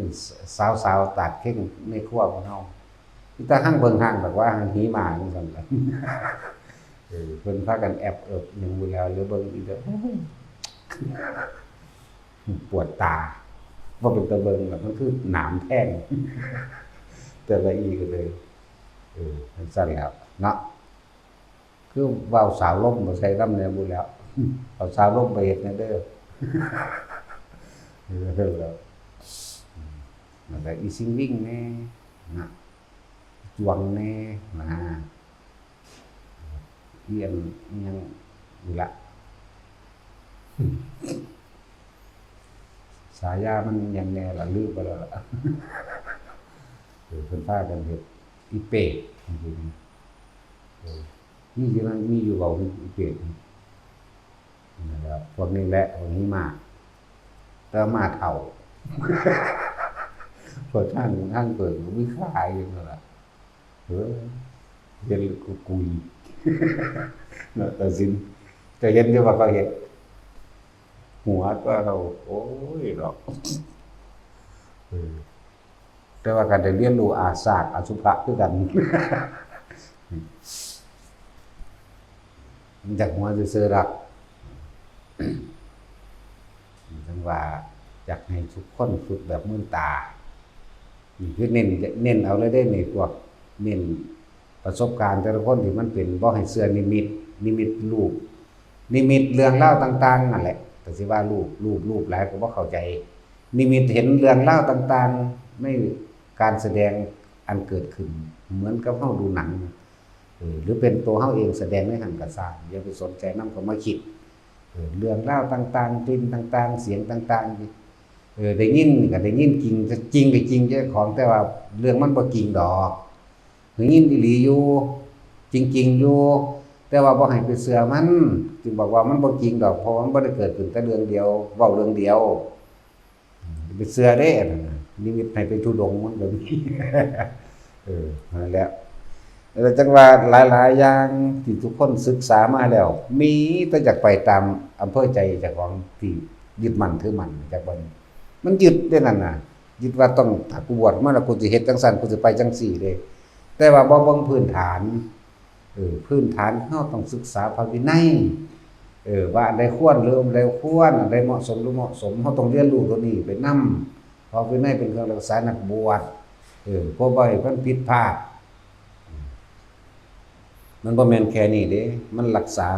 ສາວໆຕາກເຄັງໃນຄົວຂອງເຮົາ ມີແຕ່ຮັ່ງເບິ່ງຮັ່ງ ແບບວ່າຮັ່ງຫິມະຈັ່ງຊັ້ນລະ. ເອີ ເພິ່ນພາກັນແອບເອິບຫຍັງບໍ່ແລ້ວ ຫຼືເບິ່ງອີກແລ້ວ ໂອ້ຍ ປວດຕາ ບໍ່ເປັນຕາເບິ່ງລະ ມັນຄືໜາມແທງແຕ່ລະອີກເລີຍ. ເອີ ຈັ່ງຊັ້ນແລ້ວເນາະ. ຄືເວົ້າສາວລົມມາໃສ່ນຳແດ່ບຸແລ້ວ ເອົາສາວລົມໄປເຮັດແດ່ເດີ. ແລ້ວ ແລ້ວອີຊິງວິງແດ່ນະ ຈວງແດ່ນະ ອີອັນ ອີຫຍັງນີ້ລະ ສາຍາມັນຫຍັງແດ່ລະ ລືມໄປແລ້ວລະ. ເອີ ເພິ່ນພາກັນເຮັດອີເປດ ເອີ ມີຢູ່ນັ້ນ ມີຢູ່ເວົ້າເປັນ ນັ້ນແຫຼະ ພວກນີ້ແຫຼະ ພວກນີ້ມາ ແຕ່ມາເຖົ້າ ພວກທາງ ທາງເກີດມີຂາຍຢູ່ນັ້ນລະ. ເອີ ເຮັດແລ້ວກໍກຸຍເນາະ ຕາສິນ ຈະເຫັນຢູ່ວ່າເຂົາເຮັດ ຫົວຕົວເຮົາ ໂອ້ຍເນາະ. ເອີ ແຕ່ວ່າກໍໄດ້ຮຽນຮູ້ອາສາກອະສຸພະຄືກັນ ມັນຢາກຫົວຊື່ໆດອກ. ຈັ່ງວ່າຢາກໃຫ້ທຸກຄົນຝຶກແບບມືນຕາ ນີ້ຄືເນັ້ນ ເນັ້ນເອົາເລີຍເດ້ນີ້ ພວກເນັ້ນປະສົບການແຕ່ລະຄົນທີ່ມັນເປັນ ບໍ່ໃຫ້ເຊື່ອນິມິດ ນິມິດຮູບ ນິມິດເລື່ອງລາວຕ່າງໆນັ້ນແຫຼະ ກໍຊິວ່າຮູບ ຮູບ ຮູບຫຼາຍກໍບໍ່ເຂົ້າໃຈ ນິມິດເຫັນເລື່ອງລາວຕ່າງໆໃນການສະແດງອັນເກີດຂຶ້ນ ເໝືອນກັບເຮົາດູໜັງ ເອີ ຫຼືເປັນໂຕເຮົາເອງສະແດງໃນຫັ້ນກໍຊ່າງ ຢ່າໄປສົນໃຈນຳ ກໍມາຄິດ ເອີ ເລື່ອງລາວຕ່າງໆ ກິ່ນຕ່າງໆ ສຽງຕ່າງໆ ເອີ ໄດ້ຍິນກໍໄດ້ຍິນຈິງ ຈິງກໍຈິງເຈົ້າຂອງ ແຕ່ວ່າເລື່ອງມັນບໍ່ຈິງດອກ ໄດ້ຍິນອີ່ຫຼີຢູ່ ຈິງໆຢູ່ ແຕ່ວ່າບໍ່ໃຫ້ໄປເຊື່ອມັນ ຈຶ່ງບອກວ່າມັນບໍ່ຈິງດອກ ເພາະວ່າມັນບໍ່ໄດ້ເກີດຂຶ້ນແຕ່ເລື່ອງດຽວ ເວົ້າເລື່ອງດຽວ ຢ່າໄປເຊື່ອເດ້ ອັນນັ້ນນະ ນິມິດໃຫ້ໄປທຸດົງມັນກໍມີ ເອີ ນັ້ນແຫຼະ ແລ້ວຈັ່ງວ່າຫຼາຍໆຢ່າງທີ່ທຸກຄົນສຶກສາມາແລ້ວ ມີແຕ່ຢາກໄປຕາມອຳເພີໃຈເຈົ້າຂອງທີ່ຍຶດໝັ້ນຖືໝັ້ນ ຈັກບໍ່ ມັນຍຶດເດ້ນັ້ນນະ ຍຶດວ່າຕ້ອງ ຖ້າກູບວດມາແລ້ວກູຊິເຮັດຈັ່ງຊັ້ນ ກູຊິໄປຈັ່ງຊີ້ເດ້ ແຕ່ວ່າບໍ່ເບິ່ງພື້ນຖານ ເອີ ພື້ນຖານເຮົາຕ້ອງສຶກສາພະວິໄນ ເອີ ວ່າອັນໃດຄວນ ຫຼື ອັນໃດບໍ່ຄວນ ອັນໃດເໝາະສົມ ຫຼື ບໍ່ເໝາະສົມ ເຮົາຕ້ອງຮຽນຮູ້ຕົວນີ້ໄປນຳ ເພາະວິໄນເປັນເຄື່ອງຮັກສານັກບວດ ເອີ ເພື່ອບໍ່ໃຫ້ມັນຜິດພາດ ມັນບໍ່ແມ່ນແຄ່ນີ້ເດ້ ມັນຮັກສາ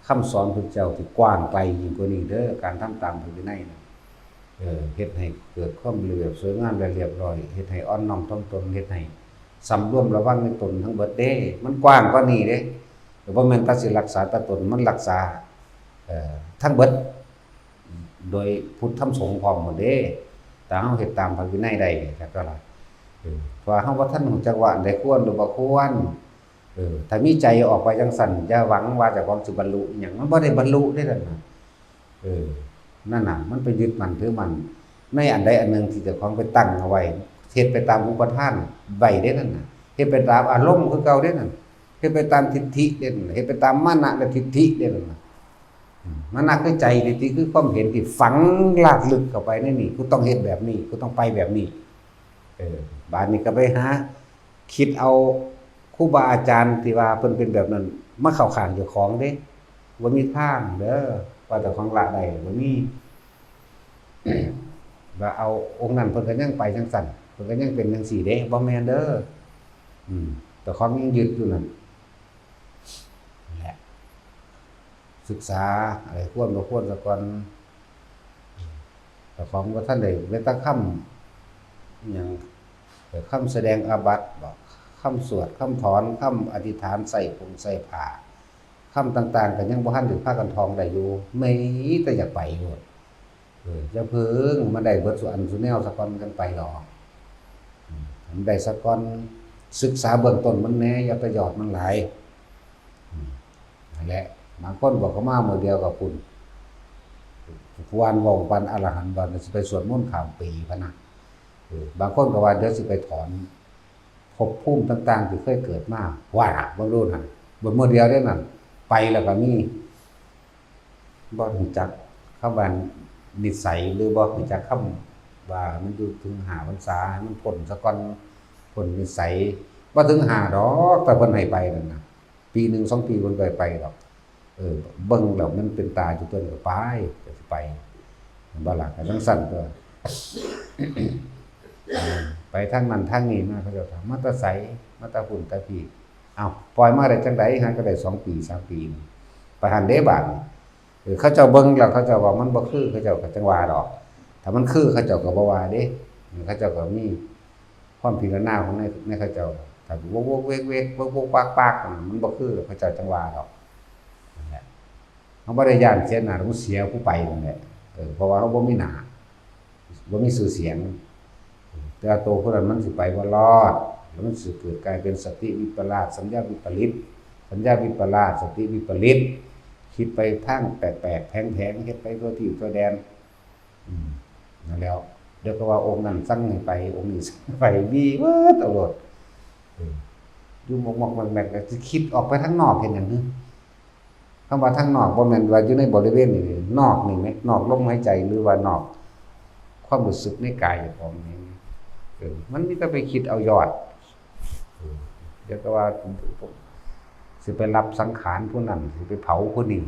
ຄຳສອນພະພຸດທະເຈົ້າທີ່ກວ້າງໄກຍິ່ງກວ່ານີ້ເດີ ການທຳຕາມພະວິໄນນະ ເອີ ເຮັດໃຫ້ເກີດຄວາມລະບຽບສວຍງາມ ແລະ ລຽບຮ້ອຍ ເຮັດໃຫ້ອ່ອນນ້ອມຖ່ອມຕົນ ເຮັດໃຫ້ສຳລວມລະວັງໃນຕົນທັງເບິດເດ້ ມັນກວ້າງກວ່ານີ້ເດ້ ກໍບໍ່ແມ່ນແຕ່ຊິຮັກສາແຕ່ຕົນ ມັນຮັກສາ ເອີ ທັງເບິດ ໂດຍພຸດທຳສົງພ້ອມໝົດເດ້ ຖ້າເຮົາເຮັດຕາມພະວິໄນໄດ້ ແມ່ນບໍ່ລະ ເອີ ເພາະວ່າເຮົາບໍ່ທັນຮູ້ຈັກວ່າອັນໃດຄວນ ຫຼື ບໍ່ຄວນ ເອີ ຖ້າມີໃຈອອກໄປຈັ່ງຊັ້ນ ຢ່າຫວັງວ່າເຈົ້າຂອງຊິບັນລຸອີ່ຫຍັງ ມັນບໍ່ໄດ້ບັນລຸເດ້ນັ້ນນະ ເອີ ນັ້ນນະ ມັນໄປຍຶດໝັ້ນຖືໝັ້ນໃນອັນໃດອັນໜຶ່ງທີ່ເຈົ້າຂອງໄປຕັ້ງເອົາໄວ້ ເຮັດໄປຕາມອຸປະທານໄວ້ເດ້ນັ້ນນະ ເຮັດໄປຕາມອາລົມຄືເກົ່າເດ້ນັ້ນ ເຮັດໄປຕາມທິດຖິເດ້ນັ້ນ ເຮັດໄປຕາມມານະ ແລະ ທິດຖິເດ້ນັ້ນນະ ອືມ ມານະຄືໃຈ ທິດຖິຄືຄວາມເຫັນທີ່ຝັງລາກລຶກເຂົ້າໄປໃນນີ້ ກູຕ້ອງເຮັດແບບນີ້ ກູຕ້ອງໄປແບບນີ້ ເອີ ບາດນີ້ກໍໄປຫາຄິດເອົາຄູບາອາຈານທີ່ວ່າເພິ່ນເປັນແບບນັ້ນ ມາເຂົ້າຂ້າງເຈົ້າຂອງເດ້ ບໍ່ມີທາງເດີ ວ່າເຈົ້າຂອງລະໄດ້ ບໍ່ມີ ວ່າເອົາອົງນັ້ນເພິ່ນກໍຍັງໄປຈັ່ງຊັ້ນ ເພິ່ນກໍຍັງເປັນຈັ່ງຊີ້ເດ້ ບໍ່ແມ່ນເດີ ອືມ ເຈົ້າຂອງຍັງຍຶດຢູ່ນັ້ນແຫຼະ ສຶກສາໃຫ້ຄວນບໍ່ຄວນຊະກ່ອນ ເຈົ້າຂອງບໍ່ທັນໄດ້ແມ້ແຕ່ຄຳ ອີ່ຫຍັງ ຄຳສະແດງອາບັດບໍ ຄຳສວດ ຄຳຖອນ ຄຳອະທິຖານ ໃສ່ຜົງໃສ່ຜ້າ ຄຳຕ່າງໆ ກໍຍັງບໍ່ທັນໄດ້ພາກັນທ່ອງໄດ້ຢູ່ ມີແຕ່ຢາກໄປໂລດ ເອີ ຢ່າເພິ່ງ ມັນໄດ້ເບິດສູ່ອັນສູ່ແນວຊະກ່ອນ ມັນຈັ່ງໄປດອກ ອືມ ໃຫ້ມັນໄດ້ຊະກ່ອນ ສຶກສາເບື້ອງຕົ້ນມັນແດ່ ຢ່າໄປຢອດມັນຫຼາຍ ອືມ ນັ້ນແຫຼະ ບາງຄົນບວດເຂົ້າມາມື້ດຽວກໍພຸ້ນ ປານເວົ້າປານອະລະຫັນ ວ່າຊິໄປສວດມົນຂ້າມປີພະນະ ເອີ ບາງຄົນກໍວ່າດຽວຊິໄປຖອນ ພົບພູມຕ່າງໆທີ່ເຄີຍເກີດມາ ວ່າ ເບິ່ງດູຫັ້ນ ເບິ່ງມື້ດຽວເດ້ນັ້ນ ໄປແລ້ວກໍມີ ບໍ່ຮູ້ຈັກຄຳວ່ານິໄສ ຫຼື ບໍ່ຮູ້ຈັກຄຳວ່າມັນຢູ່ເຖິງຫ້າພັນສາ ໃຫ້ມັນພົ້ນຊະກ່ອນ ພົ້ນນິໄສ ບໍ່ເຖິງຫ້າດອກ ແຕ່ເພິ່ນໃຫ້ໄປນັ້ນນະ ປີໜຶ່ງສອງປີເພິ່ນກໍໃຫ້ໄປດອກ ເອີ ເບິ່ງແລ້ວມັນເປັນຕາຢູ່ຕົວນີ້ກໍໄປ ກໍຊິໄປ ແມ່ນບໍ່ລະ ກໍຈັ່ງຊັ້ນຕົວະ ໄປທາງນັ້ນທາງນີ້ມາ ເຂົາເຈົ້າຖາມ ມາແຕ່ໃສ ມາແຕ່ພຸ້ນແຕ່ພີ້ ເອົ້າ ປ່ອຍມາໄດ້ຈັ່ງໃດ ຫາກໍໄດ້ສອງປີສາມປີ ໄປຫັ້ນເດ້ບາດນີ້ ເອີ ເຂົາເຈົ້າເບິ່ງແລ້ວ ເຂົາເຈົ້າວ່າມັນບໍ່ຄື ເຂົາເຈົ້າກໍຈັ່ງວ່າດອກ ຖ້າມັນຄື ເຂົາເຈົ້າກໍບໍ່ວ່າເດ້ ເຂົາເຈົ້າກໍມີ ຄວາມພິຈາລະນາຂອງໃນ ໃນເຂົາເຈົ້າ ຖ້າວົກໆເວັກໆ ວົກໆປາກໆ ມັນບໍ່ຄື ເຂົາເຈົ້າຈັ່ງວ່າດອກ ນັ້ນແຫຼະ ເຮົາບໍ່ໄດ້ຢ້ານເສຍໜ້າ ຕ້ອງເສຍຜູ້ໄປນັ້ນແຫຼະ ເອີ ເພາະວ່າເຮົາບໍ່ມີໜ້າ ບໍ່ມີຊື່ສຽງ ແຕ່ວ່າໂຕຜູ້ນັ້ນມັນຊິໄປບໍ່ລອດ ແລ້ວມັນຊິເກີດກາຍເປັນສະຕິວິປະລາດ ສັນຍາວິປະລິດ ສັນຍາວິປະລາດ ສະຕິວິປະລິດ ຄິດໄປທາງແປກໆແຜງໆ ເຮັດໄປທົ່ວທີບທົ່ວແດນ ອືມ ນັ້ນແຫຼ້ວ ດຽວກໍວ່າອົງນັ້ນສັ່ງໃຫ້ໄປ ອົງນີ້ສັ່ງໃຫ້ໄປ ມີເບິດເອົາໂລດ ເອີ ຢູ່ໝອກໆແໝກໆ ກໍຊິຄິດອອກໄປທາງນອກເຮັດຫຍັງຫັ້ນ? ຄຳວ່າທາງນອກ ບໍ່ແມ່ນວ່າຢູ່ໃນບໍລິເວນນີ້ ນອກນີ້ແໝ ນອກລົມຫາຍໃຈ ຫຼືວ່ານອກຄວາມຮູ້ສຶກໃນກາຍເຈົ້າຂອງນີ້ ເອີ ມັນມີແຕ່ໄປຄິດເອົາຍອດ ເອີ ດຽວກໍວ່າ ຊິໄປລັບສັງຂານຜູ້ນັ້ນ ຊິໄປເຜົາຜູ້ນີ້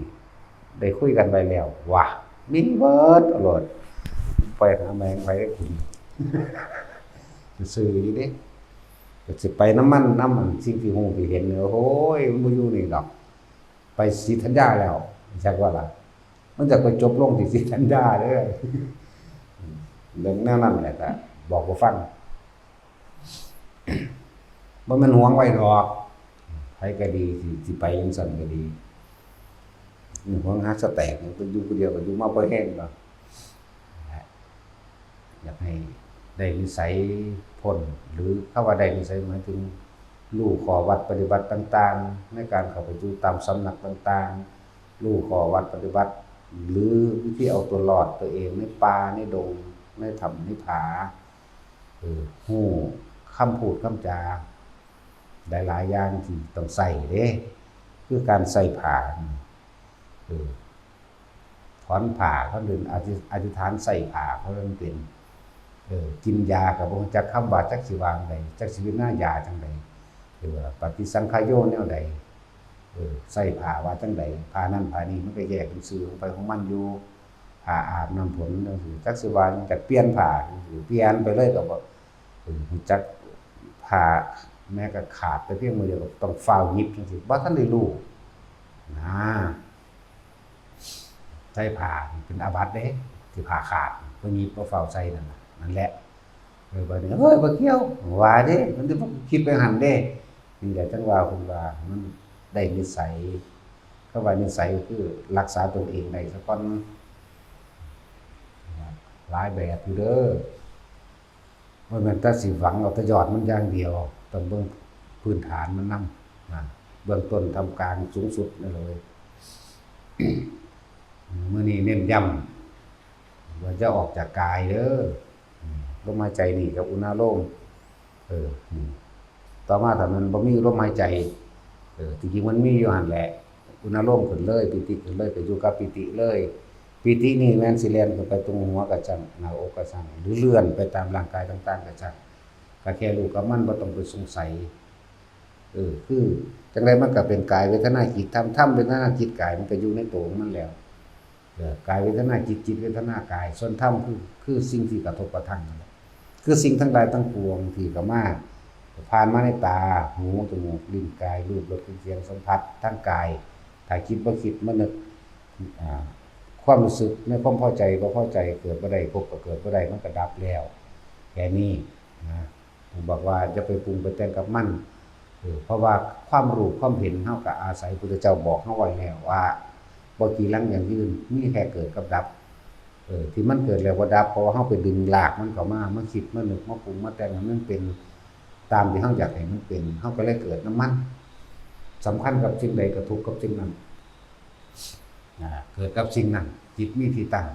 ໄດ້ຄຸຍກັນໄວ້ແລ້ວ ວ່າ ມີເບິດໂລດ ໄປຫາແມ່ງໄປ ຊື່ໆຢູ່ເດ້ ກໍຊິໄປນຳມັນ ນຳອັນສິ່ງທີ່ຮູ້ທີ່ເຫັນ ໂອ້ຍ ມັນບໍ່ຢູ່ນີ້ດອກ ໄປສີທັນຍາແລ້ວ ຈັກວ່າລະ ມັນຈະໄປຈົບລົງທີ່ສີທັນຍາເດີ້. ເລື່ອງແນວນັ້ນແຫຼະ ກະບອກບໍ່ຟັງ. ບໍ່ແມ່ນຫວງໄວ້ດອກ ໃຜກະດີ ຊິ ຊິໄປຈັ່ງຊັ້ນກະດີ ຫວງຫາສະແຕັກ ໄປຢູ່ຜູ້ດຽວກະຢູ່ມາພໍແຮງດອກ. ຢາກໃຫ້ໄດ້ນິໄສພົ້ນ ຫຼື ຄຳວ່າໄດ້ນິໄສ ໝາຍເຖິງຮູ້ຂໍ້ວັດປະຕິບັດຕ່າງໆ ໃນການເຂົ້າໄປຢູ່ຕາມສຳນັກຕ່າງໆ ຮູ້ຂໍ້ວັດປະຕິບັດ ຫຼື ວິທີເອົາຕົວລອດຕົວເອງໃນປ່າໃນດົງ ໃນຖ້ຳໃນຜາ ເອີ ຮູ້ຄຳພູດຄຳຈາຫຼາຍໆຢ່າງທີ່ຕ້ອງໃຊ້ເດ້ ຄືການໃສ່ຜ້າ ເອີ ຖອນຜ້າ ຄຳເດີນ ອະທິ ອະທິຖານໃສ່ຜ້າ ເພາະມັນເປັນ ເອີ ກິນຢາກະບໍ່ຮູ້ຈັກຄຳວ່າ ຈັກຊິວ່າຈັ່ງໃດ ຈັກຊິເວທະນາຢາຈັ່ງໃດ ຫຼືວ່າປະຕິສັງຂາໂຍແນວໃດ ເອີ ໃສ່ຜ້າວ່າຈັ່ງໃດ ຜ້ານັ້ນຜ້ານີ້ ມັນກະແຍກເປັນຊື່ຂອງໃຜຂອງມັນຢູ່ ຜ້າອາບນ້ຳຝົນຈັ່ງຊີ້ ຈັກຊິວ່າ ຈັກປ່ຽນຜ້າ ປ່ຽນໄປເລີຍກະບໍ່ ເອີ ຮູ້ຈັກຜ້າແມ້ກະຂາດໄປພຽງມື້ດຽວກະຕ້ອງຟ້າວຫຍິບຈັ່ງຊີ້ ບໍ່ທັນໄດ້ຮູ້ນະ. ໃສ່ຜ້າເປັນອາບັດເດ້ ທີ່ຜ້າຂາດ ບໍ່ຫຍິບບໍ່ຟ້າວໃສ່ນັ້ນນະ ນັ້ນແຫຼະ. ເອີ ບາດນີ້ ເອີຍ ບໍ່ກ່ຽວ ວ່າເດ້ ມັນຈະຄິດໄປຫັ້ນເດ້. ນີ້ແຫຼະ ຈັ່ງວ່າເພິ່ນວ່າມັນໄດ້ນິໄສ ຄຳວ່ານິໄສກະຄືລັກສາຕົນເອງໄດ້ສາກ່ອນ. ຫຼາຍແບບຢູ່ເດີ້ ບໍ່ແມ່ນແຕ່ຊິຫວັງເອົາແຕ່ຍອດມັນຢ່າງດຽວ ຕ້ອງເບິ່ງພື້ນຖານມັນນຳ ນະ ເບື້ອງຕົ້ນ ທ່າມກາງ ສູງສຸດນັ້ນເລີຍ. ມື້ນີ້ເນັ້ນຢ້ຳວ່າຢ່າອອກຈາກກາຍເດີ້ ລົມຫາຍໃຈນີ້ກັບອຸນາໂລມ ເອີ ອືມ ຕໍ່ມາຖ້າແມ່ນບໍ່ມີລົມຫາຍໃຈ ເອີ ທີ່ຈິງມັນມີຢູ່ຫັ້ນແຫຼະ ອຸນາໂລມຂຶ້ນເລີຍ ປີຕິຂຶ້ນເລີຍ ກະຢູ່ກັບປີຕິເລີຍ. ປີຕິນີ້ແມ່ນຊິແລ່ນຂຶ້ນໄປຕົງຫົວກະຊ່າງ ໜ້າອົກກະຊ່າງ ຫຼືເລື່ອນໄປຕາມຮ່າງກາຍຕ່າງໆກະຊ່າງ ກະແຄ່ຮູ້ກັບມັນ ບໍ່ຕ້ອງໄປສົງໄສ. ເອີ ຄືຈັ່ງໃດມັນກະເປັນກາຍເວທະນາຈິດ ທຳ ທຳເວທະນາຈິດກາຍ ມັນກະຢູ່ໃນໂຕຂອງມັນແລ້ວ. ເອີ ກາຍເວທະນາຈິດ ຈິດເວທະນາກາຍ ສ່ວນທຳຄື ຄືສິ່ງທີ່ກະທົບກະທັງນັ້ນແຫຼະ ຄືສິ່ງທັງຫຼາຍທັງປວງທີ່ເຂົ້າມາ ຜ່ານມາໃນຕາ ຫູ ຈະມູກ ລີ້ນ ກາຍ ຮູບ ລົດ ກິ່ນ ສຽງ ສຳຜັດ ທາງກາຍ. ຖ້າຈິດບໍ່ຄິດມານຶກ ອາ ຄວາມຮູ້ສຶກໃນຄວາມພໍໃຈບໍ່ພໍໃຈເກີດບໍ່ໄດ້ ພົບກະເກີດບໍ່ໄດ້ ມັນກະດັບແລ້ວ ແຄ່ນີ້ນະ. ບອກວ່າຢ່າໄປປຸງໄປແຕ່ງກັບມັນ ເອີ ເພາະວ່າຄວາມຮູ້ຄວາມເຫັນເຮົາກະອາໄສ ພຸດທະເຈົ້າບອກເຮົາໄວ້ແລ້ວວ່າ ບໍ່ກີ່ຫຼັງຢັ້ງຢືນ ມີແຕ່ເກີດກັບດັບ. ເອີ ທີ່ມັນເກີດແລ້ວບໍ່ດັບ ເພາະວ່າເຮົາໄປດຶງລາກມັນເຂົ້າມາ ມາຄິດ ມານຶກ ມາປຸງ ມາແຕ່ງໃຫ້ມັນເປັນຕາມທີ່ເຮົາຢາກໃຫ້ມັນເປັນ ເຮົາກະເລີຍເກີດນຳມັນ. ສຳຄັນກັບສິ່ງໃດກະທຸກກັບສິ່ງນັ້ນ ອາ ເກີດກັບສິ່ງນັ້ນ ຈິດມີທີ່ຕັ້ງ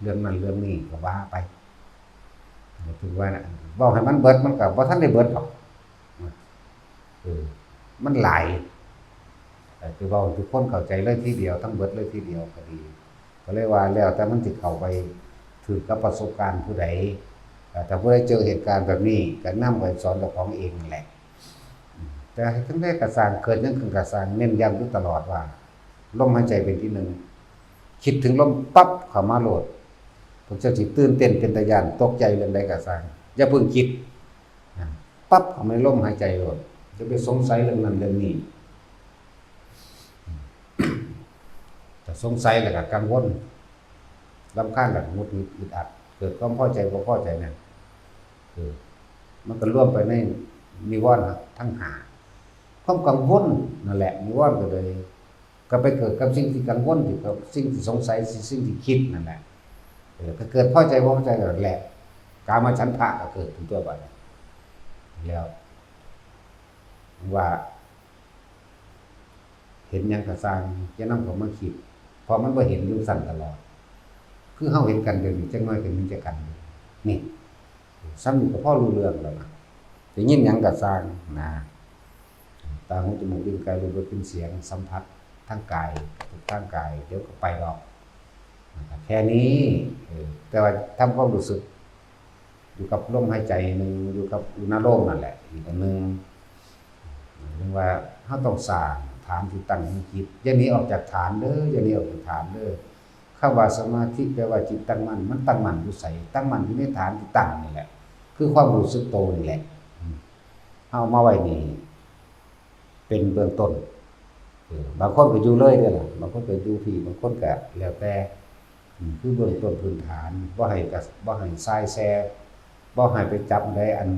ເລື່ອງນັ້ນເລື່ອງນີ້ກະວ່າໄປ. ຖືວ່າເວົ້າໃຫ້ມັນເບິດ ມັນກະບໍ່ທັນໄດ້ເບິດດອກ ເອີ ມັນຫຼາຍ ເອີ ຄືເວົ້າໃຫ້ທຸກຄົນເຂົ້າໃຈເລີຍທີດຽວ ທັງເບິດເລີຍທີດຽວກະດີ ກະເລີຍວ່າແລ້ວແຕ່ມັນຊິເຂົ້າໄປຖືກກັບປະສົບການຜູ້ໃດ. ເອີ ຖ້າຜູ້ໃດເຈີເຫດການແບບນີ້ ກະນຳໄປສອນເຈົ້າຂອງເອງນັ້ນແຫຼະ. ແຕ່ເຮັດຈັ່ງໃດກະຊ່າງ ເກີດຫຍັງຂຶ້ນກະຊ່າງ ເນັ້ນຢ້ຳຢູ່ຕະຫຼອດວ່າ ລົມຫາຍໃຈເປັນທີໜຶ່ງ ຄິດເຖິງລົມປັບເຂົ້າມາໂລດ. ພວກເຈົ້າຊິຕື່ນເຕັ້ນເປັນຕາຢ້ານຕົກໃຈເລື່ອງໃດກະຊ່າງ ຢ່າເພິ່ງຄິດ ປັບເຂົ້າມາໃນລົມຫາຍໃຈໂລດ ຢ່າໄປສົງໄສເລື່ອງນັ້ນເລື່ອງນີ້. ຖ້າສົງໄສແລ້ວກະກັງວົນ ລຳຄານ ແລ້ວກະຫງຸດຫງິດ ອຶດອັດ ເກີດຄວາມພໍໃຈບໍ່ພໍໃຈນັ້ນ ເອີ ມັນກະລວມໄປໃນນິວອນທັງຫ້າ ຄວາມກັງວົນນັ້ນແຫຼະ ນິວອນກະເລີຍ ກະໄປເກີດກັບສິ່ງທີ່ກັງວົນ ຢູ່ກັບສິ່ງທີ່ສົງໄສ ສິ່ງທີ່ຄິດນັ້ນແຫຼະ ເອີ ກະເກີດພໍໃຈບໍ່ພໍໃຈນັ້ນແຫຼະ ກາມະສັນທະກະເກີດຂຶ້ນຕົວບັດນີ້ ແລ້ວວ່າ ເຫັນຫຍັງກະຊ່າງ ຢ່ານຳເຂົ້າມາຄິດ ເພາະມັນບໍ່ເຫັນຢູ່ຊັ້ນຕະຫຼອດ ຄືເຮົາເຫັນກັນດຽວນີ້ ຈັກໜ້ອຍກະເຫັນແຕ່ກັນ ນີ້ ສ່ຳນີ້ກະພໍຮູ້ເລື່ອງແລ້ວນະ ໄດ້ຍິນຫຍັງກະຊ່າງນະ ຕາ ຫູ ຈະມູກ ລີ້ນ ກາຍ ລົດ ກິ່ນ ສຽງ ສຳຜັດທາງກາຍ ກະທົບທາງກາຍ ດຽວກະໄປດອກ ແຄ່ນີ້ ເອີ ແຕ່ວ່າທຳຄວາມຮູ້ສຶກ ຢູ່ກັບລົມຫາຍໃຈໜຶ່ງ ຢູ່ກັບອຸນາໂລມນັ້ນແຫຼະ ອີກອັນໜຶ່ງ ເຖິງວ່າເຮົາຕ້ອງສ້າງຖານທີ່ຕັ້ງຂອງຈິດ ຢ່າໜີອອກຈາກຖານເດີ້ ຢ່າໜີອອກຈາກຖານເດີ້. ຄຳວ່າສະມາທິແປວ່າຈິດຕັ້ງໝັ້ນ ມັນຕັ້ງໝັ້ນຢູ່ໃສ? ຕັ້ງໝັ້ນຢູ່ໃນຖານທີ່ຕັ້ງນີ້ແຫຼະ ຄືຄວາມຮູ້ສຶກໂຕນີ້ແຫຼະ ເຮົາເອົາມາໄວ້ນີ້ ເປັນເບື້ອງຕົ້ນ ບາງຄົນກໍຢູ່ເລີຍເດ້ລະ ບາງຄົນກໍຢູ່ພີ້ ບາງຄົນກໍແລ້ວແຕ່ ອືມ ຄືເບື້ອງຕົ້ນພື້ນຖານ ບໍ່ໃຫ້ກະ ບໍ່ໃຫ້ຊາຍແຊ ບໍ່ໃຫ້ໄປຈັບໃດອັນ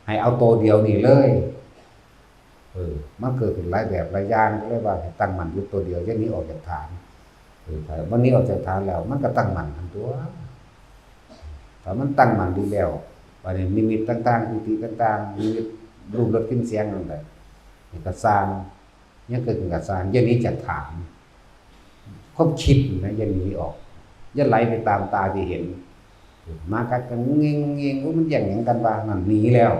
ໃຫ້ເອົາໂຕດຽວນີ້ເລີຍ. ເອີ ມັນເກີດຂຶ້ນຫຼາຍແບບຫຼາຍຢ່າງ ກໍເລີຍວ່າໃຫ້ຕັ້ງໝັ້ນຢູ່ໂຕດຽວ ຢ່າໜີອອກຈາກຖານ. ເອີ ຖ້າມັນໜີອອກຈາກຖານແລ້ວ ມັນກໍຕັ້ງໝັ້ນຫັ້ນຕົວະ. ຖ້າມັນຕັ້ງໝັ້ນດີແລ້ວ ບາດນີ້ນິມິດຕ່າງໆ ປີຕິຕ່າງໆ ນິມິດຮູບ ລົດ ກິ່ນ ສຽງ ນັ້ນແຫຼະ ນີ້ກໍຊ່າງ ຫຍັງເກີດຂຶ້ນກໍຊ່າງ ຢ່າໜີຈາກຖານ. ຄວາມຄິດນະ ຢ່າໜີອອກ ຢ່າໄຫຼໄປຕາມຕາທີ່ເຫັນ. ໝາກັດກັນງຸ່ງເງງງຸ່ງເງງ ໂອ້ ມັນແຍ່ງຫຍັງກັນວະ? ນັ້ນໜີແລ້ວ.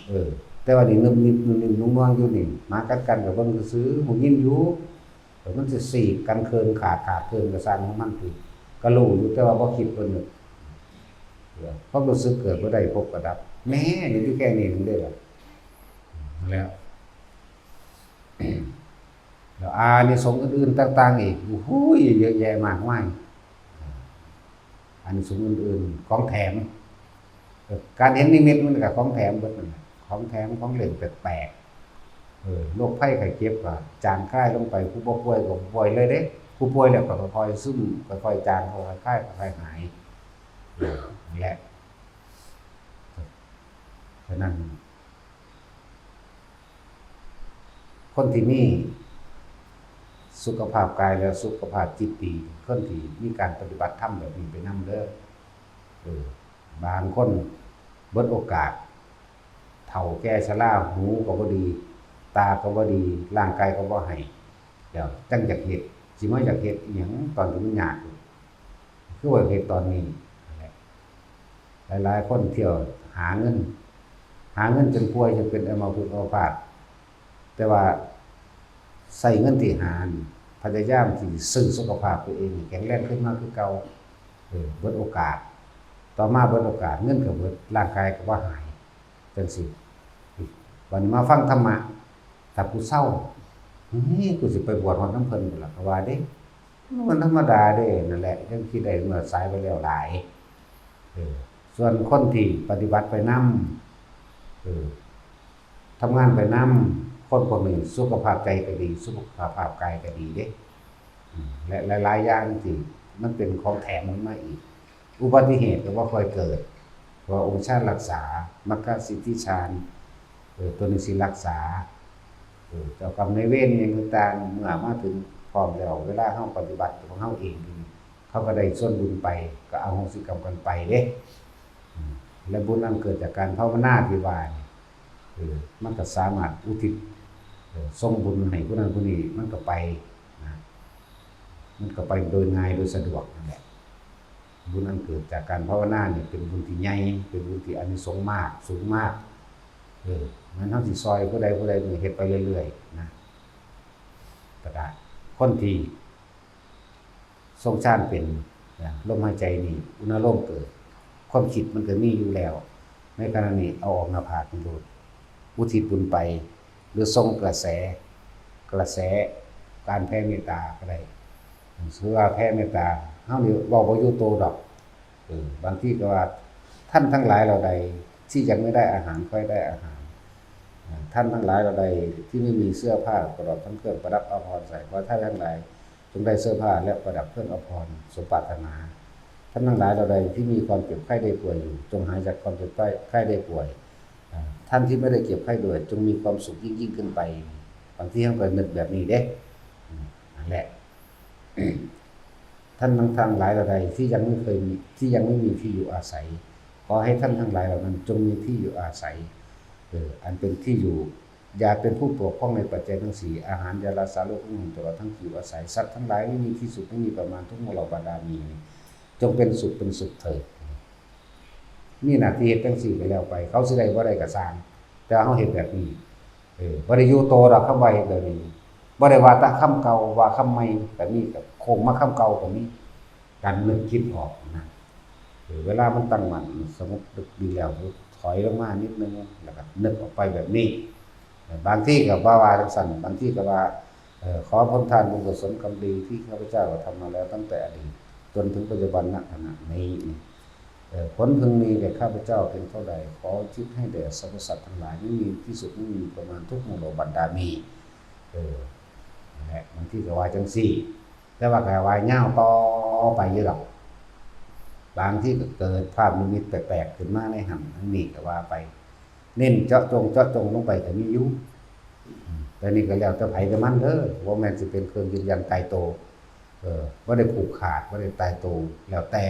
ເອີ ແຕ່ວ່ານີ້ນຶບໆ ນຸ່ມໆ ນົວໆ ຢູ່ນີ້ ໝາກັດກັນກໍເບິ່ງຊື່ໆ ຮູ້ຍິນຢູ່. ເອີ ມັນຊິສີກກັນເຄີນຂາດຂາດເຄີນກໍຊ່າງຂອງມັນຕິ ກໍຮູ້ຢູ່ ແຕ່ວ່າບໍ່ຄິດບໍ່ນຶກ. ເອີ ຄວາມຮູ້ສຶກເກີດບໍ່ໄດ້ ພົບກໍດັບ. ແມ່ນ ຢູ່ແຄ່ນີ້ໜຶ່ງເດ້ລະ ແລ້ວ ແລ້ວອານິສົງອື່ນໆຕ່າງໆອີກ ໂອ້ໂຫ ເຍອະແຍະມາກມາຍ. ອານິສົງອື່ນໆ ຂອງແຖມ ການເຫັນນິມິດມັນກໍຂອງແຖມເບິດນັ້ນແຫຼະ ຂອງແຖມຂອງຫຼິ້ນແປກໆ. ເອີ ໂລກໄພໄຂ້ເຈັບກໍຈາງຄາຍລົງໄປ ຜູ້ບໍ່ປ່ວຍກໍບໍ່ປ່ວຍເລີຍເດ້ ຜູ້ປ່ວຍແລ້ວກໍຄ່ອຍໆຊຶມ ຄ່ອຍໆຈາງ ຄ່ອຍໆຄາຍ ຄ່ອຍໆຫາຍ. ເອີ ນັ້ນແຫຼະ ສະນັ້ນ ຄົນທີ່ມີສຸຂະພາບກາຍ ແລະ ສຸຂະພາບຈິດດີ ຄົນທີ່ມີການປະຕິບັດທຳແບບນີ້ໄປນຳເດີ. ເອີ ບາງຄົນເບິດໂອກາດ ເຖົ້າແກ່ຊະລາ ຫູກໍບໍ່ດີ ຕາກໍບໍ່ດີ ຮ່າງກາຍກໍບໍ່ໃຫ້ ແລ້ວຈັ່ງຢາກເຮັດ ຊິມາຢາກເຮັດອີ່ຫຍັງ ຕອນທີ່ມັນຍາກຢູ່ ຄືວ່າເຮັດຕອນນີ້ຫັ້ນແຫຼະ. ຫຼາຍໆຄົນທ່ຽວຫາເງິນ ຫາເງິນຈົນປ່ວຍ ຈົນເປັນອຳມະພຶກອຳມະພາດ ແຕ່ວ່າໃຊ້ເງິນທີ່ຫານັ້ນ ພະຍາຍາມທີ່ຊື້ສຸຂະພາບຕົວເອງໃຫ້ແຂງແຮງຂຶ້ນມາຄືເກົ່າ. ເອີ ເບິດໂອກາດ ຕໍ່ມາເບິດໂອກາດ ເງິນກໍເບິດ ຮ່າງກາຍກໍບໍ່ຫາຍ ຈັ່ງຊີ້. ບັດນີ້ມາຟັງທຳມະ ຖ້າຜູ້ເຊົາ ເອີ ກູຊິໄປບວດຮອດນຳເພິ່ນພຸ້ນລະ ກໍວ່າເດ້. ມັນທຳມະດາເດ້ ນັ້ນແຫຼະ ຍັງຄິດໄດ້ເມື່ອສາຍໄປແລ້ວຫຼາຍ. ເອີ ສ່ວນຄົນທີ່ປະຕິບັດໄປນຳ ເອີ ທຳງານໄປນຳ ຄົນພວກນີ້ສຸຂະພາບໃຈກໍດີ ສຸຂະພາບກາຍກໍດີເດ້. ອືມ ແລະ ຫຼາຍໆຢ່າງທີ່ມັນເປັນຂອງແຖມກັນມາອີກ ອຸບັດຕິເຫດກໍບໍ່ຄ່ອຍເກີດ ເພາະວ່າອົງຊານຮັກສາ ມັກຄະສິດທິຊານ ເອີ ຕົວນີ້ຊິຮັກສາ ເອີ ເຈົ້າກຳນາຍເວນຫຍັງຕ່າງໆ ເມື່ອມາເຖິງພ້ອມແລ້ວ ເວລາເຮົາປະຕິບັດຂອງເຮົາເອງ ເຂົາກໍໄດ້ສ່ວນບຸນໄປ ກໍອະໂຫສິກຳກັນໄປເດ້. ອືມ ແລະ ບຸນອັນເກີດຈາກການພາວະນາທີ່ວ່ານີ້ ເອີ ມັນກໍສາມາດອຸທິດ ເອີ ສົ່ງບຸນໃຫ້ຜູ້ນັ້ນຜູ້ນີ້ ມັນກໍໄປນະ ມັນກໍໄປໂດຍງ່າຍໂດຍສະດວກນັ້ນແຫຼະ. ບຸນອັນເກີດຈາກການພາວະນານີ້ເປັນບຸນທີ່ໃຫຍ່ ເປັນບຸນທີ່ອານິສົງມາກ ສູງມາກ. ເອີ ແມ່ນເຮົາຊິຊ່ອຍຜູ້ໃດຜູ້ໃດນີ້ເຮັດໄປເລື້ອຍໆນະ ກໍໄດ້. ຄົນທີ່ຊົງຊານເປັນນະ ລົມຫາຍໃຈນີ້ ອຸນາໂລມເກີດ ຄວາມຄິດມັນກໍມີຢູ່ແລ້ວ ໃນຂະນະນີ້ເອົາອອກໜ້າຜາກນີ້ໂລດ ອຸທິດບຸນໄປ ຫຼືສົ່ງກະແສ ກະແສການແຜ່ເມດຕາກໍໄດ້. ຖືວ່າແຜ່ເມດຕາ ເຮົານີ້ເວົ້າບໍ່ຢູ່ໂຕດອກ. ເອີ ບາງທີກໍວ່າ ທ່ານທັງຫຼາຍເຫຼົ່າໃດທີ່ຍັງໄມ່ໄດ້ອາຫານ ຂໍໃຫ້ໄດ້ອາຫານ. ທ່ານທັງຫຼາຍເຫຼົ່າໃດທີ່ໄມ່ມີເສື້ອຜ້າປະດັບທັງເຄື່ອງປະດັບອາພອນໃສ່ ຂໍໃຫ້ທ່ານທັງຫຼາຍຈົ່ງໄດ້ເສື້ອຜ້າ ແລະ ປະດັບເຄື່ອງອາພອນສົມປາດຖະໜາ. ທ່ານທັງຫຼາຍເຫຼົ່າໃດທີ່ມີຄວາມເຈັບໄຂ້ໄດ້ປ່ວຍຢູ່ ຈົ່ງຫາຍຈາກຄວາມເຈັບໄຂ້ໄດ້ປ່ວຍ. ອາ ທ່ານທີ່ໄມ່ໄດ້ເຈັບໄຂ້ດ້ວຍ ຈົ່ງມີຄວາມສຸກຍິ່ງໆຂຶ້ນໄປ. ບາງທີເຮົາກໍນຶກແບບນີ້ເດ້. ອືມ ນັ້ນແຫຼະ. ທ່ານທັງ ທັງຫຼາຍເຫຼົ່າໃດທີ່ຍັງໄມ່ເຄີຍມີ ທີ່ຍັງໄມ່ມີທີ່ຢູ່ອາໄສ ຂໍໃຫ້ທ່ານທັງຫຼາຍເຫຼົ່ານັ້ນຈົ່ງມີທີ່ຢູ່ອາໄສ ເອີ ອັນເປັນທີ່ຢູ່ ຢ່າເປັນຜູ້ປົກປ້ອງໃນປັດໄຈທັງສີ່ ອາຫານ ຢາລັດ ສາໂລ ເຄື່ອງນຸ່ງ ຕະຫຼອດທັງທີ່ຢູ່ອາໄສ. ສັດທັງຫຼາຍໄມ່ມີທີ່ສຸດ ໄມ່ມີປະມານ ທຸກໝູ່ເຫຼົ່າບັນດາໝູ່ ຈົ່ງເປັນສຸກເປັນສຸກເຖີດ. ມີໜ້າທີ່ເຮັດຈັ່ງຊີ້ກໍແລ້ວໄປ ເຂົາຊິໄດ້ບໍ່ໄດ້ກໍຊ່າງ ແຕ່ວ່າເຮົາເຮັດແບບນີ້ ເອີ ບໍ່ໄດ້ຢູ່ໂຕດອກ ຄຳວ່າເຮັດແບບນີ້ ບໍ່ໄດ້ວ່າແຕ່ຄຳເກົ່າ ວ່າຄຳໃໝ່ກໍມີ ກໍໂຄ້ງມາຄຳເກົ່າກໍມີ ການນຶກຄິດອອກນະ. ເອີ ເວລາມັນຕັ້ງໝັ້ນ ສະຫງົບ ດຶກ ດີແລ້ວ ຖອຍລົງມານິດໜຶ່ງ ແລ້ວກໍນຶກອອກໄປແບບນີ້. ບາງທີກໍບໍ່ວ່າຈັ່ງຊັ້ນ ບາງທີກໍວ່າ ເອີ ຂໍຜົນທານບຸນກຸສົນກຳດີທີ່ຂ້າພະເຈົ້າກະທຳມາແລ້ວຕັ້ງແຕ່ອະດີດຈົນເຖິງປັດຈຸບັນນະຂະນະນີ້ ເອີ ຜົນເພິ່ງມີແກ່ຂ້າພະເຈົ້າເປັນເທົ່າໃດ ຂໍອຸທິດໃຫ້ແດ່ສັບພະສັດທັງຫຼາຍ ໄມ່ມີທີ່ສຸດ ໄມ່ມີປະມານ ທຸກໝູ່ເຫຼົ່າບັນດາໝູ່. ເອີ ແຫຼະ ບາງທີກໍວ່າຈັ່ງຊີ້ ແຕ່ວ່າກໍວ່າຍາວຕໍ່ໄປຢູ່ດອກ. ບາງທີກໍເກີດພາບນິມິດແປກໆຂຶ້ນມາໃນຫັ້ນໃນນີ້ກໍວ່າໄປ ເນັ້ນເຈາະຈົງ ເຈາະຈົງລົງໄປກໍມີຢູ່. ແຕ່ນີ້ກໍແລ້ວແຕ່ໃຜແຕ່ມັນເດີ ບໍ່ແມ່ນຊິເປັນເຄື່ອງຢືນຢັນຕາຍໂຕ. ເອີ ບໍ່ໄດ້ຜູກຂາດ ບໍ່ໄດ້ຕາຍໂຕ ແລ້ວແຕ່.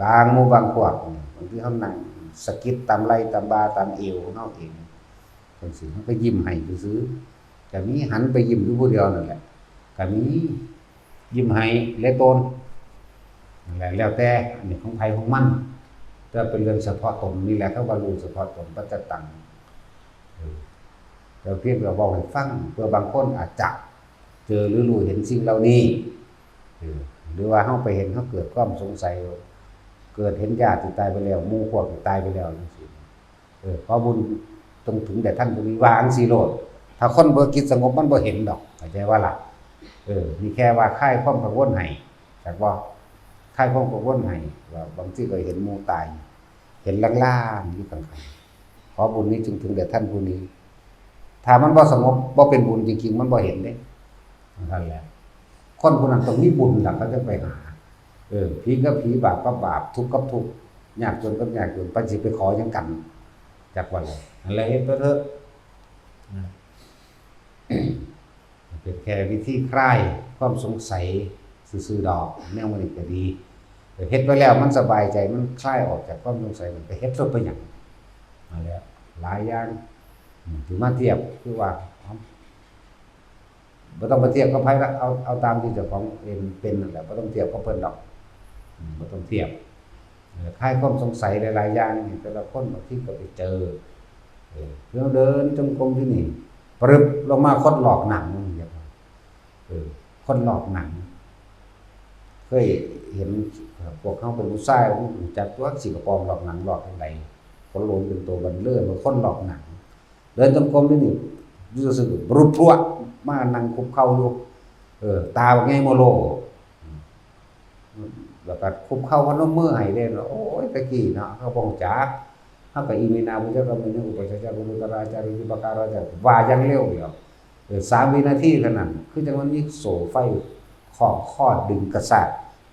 ບາງໝູ່ບາງພວກ ບາງທີເຮົານັ່ງສະກິດຕາມໄຫຼ່ຕາມບ່າຕາມເອວຂອງເຮົາເອງ ຈັ່ງຊີ້ ເຮົາກໍຍິ້ມໃຫ້ຊື່ໆ ກໍມີ. ຫັນໄປຍິ້ມຢູ່ຜູ້ດຽວນັ້ນແຫຼະ ກໍມີ. ຍິ້ມໃຫ້ເລໂຕນ ນັ້ນແຫຼະ ແລ້ວແຕ່ ອັນນີ້ຂອງໃຜຂອງມັນ ແຕ່ເປັນເລື່ອງສະເພາະຕົນ. ນີ້ແຫຼະ ເຂົາວ່າຮູ້ສະເພາະຕົນ ປັດຈະຕັງ. ເອີ ແຕ່ພຽງແຕ່ເວົ້າໃຫ້ຟັງ ເພື່ອບາງຄົນອາດຈະເຈີ ຫຼື ຮູ້ເຫັນສິ່ງເຫຼົ່ານີ້ ເອີ ຫຼືວ່າເຮົາໄປເຫັນ ເຮົາເກີດຄວາມສົງໄສ ເກີດເຫັນຍາດທີ່ຕາຍໄປແລ້ວ ໝູ່ພວກທີ່ຕາຍໄປແລ້ວ ຈັ່ງຊີ້. ເອີ ຂໍບຸນຈົ່ງເຖິງແດ່ທ່ານຜູ້ນີ້ ວ່າຈັ່ງຊີ້ໂລດ. ຖ້າຄົນບໍ່ຈິດສະຫງົບ ມັນບໍ່ເຫັນດອກ ເຂົ້າໃຈບໍ່ລະ? ເອີ ນີ້ແຄ່ວ່າຄາຍຄວາມກັງວົນໃຫ້ ຈັກບໍ່? ຄາຍຄວາມກັງວົນໃຫ້ ວ່າບາງທີກໍເຫັນໝູ່ຕາຍ ເຫັນລາງໆຢູ່ກາງໆ. ຂໍບຸນນີ້ຈຶ່ງເຖິງແດ່ທ່ານຜູ້ນີ້. ຖ້າມັນບໍ່ສະຫງົບ ບໍ່ເປັນບຸນຈິງໆ ມັນບໍ່ເຫັນເດ້. ນັ້ນແຫຼະ ຄົນຜູ້ນັ້ນຕ້ອງມີບຸນລະ ເຂົາຈຶ່ງໄປຫາ. ເອີ ຜີກັບຜີ ບາບກັບບາບ ທຸກກັບທຸກ ຍາກຈົນກັບຍາກຈົນ ໄປຊິໄປຂໍຫຍັງກັນ ຈັກວ່າແຫຼະ. ນັ້ນແຫຼະ ເຮັດໄປເຖາະ ເປັນແຄ່ວິທີຄລາຍຄວາມສົງໄສຊື່ໆດອກ. ແນວນີ້ກໍດີ ເຮັດໄປແລ້ວມັນສະບາຍໃຈ ມັນຄລາຍອອກຈາກຄວາມສົງໄສ ມັນໄປເຮັດໂລດ ເປັນຫຍັງ? ນັ້ນແຫຼະ ຫຼາຍຢ່າງ ອືມ ທີ່ມາທຽບ ຄືວ່າ ເອົ້າ ບໍ່ຕ້ອງໄປທຽບກັບໃຜລະ ເອົາ ເອົາຕາມທີ່ເຈົ້າຂອງເປັນ ເປັນນັ້ນແຫຼະ ບໍ່ຕ້ອງທຽບກັບເພິ່ນດອກ ອືມ ບໍ່ຕ້ອງທຽບ. ເອີ ຄາຍຄວາມສົງໄສຫຼາຍໆຢ່າງນີ້ ແຕ່ລະຄົນບາງທີກໍໄປເຈີ ເອີ ເດີນຈົງກົມທີ່ນີ້ ປຶບ ລົງມາຄົນຫຼອກໜັງ ເອີ ຄົນຫຼອກໜັງ ເຄີຍເຫັນ ເອີ ພວກເຮົາເປັນຜູ້ຊາຍ ຮູ້ຈັກຕົວ ສີກະປອມຫຼອກໜັງ ຫຼອກຈັ່ງໃດ ຄົນໂຫຼນເປັນໂຕບັນເລີ ວ່າຄົນຫຼອກໜັງ. ເດີນຈົງກົມຢູ່ນີ້ ຢູ່ຊື່ໆ ບຣຸບພວກ ມານັ່ງຄຸບເຂົ່າຢູ່ ເອີ ຕາບັກໃຫຍ່ໂມໂລ ແລ້ວກໍຄຸບເຂົ່າພະນົມມືໃຫ້ເດ້. ໂອ້ຍ ແຕ່ກີ້ເນາະ ເຮົາບໍ່ຮູ້ຈັກ ເຮົາກໍອິເມນາ ປຸຈຈະກຳເມນະ ອຸປະຊາຈະ ກຸລຸຕະລາຈາ ອິທິປະກາລາຈາ ວ່າຢ່າງເລັວດຽວ ເອີ ສາມວິນາທີເທົ່ານັ້ນ ຄືຈັ່ງມັນມີໂສ້ໄຟຄ້ອງຄໍດຶງກະຊາກ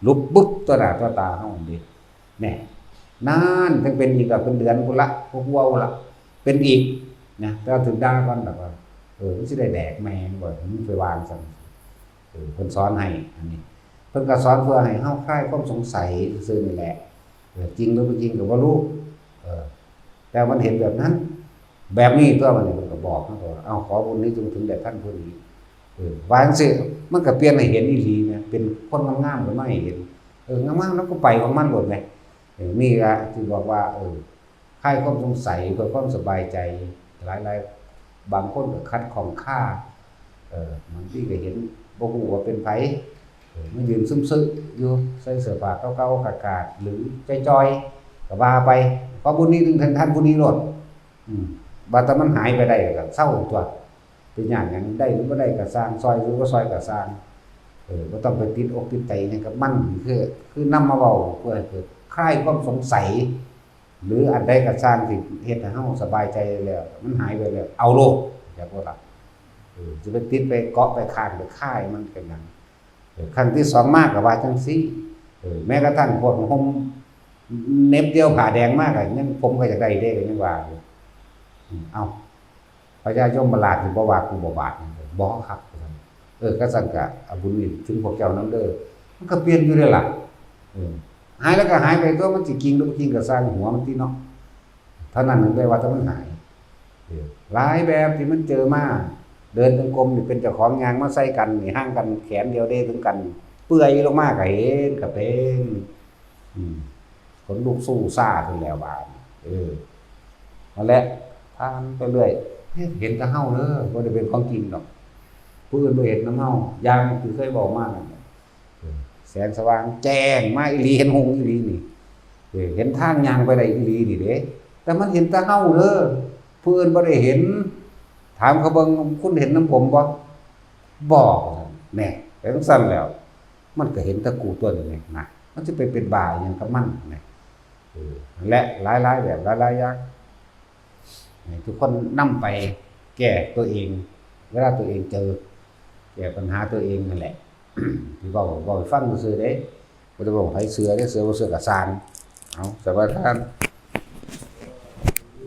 ຫຼຸບບຶບຕໍ່ໜ້າຕໍ່ຕາເຮົາຫັ້ນເດ. ແນ່ ນັ້ນ ຈັ່ງເປັນອີກລະ ເປັນເດືອນພຸ້ນລະ ກວ່າໆພຸ້ນລະ ເປັນອີກນະ. ແຕ່ວ່າຖືກດ່າກ່ອນ ແບບວ່າ ເອີ ມັນຊິໄດ້ແດກແມ່ມຶງບໍ່ ມຶງໄປວ່າຈັ່ງຊັ້ນ. ເອີ ເພິ່ນສອນໃຫ້ ອັນນີ້ ເພິ່ນກໍສອນເພື່ອໃຫ້ເຮົາຄາຍຄວາມສົງໄສຊື່ໆນີ້ແຫຼະ. ເອີ ຈິງຫຼືບໍ່ຈິງກໍບໍ່ຮູ້ ເອີ ແຕ່ມັນເຫັນແບບນັ້ນ ແບບນີ້ຕົວະ ບັດນີ້ເພິ່ນກໍບອກເຮົາຕົວະ ເອົ້າ ຂໍບຸນນີ້ຈົ່ງເຖິງແດ່ທ່ານຜູ້ນີ້. ເອີ ວ່າຈັ່ງຊີ້ ມັນກໍປ່ຽນໃຫ້ເຫັນອີ່ຫຼີນະ ເປັນຄົນງາມໆກໍມາໃຫ້ເຫັນ. ເອີ ງາມໆ ແລ້ວກໍໄປຂອງມັນໂລດແໝ. ເອີ ນີ້ລະທີ່ບອກວ່າ ເອີ ຄາຍຄວາມສົງໄສເພື່ອຄວາມສະບາຍໃຈ. ຫຼາຍໆ ບາງຄົນກໍຂັດຂ້ອງຄາ ເອີ ບາງທີກໍເຫັນບໍ່ຮູ້ວ່າເປັນໃຜ ເອີ ມາຢືນຊຶມຊຶຢູ່ ໃສ່ເສື້ອຜ້າເກົ່າໆ ຂາດໆ ຫຼືຈ່ອຍໆ ກໍວ່າໄປ. ຂໍບຸນນີ້ເຖິງທ່ານຜູ້ນີ້ໂລດ. ອືມ ວ່າແຕ່ມັນຫາຍໄປໄດ້ກໍເຊົາຕົວະ ເປັນຫຍັງ ຫຍັງໄດ້ຫຼືບໍ່ໄດ້ກໍຊ່າງ ຊ່ອຍຫຼືບໍ່ຊ່ອຍກໍຊ່າງ ເອີ ບໍ່ຕ້ອງໄປຕິດອົກຕິດໃຈຫຍັງກັບມັນ. ຄື ຄືນຳມາເວົ້າເພື່ອໃຫ້ເກີດຄລາຍຄວາມສົງໄສ ຫຼືອັນໃດກໍຊ່າງທີ່ເຮັດໃຫ້ເຮົາສະບາຍໃຈແລ້ວ ມັນຫາຍໄປແລ້ວ ເອົາໂລດ ຢ່າບໍ່ລະ ເອີ ຈະໄປຕິດໄປເກາະໄປຄ້າງໄປຄາຍມັນເປັນຫຍັງ? ເອີ ຄັ້ງທີສອງມາກໍວ່າຈັ່ງຊີ້ ເອີ ແມ້ກະທັ່ງພວກຫົ່ມເໜັບດຽວຜ້າແດງມາກໍຍັງ ຜົມກໍຢາກໄດ້ເດ້ ກໍຍັງວ່າຢູ່. ອືມ ເອົ້າ ພະຍາຍົມມະລາດນີ້ບໍ່ວ່າກູບໍ່ບາດ ບໍ່ຄັກ ວ່າຊັ້ນ. ເອີ ຄັນຊັ້ນກະເອົາບຸນນີ້ເຖິງພວກເຈົ້ານຳເດີ. ມັນກະປ່ຽນຢູ່ເດ້ລະ. ເອີ ຫາຍແລ້ວກະຫາຍໄປຕົວະ ມັນຊິກິ່ງຫຼືບໍ່ກິ່ງກະຊ່າງຫົວມັນຕິເນາະ. ເທົ່ານັ້ນໄດ້ວ່າແຕ່ມັນຫາຍ. ເອີ ຫຼາຍແບບທີ່ມັນເຈີມາ ເດີນຈົງກົມນີ້ເປັນເຈົ້າຂອງ ຍ່າງມາໃສ່ກັນນີ້ ຫ່າງກັນແຂນດຽວເດເຖິງກັນ ເປື່ອຍລົງມາກະເຫັນ ກະເປັນ ອືມ ຂົນລຸກຊູຊາຂຶ້ນແລ້ວບາດນີ້. ເອີ ນັ້ນແຫຼະ ຜ່ານໄປເລື້ອຍ ເຫັນແຕ່ເຮົາເດີ ບໍ່ໄດ້ເປັນຂອງຈິງດອກ. ຜູ້ອື່ນບໍ່ເຫັນນຳເຮົາ ຢ່າງທີ່ເຄີຍເວົ້າມານັ້ນແຫຼະ. ເອີ ແສງສະຫວ່າງແຈ້ງມາອີ່ຫຼີ ເຫັນຮຸ່ງອີ່ຫຼີນີ້ ເອີ ເຫັນທາງຍ່າງໄປໄດ້ອີ່ຫຼີນີ້ເດ້. ແຕ່ມັນເຫັນແຕ່ເຮົາເດີ ຜູ້ອື່ນບໍ່ໄດ້ເຫັນ. ຖາມເຂົາເບິ່ງ ຄຸນເຫັນນຳຜົມບໍ່? ບໍ່ ວ່າຊັ້ນ. ແນ່ ເປັນຈັ່ງຊັ້ນແລ້ວ ມັນກໍເຫັນແຕ່ກູຕົວນີ້ແຫຼະນະ ມັນຊິໄປເປັນບ້າອີ່ຫຍັງກັບມັນນະ. ເອີ ນັ້ນແຫຼະ ຫຼາຍໆແບບ ຫຼາຍໆຢ່າງ ໃຫ້ທຸກຄົນນຳໄປແກ້ຕົວເອງ ເວລາຕົວເອງເຈີ ແກ້ບັນຫາຕົວເອງຫັ້ນແຫຼະ ທີ່ເວົ້າ ເວົ້າໃຫ້ຟັງຊື່ໆເດ້ ບໍ່ໄດ້ເວົ້າໃຫ້ໃຜເຊື່ອເດ້ ເຊື່ອບໍ່ເຊື່ອກໍຊ່າງ ເອົາ ສະບາຍທ່ານ